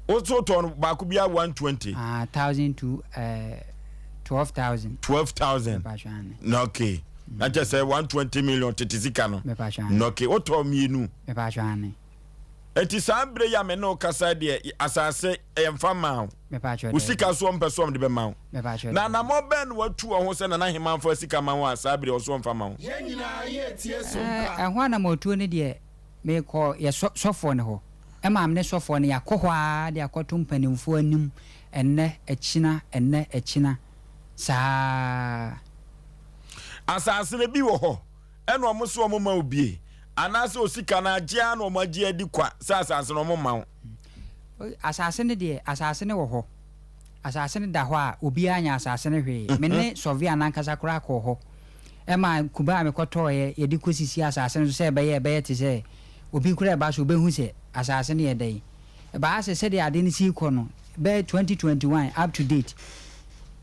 Woso tɔn no baako biara 120. Ah, 1002 eh, 12,000. 12,000. Na okay. Na kyerɛ sɛ 120 million tete sika no. Na okay, wotɔ mmienu. Eti saa bere yi a me ne wo kasa deɛ asase yɛmfa maa wo. Wo sika so ɔmpɛ so ɔmde bɛma wo. Na anammɔn bɛn na watu wɔ ho sɛ Nana Hemaa mfa sika ma wo a saa bere ɔso ɔmfa ma wo? Ɛho anammɔntuo no deɛ Mekɔ yɛ sɔ sɔfoɔ no hɔ. Ɛma me ne sɔfoɔ no yɛakɔ hɔ ara de akɔto mpanimfoɔ anim ɛnnɛ, akyina, ɛnnɛ, akyina, saa ara. Asase no bi wɔ hɔ ɛna wɔn se wɔn mma wo bie, anaasɛ osika no agye ara na wɔn agye adi kwa sɛ asase no wɔn mma wo? Asase no deɛ, asase no wɔ hɔ. Asase no da hɔ a obiara nyɛ asase no hwee. Me ne sɔvea no ankasa koraa kɔɔ hɔ. Ɛma kube a mekɔtɔeɛ yɛde kɔsisii asase no so sɛ ɛbɛyɛ a ɛbɛyɛ te sɛ obi koraa ɛba so ɔbɛhu sɛ asase no yɛ dɛn. Ɛbaa sɛ sɛdeɛ ade no sii kɔ no, bɛyɛ 2021 up to date,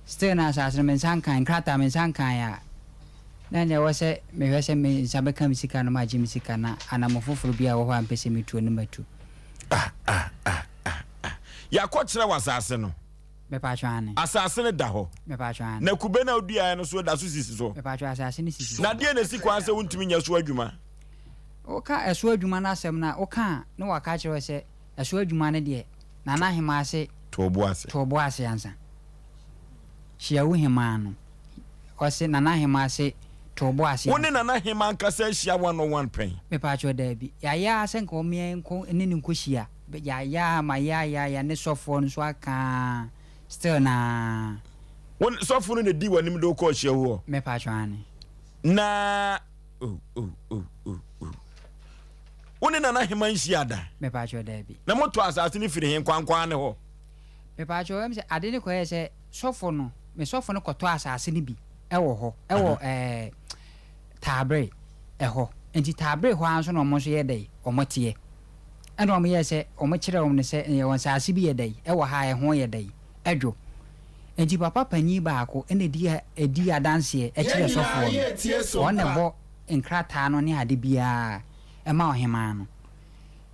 still na asase no me nsa nkae, nkrataa me nsa nkaeɛ a, na ɛnneɛ ɛwɔ sɛ mehwɛ sɛ me nsa bɛka me sika no magye me sika na anammɔn foforɔ bi a ɛwɔ hɔ a mepɛ sɛ metuo no matu. Ah ah ah ah ah. Yɛakɔkyerɛ wo asase no. Mepatwɔ aane. Asase no da hɔ. Mepatwɔ aane. Na kube no a woduaeɛ no nso da so sisi so. Mepatwɔ asase no sisi so. Na deɛn na ɛsi kwan sɛ wontumi nyɛ so adwuma? Woka ɛso adwuma no asɛm no a, woka a na wɔaka akyerɛ wo sɛ ɛso adwuma no deɛ Nana Ahemaa se To wo bo ase. To wo bo ase ansa. Hyia wo hemaa no. Ɔse Nana Ahemaa se to wo bo ase Wo ne ansa. Nana Ahemaa ankasa ahyia one on one pɛn? Mepatwɔ daabi. Yɛayɛ ara sɛ nka ɔmmea nkɔ ne no nkɔhyia. Yɛayɛ ara ma yɛayɛ ara ne sɔfoɔ no nso aka ara still naa. Wo sɔfo no na di w'anim de wokɔɔ hyiawu hɔ? Mepatwɔ aane. Na oh oh oh oh oh. Wo ne Nana Hema nhyia da? Mepatwɔ daabi. Na motɔ asase no firi he nkwankwaa ne hɔ? Mepatwɔ ɛm sɛ ade no kɔyɛɛ sɛ sɔfo no, me sɔfo no kɔtɔ asase no bi ɛwɔ hɔ, ɛwɔ ɛɛ Taabere ɛhɔ. Nti Taabere hɔ ara nso na wɔn nso yɛ dɛn, wɔn teɛ. Ɛna wɔn yɛɛ sɛ wɔn kyerɛɛ wɔn no sɛ yɛwɔ nsaase bi yɛ dɛn ɛwɔ ha a ɛho yɛ dɛn, ɛdwo. Nti papa panin baako ɛna ɛdi ɛdi adanseɛ ɛkyerɛ sɔfoɔ no. Wɔn na ɛbɔ nkrataa no ne ade biara ɛma ɔhemaa no.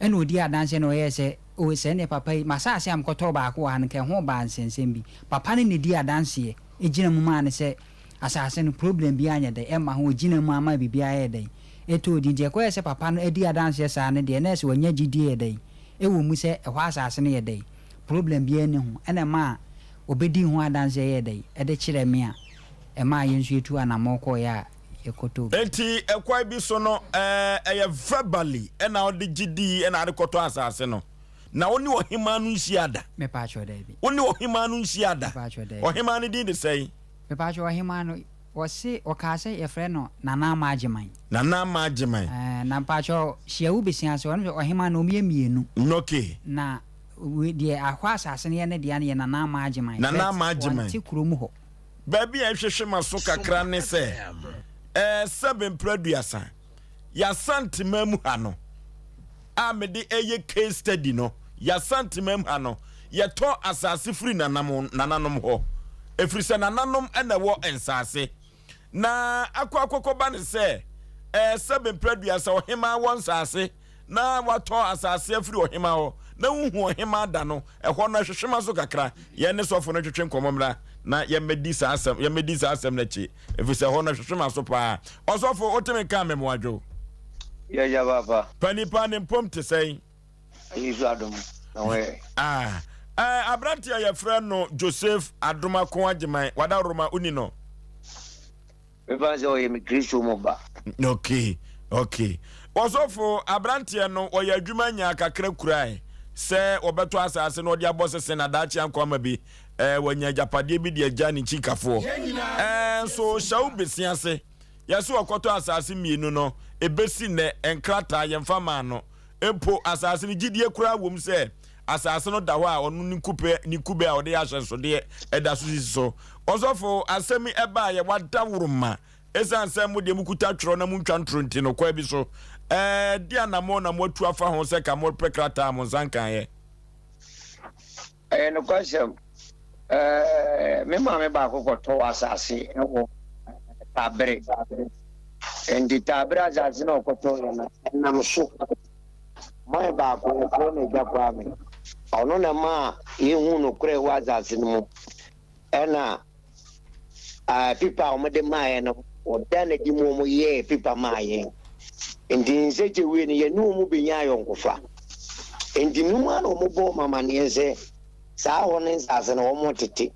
Ɛna ɔdii adanseɛ na ɔyɛɛ sɛ, O sɛ ɛnneɛ papa yi, m'asase a mekɔtɔɔ baako wɔ ha no, nka ɛho baa nsɛnsɛm bi. Papa no na ɛdii adanseɛ gyina mu maa no sɛ asase no, problem biara nyɛ dɛn, ɛmma ho. Ɔgyina mu ara maa biribiara yɛɛ dɛn, ɛtɔɔ din. Nti ɛkɔyɛɛ sɛ papa no adi adanseɛ saa no deɛ, na ɛsɛ sɛ wanya gyidie yɛ dɛn, ɛwɔ mu sɛ ɛhɔ asase no yɛ dɛn, problem biara nni ho. Ɛna ɛmaa ɔbɛdii ho adanseɛ yɛɛ dɛn, ɛde kyerɛɛ me a ɛmaa yɛn nso yɛtuu anammɔn kɔeɛ a yɛkɔtɔɔ bi. Enti ɛkwan bi so no, ɛyɛ verbally na wode gye dii na ade kɔtɔ asase no. Na wo ne ɔhemaa no nhyiaa da? Mepaakyɛw, daabi. Wo ne ɔhemaa no nhyiaa da? Mepaakyɛw, daabi. Ɔhemaa no din de sɛn? Mepaakyɛw, ɔhemaa no, wɔse, wɔkaa sɛ yɛfrɛ no Nana Ama Agyeman. Nana Ama Agyeman. Ɛɛ, na mpaakyɛw, hyia wo besia ase, ɔno sɛ ɔhemaa no, wɔyɛ mmienu. Okay. Na we, deɛ ahɔ asase no yɛ ne dea no yɛ Nana Ama Agyeman. Nana Ama Agyeman. But wɔnte kurom hɔ. Baabi a ɛhwehwe m'aso kakra ne sɛ, ɛɛ, sɛbe mprɛ aduasa, y'Asanteman mu ha no, a mede ɛyɛ case study no, y'Asanteman mu ha no, yɛtɔ asase firi nanam, nananom hɔ, ɛfiri sɛ nananom na ɛwɔ nsase. Na akɔ akɔkɔba ne sɛ, ɛɛ, sɛbe mprɛ aduasa, ɔhemaa wɔ nsase, na watɔ asase afiri ɔhemaa hɔ, na wohu ɔhemaa da no, ɛhɔ no ɛhwehwe m'aso kakra. Yɛn ne sɔfo no ntwetwe nkɔmmɔ mmra na yɛmmɛdi saa asɛm, yɛmmɛdi saa asɛm no akyi, ɛfiri sɛ ɛhɔ no ɛhwehwe m'aso paa. Ɔsɔfo, wote me nka a, memoadwo. Yɛ agya papa. Panin paa, ne mpom te sɛn? Yesu adom na ho yɛ. Ah, eh, aberante a yɛfrɛ no Joseph Adomako Agyeman, wadaworoma, woni no? Mefa sɛ ɔyɛ me Kristo mu ba. Okay, okay. Ɔsɔfo, aberanteɛ no, ɔyɛ adwuma nyaa kakra kurae sɛ wɔbɛtɔ asase na ɔde abɔ sese na daakye ankɔ ama bi, eh, wanya agyapadeɛ bi de agya ne nkyikafoɔ. Eh, nso hyɛ wo bese ase. Yɛse ɔkɔtɔ asase mmienu no, ɛbɛsi nnɛ, nkrataa yɛmfa maa no. Mpo asase no, gyidie koraa wom sɛ asase no da hɔ a ɔno ne kube ne kube a ɔde yɛ ahyɛnsodeɛ ɛda so sisi so. Ɔsɔfo, asɛm yi ɛbaeɛ, wadaworoma. Ɛsiane sɛ mo deɛ mokuta twerɛ na montwa ntoro nti no, kwan bi so, ɛɛ, de anammɔn na moatu afa ho sɛ ka morepɛ krataa a mo nsa nkaeɛ. Ɛyɛ nokwasɛm. Ɛɛ, me maame baako kɔtɔɔ asase wɔ Taabere. Enti Taabere asase na ɔkɔtɔeɛ no, ɛnam so. Man baako, yɛfrɛ no Agya Kwame. Ɔno na ɛmaa yɛhuu nokorɛ ɛwɔ asase no mu. Ɛna pipa a wɔde maeɛ no, wɔda no adi mu wɔyɛɛ pipa maa yɛn. Nti nsɛkyɛ wie no, yɛne wɔn bɛnya ayɔnkofa. Nti no mu ara na wɔbɔɔ me amaneɛ sɛ saa hɔ ne nsase no wɔtete.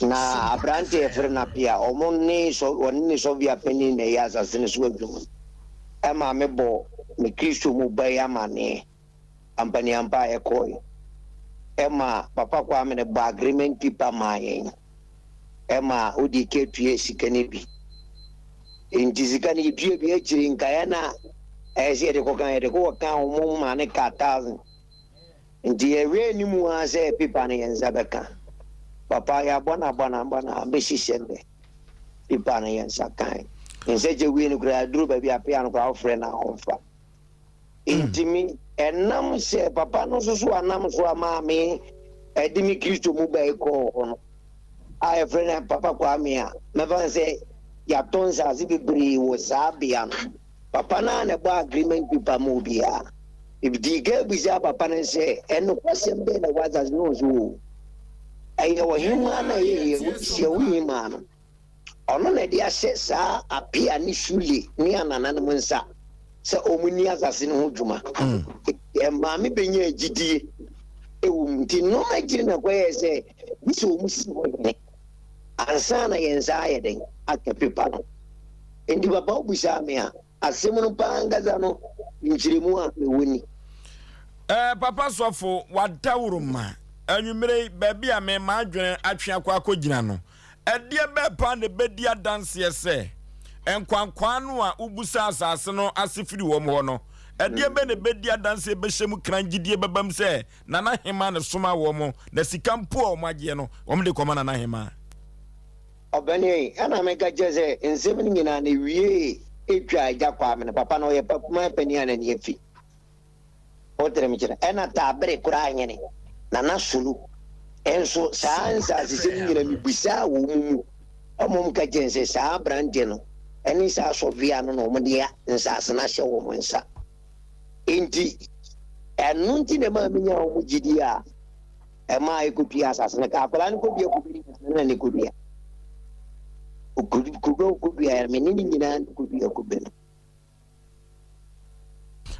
Na aberante a yɛfrɛ no Apia, wɔn ne sɔ wɔne ne sɔbea panin na ɛyɛ asase no so adwuma. Ɛmaa mebɔɔ me Kristo mu ba yi amaneɛ. Ampaniampa a yɛkɔe. Ɛma Papa Kwame no bɔ agreement paper maa yɛn. Ɛma odii ka tuaa sika no bi. Nti sika no yɛtua bi akyire nkaeɛ no a ɛyɛ sɛ yɛde kɔka yɛde kɔka wɔn maa no kaa thousand. Nti yɛhwɛ anim ara sɛ paper no yɛn nsa bɛka. Papa yɛabɔ no abɔ no abɔ no abɛsi sɛ nnɛ paper no yɛn nsa kae. Nsɛkyɛ wie no koraa aduru baabi a pea no koraa wofrɛ no a ɔmfa. Enti me, ɛnam sɛ papa no nso so anam so ama me ɛde me Kristo mu bae kɔɔ hɔ no, a yɛfrɛ no Papa Kwame a, mɛfa no sɛ yɛatɔ nsase bebree wɔ saa bea no. Papa no ara na ɛbɔ agreement paper ma obiara. Medii kan bisaa papa no sɛ, ɛnokwasɛm bɛn na ɛwɔ asase no so o? Ɛyɛ ɔhemmaa no a ɛyɛ yɛn wo hemmaa no. Ɔno na ɛde ahyɛ saa Apia ne Shule ne anananom nsa sɛ wɔnni asase no ho dwuma. Ɛmaa me bɛnyaa gyidie wɔ mu. Nti nnoɔma akyiri na ɛkɔyɛɛ sɛ gye sɛ wɔn si hɔ hene ansa na yɛn nsa ayɛ dɛn aka pepa no. Nti papa wobisaa me a, asɛm no paa ankasa no nkyerɛmu a mewɔ ni. Eh, papa sɔfo, w'adaworoma. Anwummere yi, baabi a me m'adwene atwe akɔ akɔgyina no. Ɛdeɛ bɛn paa na ɛbɛdi adanseɛ sɛ nkwankwaa no a wobusa asase no ase firi wɔn hɔ no, ɛdeɛ bɛn na ɛbɛdi adanseɛ bɛhyɛ mu kran gyidie bɛbam sɛ Nana Hemaa na ɛsomaa wɔn, na sika mpo a wɔagyeɛ no, wɔde kɔma Nana Hemaa? Ɔpanin, ɛna meka kyerɛ sɛ nsɛm no nyinaa no ewiee etwa Agya Kwame no papa no ɔyɛ pa kumaa panin a n'ani afi. Wotere me kyerɛ. Ɛna Taabere koraa hene, Nana Sulu, nso saa nsasesɛm yi nyinaa mebisaa wɔn mu. Wɔn ka kyerɛ sɛ saa aberanteɛ no ne saa sɔvea no na wɔde nsase no ahyɛ wɔn nsa. Enti ɛno nti na ɛmaa menyaa wɔn gyidie a ɛmaa ɛkɔtua asase no ka. Akwadaa no kɔdua kube no nyinaa me ne no kɔdua. Kube a ɔkɔduaeɛ no me ne no nyinaa na ɛkɔdua kube no.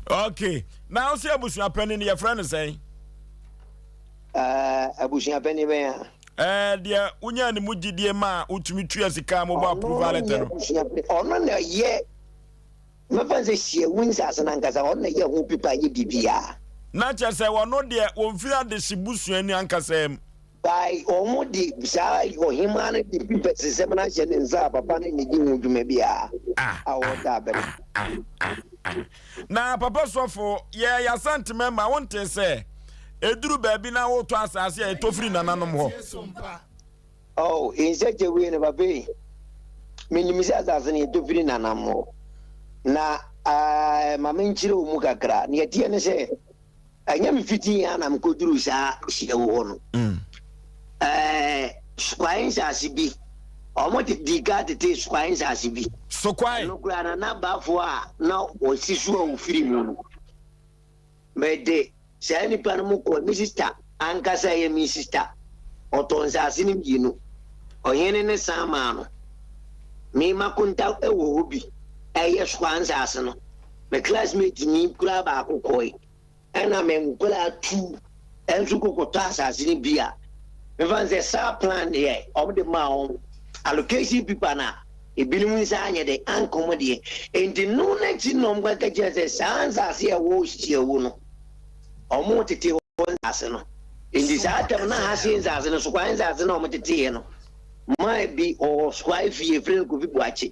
Okay, na wo sɛ abusua panin no yɛfrɛ no sɛn? Uh, abusua panin bɛn a? Eh, deɛ wonya ne mu gyidie ma a wotumi tua sika a mobɔ approval letter no. Ɔno na yɛ mɛfa sɛ hyiawu nsase no ankasa ɔno na yɛ ho pipa yɛ biribiara. Na kyerɛ sɛ ɔno deɛ wɔmfiri adehye busuani ankasa mu. By wɔn de saa ɔhemaa no de pipɛsesɛm no ahyɛ ne nsa a papa no nni ho dwuma biara a ɔda abɛn. Na papa sɔfo, yɛ yɛ Asante mɛma wo ntee sɛ ɛduru baabi na wotɔ asase a ɛtɔ firi nananom hɔ. Oh, in such a way no papa yi, menim sɛ asase no yɛtɔ firi nananom hɔ. Na uh, ma menkyerɛ wo mu kakra. Nea ɛteɛ ne sɛ, Ɛnyɛ me fitii ara na mekoduruu saa hyiamu hɔ no. Ɛɛ, Sukwae nsase bi, wɔn dii kan tetee Sukwae nsase bi. Sukwae. Ɛno koraa na na Bafo a na wɔsi so a wɔfiri mu no. Mede saa nnipa no mu kɔɔ me sista ankasa a ɛyɛ me sista. Ɔtɔɔ nsase no mmienu. Ɔhene no san maa no. Me Makonta wɔ hɔ bi, ɛyɛ Sukwae nsase no. Me classmate ni koraa baako kɔe, ɛna me nkwadaa tu nso kɔkɔtɔ asase no bi a, mefa no sɛ saa plan deɛ wɔn de maa wɔn allocation paper na ebinom nsa anyɛ de anka wɔn deɛ. Nti no n'akyi na wɔn kaka kyerɛ sɛ saa nsase a ɛwɔ Hyiawu no, wɔn tete hɔ nsase no. Nti saa tam na ha se nsase no, Sokwae nsase na wɔn teteeɛ no, maa bi ɔwɔ Sokwae fie, efiri no Kofi Boakye.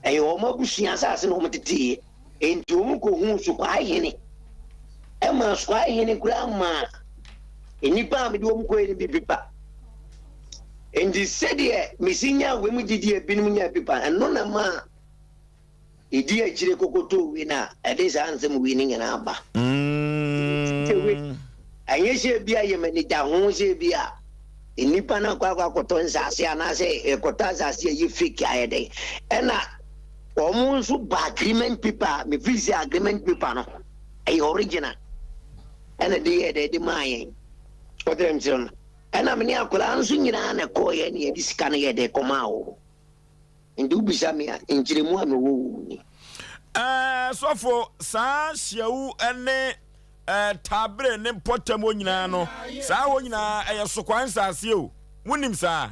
Ɛyɛ wɔn abusua asase na wɔteteeɛ, enti wɔkɔhuu Sukwai hene. Ɛmaa Sukwai hene koraa maa nnipa a mede wɔn kɔeɛ no bi pepa. Enti sɛdeɛ mesi nyaa wei mu gyidie a ebinom nyaa pepa, ɛno na maa ɛdi akyire kɔkɔtɔɔ wei no a ɛde saa nsɛm wei no nyinaa ba. Mm. Ɛnyɛ sɛ ebia yɛ m'anidaho sɛ ebia nnipa no akɔ akɔ akɔtɔ nsaase anaasɛ ɛkɔtɔ asase a ɛyɛ fake ayɛ dɛn ɛna wɔn nso ba agreement paper a mefiri sɛ agreement paper no ɛyɛ original ɛna de yɛ dɛ de maa yɛn ɔtɛrɛ nkyerɛ no ɛna me ne akwadaa nso nyinaa na ɛkɔɔ yɛ ne yɛde sika no yɛ dɛ kɔmaa wɔn. Nti wobisa me a, nkyerɛmu a mewɔ wɔ mu ni. Ɛɛ, sɔfo, saa hyiawu ne ɛɛ Taabere ne mpɔtam hɔ nyinaa no, saa hɔ nyinaa ɛyɛ Sokwa nsaase o. Wonim saa?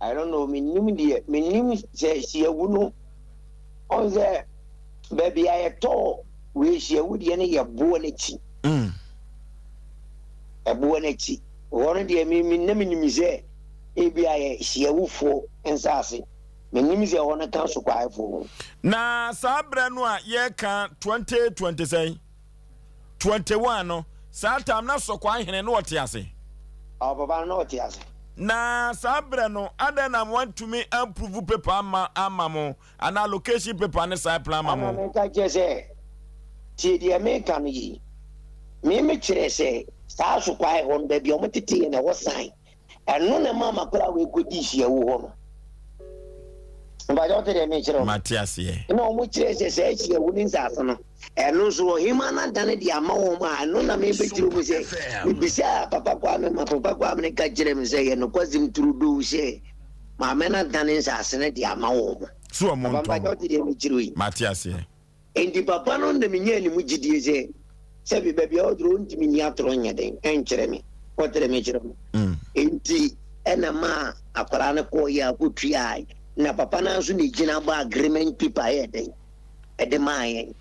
I don't know, mennim deɛ, mennim sɛ hyiawu no, ɔn sɛ baabi a yɛtɔɔ wei hyiawu deɛ no yɛ boɔ no akyi. Mm. Ɛboɔ no akyi. Hɔ no deɛ me, me, na menim sɛ Ebia yɛ Hyiawufoɔ nsase. Mennim sɛ ɛhɔ no ka Sukwaefoɔ ho. Na saa berɛ no a yɛreka 2020 sɛn? 21 no, saa time na Sɔkwae hene no ɔte ase? Ɔɔ, papa no na ɔte ase. Na saa berɛ no, adɛn na wɔantumi amprove paper amma amma mo, anaa location paper ne site plan amma mo? Ɛna meka kyerɛ sɛ, Tie deɛ meka no yie. Me mekyerɛ sɛ saa Sukwae hɔ no, baabi a wɔteteeɛ no, ɛhɔ san. Ɛno na ɛmaa m'akwadaa wei kɔdii hyiawu hɔ no. Mpakyɛ wote deɛ mekyerɛ wo? Mate aseɛ. Ɛna wɔn kyerɛ sɛ saa hyiawu ne nsaase no, ɛno nso ɔhemaa no adane de ama wɔn a, ɛno na mebɛkyerɛ mu sɛ, mebisaa Papa Kwame ma Papa Kwame no ka kyerɛ me sɛ yɛ nokwasɛm turodoo sɛ maame no adane nsaase no de ama wɔn. So wɔn ntɔn. Papa mpakyɛ wote deɛ mekyerɛ yi? Mate aseɛ. Enti papa no na minyaa ne mu gyidie sɛ, sɛbe baabi a ɔduru ɔntumi nni atorɔ nyɛ den nkyerɛ me, kɔtere me kyerɛ no. Enti ɛna maa akwadaa no kɔeɛ a kɔtuaae, na papa no ara nso na ɛgyina bɔ agreement paper yɛɛ den de maa yɛn.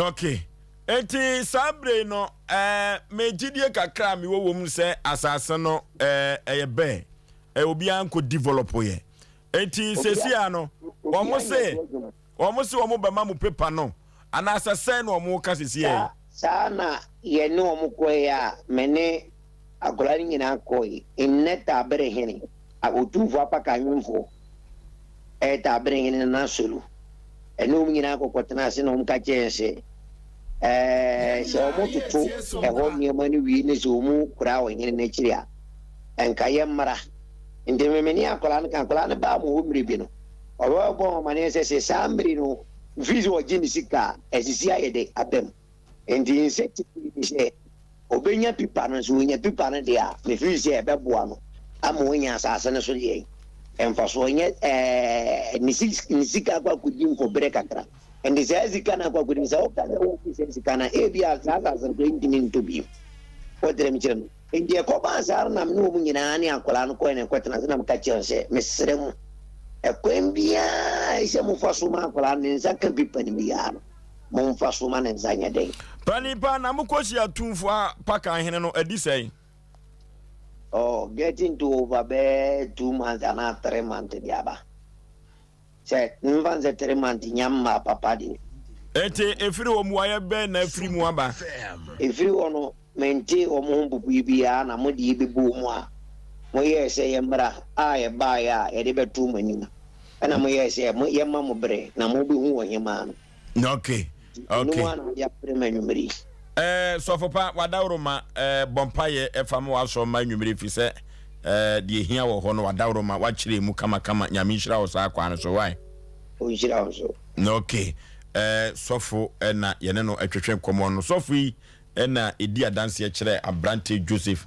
Ok, enti saa berɛ yi no, eh, me gyidie kakra a mewɔ wɔ mu sɛ asase no, eh, ɛyɛ bɛɛ. Obiara nkɔ develop yɛ. Enti seesei no, wɔn se wɔn se wɔn bɛma mo paper no anaasɛ sɛn na wɔn ka seesei yi? Saa na yɛne wɔn kɔeɛ a me ne akwadaa no nyinaa kɔe. Nnɛ Taabere hene, Otumfoɔ Apaka Nwemfoɔ, ɛyɛ Taabere hene Nana Solu. Ɛne wɔn nyinaa kɔkɔtena ase na wɔka kyerɛɛ yɛn sɛ, ɛɛ, sɛ wɔtoto ɛhɔ nneɛma no wie ne sɛ wɔkura ɔhene no akyiri a, nka yɛmmra. Nti me me ne akwadaa no ka, akwadaa no baa mo hɔ mmere bi no, ɔbɛbɔ wɔn amaneɛ sɛ sɛ saa mmere no, mfiri sɛ ɔgye ne sika a, asisi ayɛ dɛ aba mu. Nti nsɛ titiri ne sɛ ɔbɛnya pipa no, sɛ ɔnya pipa no deɛ a, mefiri sɛ ɛbɛboa no ama wanya asase no so deɛ mfasoɔ nyɛ ɛɛ ne sika akɔ akɔdi nkɔberɛ kakra. Nti saa sika no akɔ akɔdi, sɛ woka sɛ wogye saa sika no a, ebia saa asase no koraa ntumi ntɔ bio. Wote deɛ mekyerɛ no? Enti ɛkɔbaa saa no na me ne wɔn nyinaa ne akwadaa no kɔe na yɛkɔtenaa ase na meka kyerɛɛ wɔn sɛ, Mesrɛ mo, ɛkwan biara a ɛsɛ sɛ mofa so ma akwadaa no ne nsa ka pipa no biara no, momfa so ma ne nsa nyɛ den. Panin pa, na mokɔhyia Tumfoɔ Apakan hene no adi sɛn? Oh, getting to over bɛyɛ 2 months anaa 3 months de aba. Sɛ mfa nsɛ 3 months nya mmaa papa deɛ. Enti ɛfiri hɔ mmuaeɛ bɛn na afiri mu aba? Ɛfiri hɔ no, mentee wɔn ho mpopoeɛ biara, na mo deɛ bɛbɔɔ mu a, moyɛɛ sɛ yɛmmra a yɛbaeɛ a yɛde bɛtoo mo anim, ɛnna moyɛɛ sɛ yɛmma mo berɛ, na mobɛhu ɔhemmaa no. Okay, Enti ɛno okay. mu ara na mode abrɛ me anwummerɛ yi. Eh, sɔfo pa, w'adaworoma, eh, bɔ mpaeɛ ɛfa ma w'asɔr mma anwummere firi sɛ, eh, deɛ ɛhia wɔ hɔ no w'adaworoma, w'akyerɛ mu kamakama, Nyame nhyira wo saa kwan no so, wai? Ɔnhyira wo nso. Ok, eh, sɔfo na yɛne no twetwe nkɔmmɔ no. Sɔfo yi na ɛdi adanseɛ kyerɛ aberanteɛ Joseph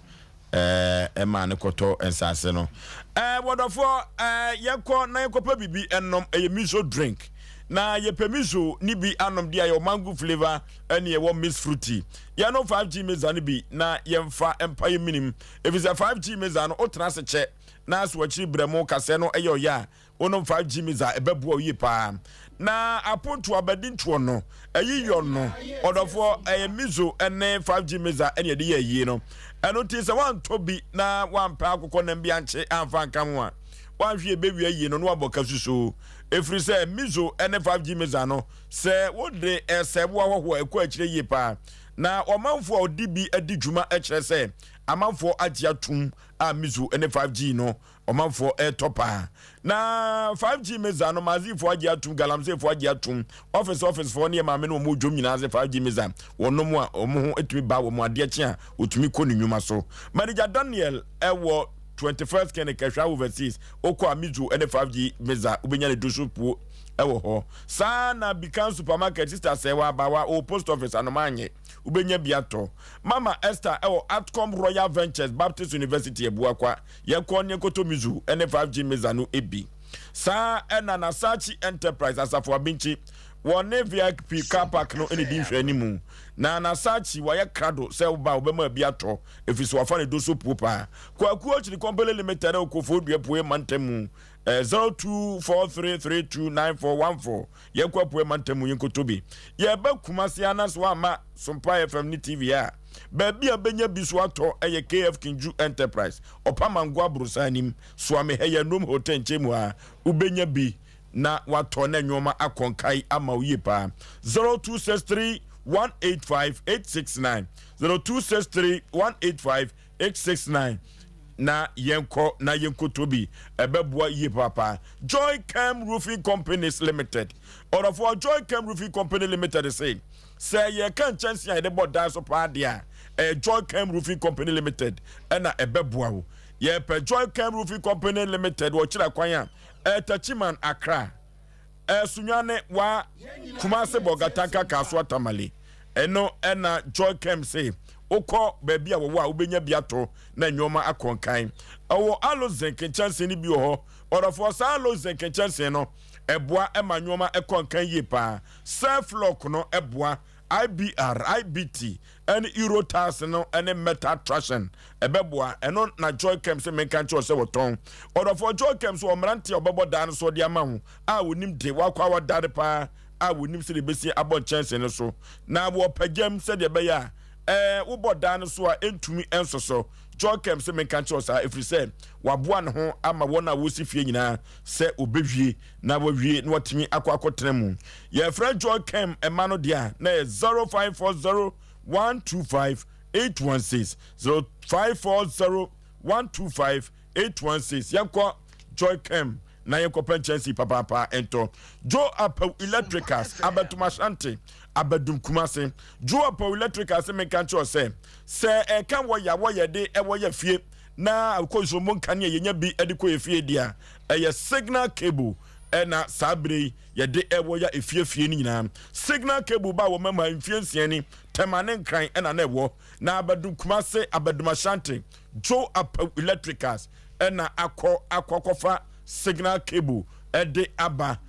eh, ɛmaa no kɔtɔ nsase no. Eh, wɔdɔfoɔ, eh, yɛnkɔ na yɛnkɔpɛ biribi ɛnom, ɛyɛ miso drink. Na yɛpɛ miso ne bi anom deɛ ɛyɛ mango flavor ɛne ɛwɔ miss fruity. Yɛnom 5G meza no bi na yɛmfa mpa yɛ minim. Ɛfiri sɛ 5G meza no, wotena ase kyɛ na so akyiri brɛ mo kasɛɛ no ɛyɛ ɔyɛ a, Wonom 5G mids a, ɛbɛboa wo yie paa. Na apontoɔ, abadintoɔ no, ayi yɔ no, ɔdɔfoɔ, ɛyɛ miso ne 5G mids a ɛne yɛde yɛ ayie no. Ɛno nti sɛ woantɔ bi na woampɛ akokɔ nam bi ankye amfa anka ho a, woanhwɛ yɛbɛwie ayie no na woabɔ ka susoo. Ɛfiri sɛ miso ne 5G mids no, sɛ wode ɛsɛe wo ahɔhoɔ a, ɛkɔ akyire yie paa. Na ɔmanfoɔ a wɔde bi adi dwuma kyerɛ sɛ amanfoɔ agye atom a miso ne 5G no Ɔmanfoɔ ɛretɔ paa. Na 5G meza no Mazifoɔ agye atum, Galamseyfoɔ agye atum, office office foɔ ne yɛ maame ne wɔn dwom nyinaa sɛ 5G meza wɔnom a wɔn ho tumi ba wɔn adeɛ kye a wɔtumi kɔ ne nnwuma so. Manager Daniel ɛwɔ 21st Clinic Ɛhwa Overseas wokɔ a Mizo ne 5G meza wobɛnya ne doso puo ɛwɔ hɔ. Saa na Bikan Supermarket Sister Sɛwa Abawa ɔwɔ Post Office Anomaanye wobɛnya bi atɔ. Mama Esther ɛwɔ Atcom Royal Ventures Baptist University Abuakwa Yɛnkɔ ne yɛnkɔtɔ Mizu ne 5G Meza no bi. Saa ara na Nasachi Enterprise, Asafo Abinkyi, wɔne VIP car park no na ɛdi nhwɛanimu. Na Nasachi, wayɛ krado sɛ woba a wɔbɛma bi atɔ, ɛfiri sɛ wafa ne do so puo paa. Kwaku Okyiri Company Limited wɔ Koforidua Apueɛ Mantam mu, 0243329414. Yɛnkɔ Apueɛ Mantam mu yɛnkɔtɔ bi. Yɛreba Kumasi ara na sɛ woamma Sompa FM ne TV a, Baabi a bɛnya bi so atɔ yɛ KF Kinju Enterprise, Ɔpamango aborosan anim, Suame Hɛyɛ Nnom Hotel nkyɛn mu ha. Wobɛnya bi na woatɔ na nnoɔma akɔ nkae ama wo yie paa. 0263 185 869, 0263 185 869 na yɛnkɔ na yɛnkɔtɔ bi. Ɛbɛboa yie paapa. Joy Chem Roofing Companies Limited. Ɔdɔfoɔ, Joy Chem Roofing Company Limited se, Sɛ yɛreka nkyɛnsee a yɛde bɔ dan so paa deɛ a, ɛyɛ Joy Chem Roofing Company Limited na ɛbɛboa wo. Yɛpɛ Joy Chem Roofing Company Limited wɔ Kyira kwan a ɛyɛ Techiman, Accra, Sunyani, Wa, Kumasi, Bolgatanga, Kasoa, Tamale. Ɛno na Joy Chem se wokɔ baabi a wɔwɔ a wobɛnya bi atɔ na nneɛma akɔ nkan. Ɛwɔ aloe zinc nkyɛnsee no bi wɔ hɔ. Ɔdɔfoɔ, saa aloe zinc nkyɛnsee no, ɛboa ma nneɛma kɔ nkan yie paa. Surflock no boa IBR, IBT, ne Eurotiles no ne Metal Traction. Ɛbɛboa. Ɛno na Joychem se menka nkyerɛ wo sɛ wɔtɔn. Ɔdɔfoɔ, Joychem so wɔ mmeranteɛ a wɔbɛbɔ dan no so de ama wo a wɔnim de, wɔakɔ awadare paa a wɔnim sɛdeɛ ɛbɛsi abɔ nkyɛnsee no so na wɔpagyam sɛdeɛ ɛbɛyɛ a ɛɛ wobɔ dan no so a ɛntumi nsosɔ. Joakim se menka nkyerɛ wo saa, ɛfiri sɛ waboa ne ho ama wɔn a wɔresi fie nyinaa sɛ wɔbɛwie na wɔawie na wɔatumi akɔ akɔtena mu. Yɛfrɛ Joakim mma no deɛ a, na ɛyɛ 0540 125 816, 0540 125 816. Yɛnkɔ Joakim na yɛnkɔpɛ nkyɛnsee papaapa ntɔ. Joe Apaw Electricals, Abɛtom Ashanti, Abɛdum Kumase. Joe Apaw Electricals se menka nkyerɛ wo sɛ, sɛ ɛka wɔyɛ a wɔyɛ de ɛwɔ yɛ fie na akɔ nsuo mu nkanea yɛnya bi de kɔ yɛ fie deɛ a, ɛyɛ signal cable ɛna saa bere yi yɛde ɛwɔ yɛ efie fie no nyinaa. Signal cable ba wɔ mɛma mfie nsia ni, Tɛma ne Nkran ɛna na ɛwɔ, na Abɛdum Kumase, Abɛdum Ashanti, Joe Apaw Electricals ɛna akɔ akɔ akɔfa signal cable ɛde aba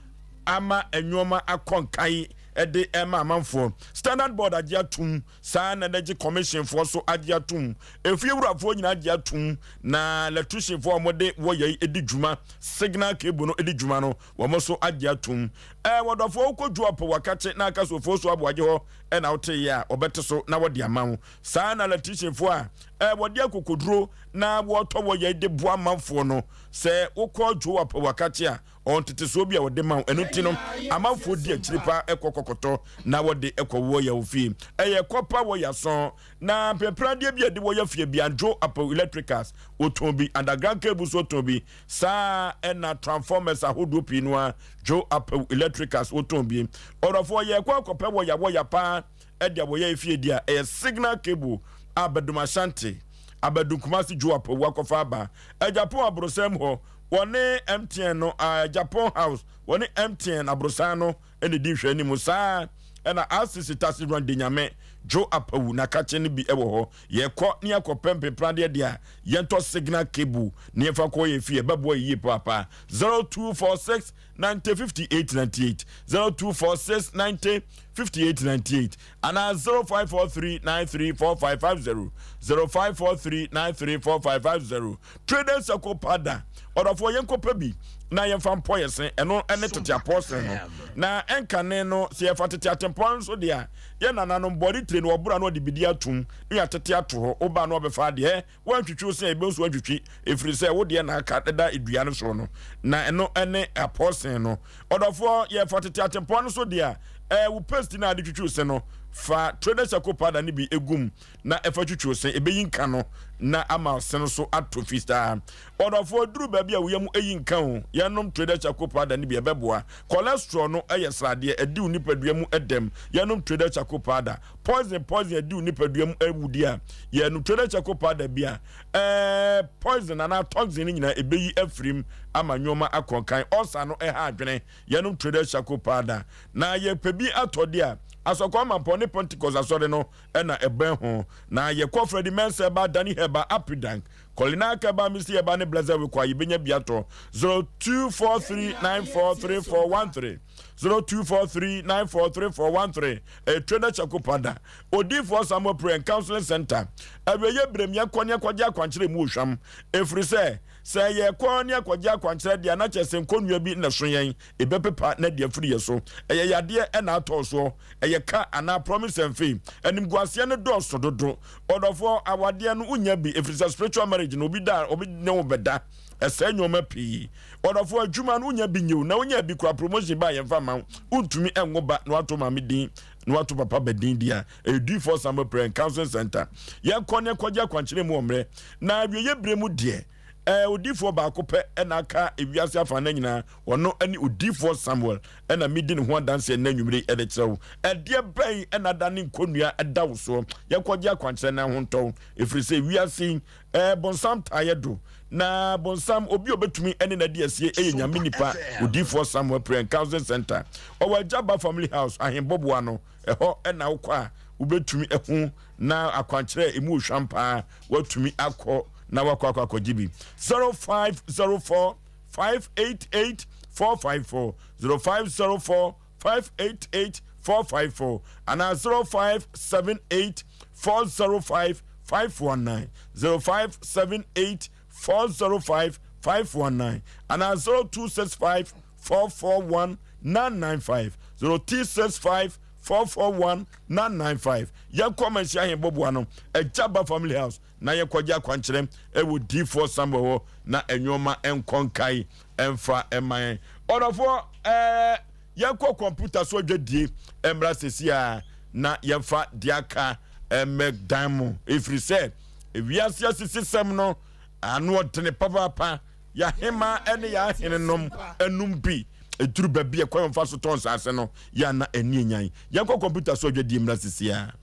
ama nnoɔma akɔ nkan ɛde ɛma amanfoɔ. Standard Board agye atum, saa na Energy Commission foɔ so agye atum, efie wurafoɔ nyinaa agye atum, na electrician foɔ a wɔde wɔyɛ yi di dwuma, signal cable no di dwuma no, wɔn nso agye atum. Ɛɛ wɔdɔfoɔ wokɔ dwo ɔpɛ wakakye na aka so ofuo so aboagye hɔ ɛna woteeɛ a wɔbɛte so na wɔde ama wo. Saa na electrician foɔ a ɛɛ wɔde akokoduro na wɔtɔ wɔyɛ de boa amanfoɔ no, sɛ wokɔ dwo ɔpɛ wakakye a ɔwɔ ntetesoɔ bi a wɔde ma wo. Ɛno nti no, amanfoɔ di akyiri paa kɔ kɔkɔtɔ na wɔde kɔ wɔya wo fie. Ɛyɛ kɔpa wɔya sɔn na mprɛprɛadeɛ bi a ɛde wɔya fie bi Andwo Apawu Electricals wɔtɔn bi, underground cable nso wɔtɔn bi, saa ɛna transformers ahodoɔ pii no ara Dwo Apawu Electricals wɔtɔn bi. Ɔdɔfoɔ yɛkɔ akɔpɛ wɔya wɔya paa de a wɔyɛ efie di a ɛyɛ signal cable a Badum Ashanti, Abadum Kumasi Dwo Apawu akɔfa aba Agyapong Abrosam hɔ. Wɔne MTN no, Japan House, wɔne MTN aborosan no na ɛdi nhwɛanim. Saa ara na RCC Taxi Run de Nyame Dwo Apawu n'akakye no bi wɔ hɔ. Yɛkɔ na yɛakɔpɛ mpepradeɛ deɛ a, yɛntɔ signal cable na yɛmfa nkɔ yɛn fie, ɛbɛboa yɛn yie papaapa. 0246 90 58 98, 0246 90 58 98 anaa 0543 93 4550, 0543 93 4550. Traders Circle Pada, ɔdɔfoɔ yɛnkɔpɛ bi na yɛmfa mpɔ yɛ se, ɛno ne tete apɔɔsen no. Na ɛnkane no, sɛ yɛfa tete atempɔn nso deɛ a, yɛn nananom bɔre tire no wɔboro a na wɔde bidie atom na yɛatete ato hɔ, woba na wɔbɛfa adeɛ, woantwitwi wo se a yɛbɛhu sɛ woantwitwi, ɛfiri sɛ wo deɛ na aka deda dua no soɔ no, na ɛno ne apɔɔsen no. Ɔdɔfoɔ, yɛfa tete atempɔn no so deɛ a, ɛɛ wo paste no a wode twitwi wo se no, fa Traders Circle Powder no bi gu mu na ɛfa twitwi wo se, ɛbɛyi nka no na ama wo se no so atɔ fitaa. Ɔdɔfoɔ, duru baabi a wo yam yi nka o, yɛnom Traders Charcoal Powder no bi, ɛbɛboa. Cholesterol no yɛ sradeɛ, ɛdi wo nipadua mu dɛm, yɛnom Traders Charcoal Powder. Poison, poison ɛdi wo nipadua mu awudi a, yɛnom Traders Charcoal Powder bi a, ɛɛ poison anaa toxin no nyinaa ɛbɛyi afirim ama nnoɔma akɔ nkan. Ulcer no ɛha adwene, yɛnom Traders Charcoal Powder. Na yɛpɛ bi atɔ deɛ a, Asɔkɔɔ Mampɔn ne Pentecost Asɔre no na ɛbɛn ho. Na yɛkɔ Freddie Mensah ba, Danny Herbal, Apidank, Colina Akeba, Misty Herbal ne Blessed Wekɔ a yɛbɛnya bi atɔ. 0243943413 0243943413 Ɛyɛ Trader Chako Pada, Odiyifoɔ Samuel Prayer and Counseling Center. Awieeɛ berɛm yɛnkɔ ne yɛnkɔgye akwankyerɛ mu ohwam. Ɛfiri sɛ, sɛ yɛkɔ ne yɛkɔgye akwankyerɛ deɛ a na kyerɛ sɛ nkɔnnua bi na ɛso yɛn, ɛbɛpepa na adi afiri yɛn so. Ɛyɛ yadeɛ na atɔ wo soɔ. Ɛyɛ ka anaa promise and fail. Animguaseɛ no dɔɔso dodo. Ɔdɔfoɔ, awadeɛ no wonnya bi ɛfiri sɛ spiritual marriage no obi da a obi ne wo bɛda. Ɛsɛe nnoɔma pii. Ɔdɔfoɔ, adwuma no wonnya bi nyɛ o, na wonya bi koraa promotion ba a yɛmfa mma wo. Wontumi nwo ba na woato maame din na woato papa ba din deɛ a, ɛyɛ Duifoɔ Samuel Prayer and Counseling Center. Yɛnkɔ ne yɛnkɔgye akwankyerɛ mu wɔ mmerɛ na awieeɛ berɛ mu deɛ. Ɛɛ, odiyifoɔ baako pɛ na aka ewiase afanan nyinaa, ɔno ne odiyifoɔ Samuel, ɛna medi ne ho adanseɛ nnɛ anwummere yi de kyerɛ wo. Ɛdeɛ bɛn na adane nkɔnnua da wo soɔ? Yɛnkɔgye akwankyerɛ na ho ntɔ wo, ɛfiri sɛ wiase yi, ɛɛ, bonsam taa yɛ do, na bonsam, obi a ɔbɛtumi ne no adi asie yɛ Nyame nipa, odiyifoɔ Samuel Prayer and Counseling Center. Ɔwɔ Agyaba Family House, Ahenboboa no, ɛhɔ na wokɔ a, wobɛtumi ahu na akwankyerɛ a ɛmu ɔhwam paa, woatumi akɔ na wakɔ akɔ akɔgye bi 0504 588 454 0504 588 454 anaa 0578 405 519 0578 405 519 anaa 0265 441 995 0265 441 995. Yɛnkɔ Manhyia Ahenboboa no Agya Ba Family House. na yɛnkɔgye akwankyerɛ wɔ Diifoɔ Samuel hɔ na nnoɔma nkɔ nkae mfa mma yɛn. Ɔdɔfoɔ, ɛɛ, yɛnkɔ kɔmputa so adwadie mmra sɛsi ara na yɛmfa deɛ aka mmɛdan mo, ɛfiri sɛ wiase asisisɛm no ano ɔdene papaapa. Yɛahemaa ne yɛn ahenenom nom bi ɛduru baabi a kwan wɔmfa so tɔn nsase no yɛ ana ani anyan. Yɛnkɔ kɔmputa so adwadie mmra sɛsi ara.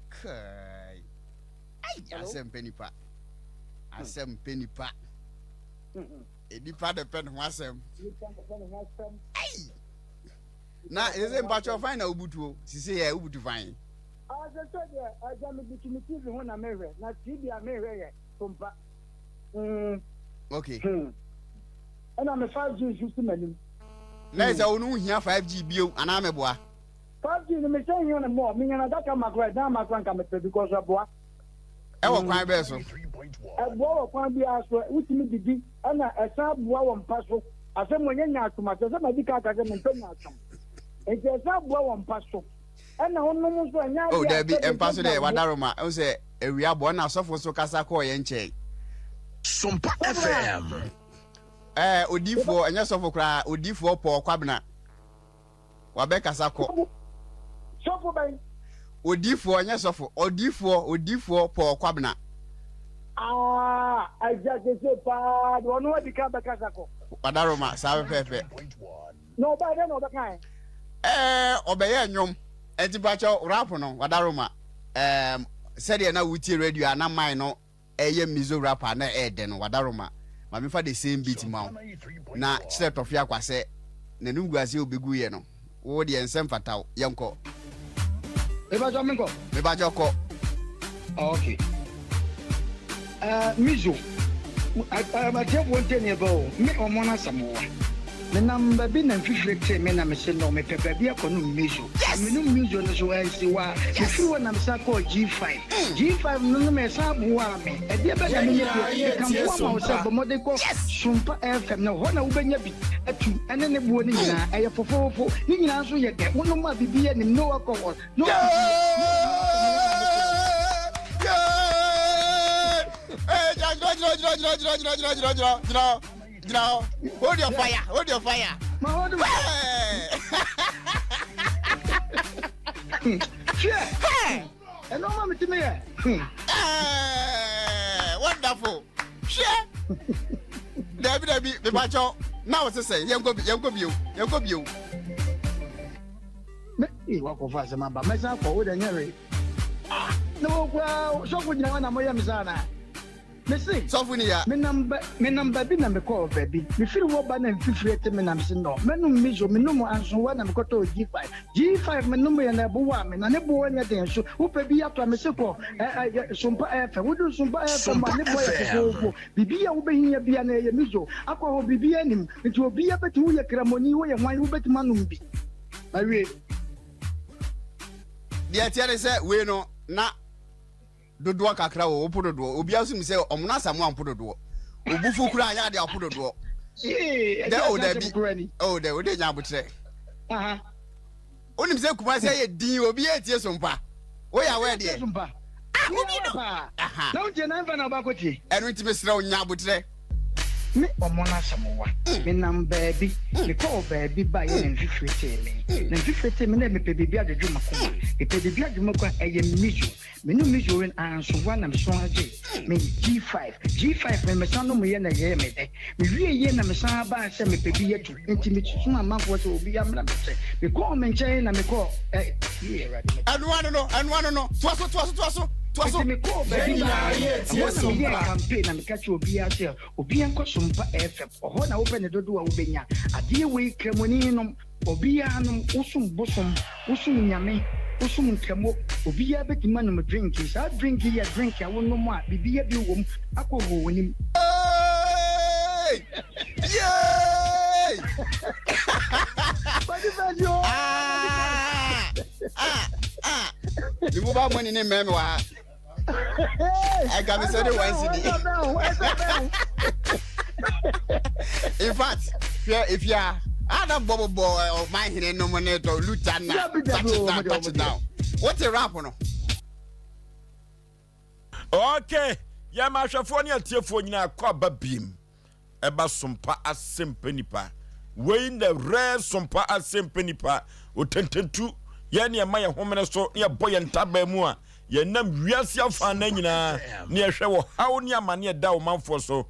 Kai. Ai, asɛm pɛ nipa. Asɛm pɛ nipa. Nipa de pɛ ne ho asɛm. Ai. Na sese mpakyɛ fan na wobutuo. Sise yɛ wobutu fan. Ah, sese deɛ agya mebutu me TV ho na mehwɛ. Na TV a mehwɛ yɛ Sompa. Mm. Okay. Hmm. Ɛna me 5G nso si m'anim. Na ɛsɛ wo no wohia 5G bio anaa meboa? 5G no mesɛ hia no more menya no adaka ma koraa ɛdan ma koraa nka mepɛ because ɛboa. Ɛwɔ kwan bɛɛ so? Ɛboa wɔ kwan biara so wotumi didi ɛna ɛsan boa wɔ mpa so asɛm wɔ nyɛ nyaatwom asɛ sɛ madi ka aka sɛ mempɛ nyaatwom nti ɛsan boa wɔ mpa so ɛna wonom nso ɛnyɛ Oh adeɛ a dabi sɛbe mpa so ɛbɛda deɛ wo bo. wadaroma ɛhu sɛ awia bɔ ɛna asɔfo nso kasa kɔɔ yɛn nkyɛn. Sompa Sɔfo a. FM. Ɛɛ odiifoɔ ɛnyɛ sɔfo koraa odiifoɔ Paul Kwabena. Wabɛkasa kɔ. Sɔfo bɛn? Odiifoɔ, ɛnyɛ sɔfo. Odiifoɔ, odiifoɔ Paul Kwabena. Ah, agya sese paa de ɔno adi kan bɛkasa kɔ. Wadaroma, saa pɛpɛɛpɛ. Na ɔbaa dɛn na ɔbɛkae? Ɛɛ, ɔbɛyɛ nnwom. Ɛnti mpakyɛw, rap no, wadaroma. Ɛɛm, sɛdeɛ na wotie radio a na man no ɛyɛ mizo rap a na ɛyɛ dɛ no wadaroma ma me fa the same beat ma wo na kyerɛ tɔfe akwa sɛ n'anum gu aseɛ obegu yɛ no wo deɛ nsɛ mfata wo yɛnkɔ. Mebakyɛ menkɔ. Mebakyɛ kɔ. Okay. Uh, mizo. Atiefoɔ ntie neɛ bɛ o. Me ɔmo no asɛm wa. Menam baabi na mfifire tee me na mese no mepɛ baabi akɔnom miso. Na menom miso no so ansi hɔ a, mefiri hɔ na mesan kɔɔ G5. G5 no nom ɛsan boaa me. Ɛdeɛ bɛn na menyɛ bio? Mekamfo ama wo sɛ bɔ mmɔden kɔ Sompa FM na hɔ na wobɛnya bi atu ɛne ne boɔ no nyinaa. Ɛyɛ fofoofo. Ne nyinaa nso yɛ dɛ. Wonom a biribiara nnim. No alcohol, no biribiara. Gyina hɔ. Hold your fire. Hold your fire. Ma hold my. Hwɛ. Ɛno ma metumi yɛ. Wonderful. Hwɛ. Dabi dabi mepakyɛw na wo sesɛ yɛnkɔ yɛnkɔ bio yɛnkɔ bio. Me ee wakɔfa asɛm aba mɛsan akɔ wo dɛ nyɛ hwee. Ah na wo koraa sɔfo gyina hɔ na moyɛ me saa anaa? Mese, Sɔfo ni ya. Menam ba, menam baabi na mekɔɔ baabi. Mefiri hɔ ba na mfifire te me na mese nɔ, mɛnom miso, menom ansowa na mekɔtɔɔ G5. G5 menomeɛ na ɛbowaa me, na ne boɔ nyɛ den nso. Wopɛ bi atɔ a, mese kɔ ɛ, ɛ, ɛ, Sompa FM. Woduru Sompa FM a, Sompa ne boɔ yɛ FM. fofoofo. Biribi a wobɛhia biara no, ɛyɛ miso. Akɔ hɔ, biribiara nnim. Nti obiara bɛtumi, woyɛ Kramoni, woyɛ hwan, wobɛtumi anom bi. Mawie. Deɛ ɛteɛ ne sɛ wei no na dodoɔ kakra wɔ wopo dodoɔ obiara nso nim sɛ ɔmono asamoa mpo dodoɔ obufu koraa anyɛ adeɛ apo dodoɔ dɛ o dabi o dɛ o de nya abotrɛ wonim sɛ kumase ayɛ din obi yɛ tie so mpa woyɛ awɛ deɛ ah obi no na wotie na mfa na wobakɔ tie ɛno nti mesrɛ wo nya abotrɛ Me ɔmo no asɛm wa. Menam baabi, mekɔɔ baabi baeɛ na mfifire tee me. Na mfifire tee me na mepɛ biribi adwodwo m'akoma. Mepɛ biribi adwodwo m'akoma, ɛyɛ miso. Menom miso no ansowa na mesan gyee me G5. G5 no mesan nomeeɛ na ɛyɛɛ me dɛ. Mewieeɛ na mesan baa sɛ mepɛ bi atu. Nti mesomaa amanfoɔ sɛ obiara mmra me nkyɛn. Mekɔɔ me nkyɛn na mekɔɔ ɛ, yie Awurade meda. Ɛno ano no, ɛno ano no, toa so, toa so, toa so, toa so. Nti mekɔɔ baabi baa no, ɛhɔ na meyɛɛ campaign na meka kyerɛɛ obiara sɛ obiara nkɔ Sompa FM, ɔhɔ na wopɛ ne dodoɔ a wobɛnya. Adeɛ wei Kramoni nom, obiara nom, wosom bosom, wosom Nyame, wosom Nkramo, obiara bɛtumi anom drink yi. Saa drink yi yɛ drink a wonom a biribiara bi wɔ mu, alcohol wɔ nim. Hey! Yay! Kwasi Fɛsi o! Ah! Ah! Ah! Ne mobile money ne mmɛn me wɔ ha. Ɛka me sɛ de one cedi. In fact, hwɛ efia ana bɔbɔbɔ ɔman hene nom ne tɔ luta na touch down touch down. Wote rap no? Okay, yɛma ahwɛfoɔ ne atiefoɔ nyinaa kɔ aba biem. Ɛba sompa asɛmpa nipa. Wei na rare sompa asɛmpa nipa. Otententu, yɛn ne ɛma yɛn homene so ne yɛbɔ yɛn ntaban mu a yɛnam wiase afa na nyinaa ne yɛhwɛ wɔ haw ne amane ɛda ɔmanfoɔ so.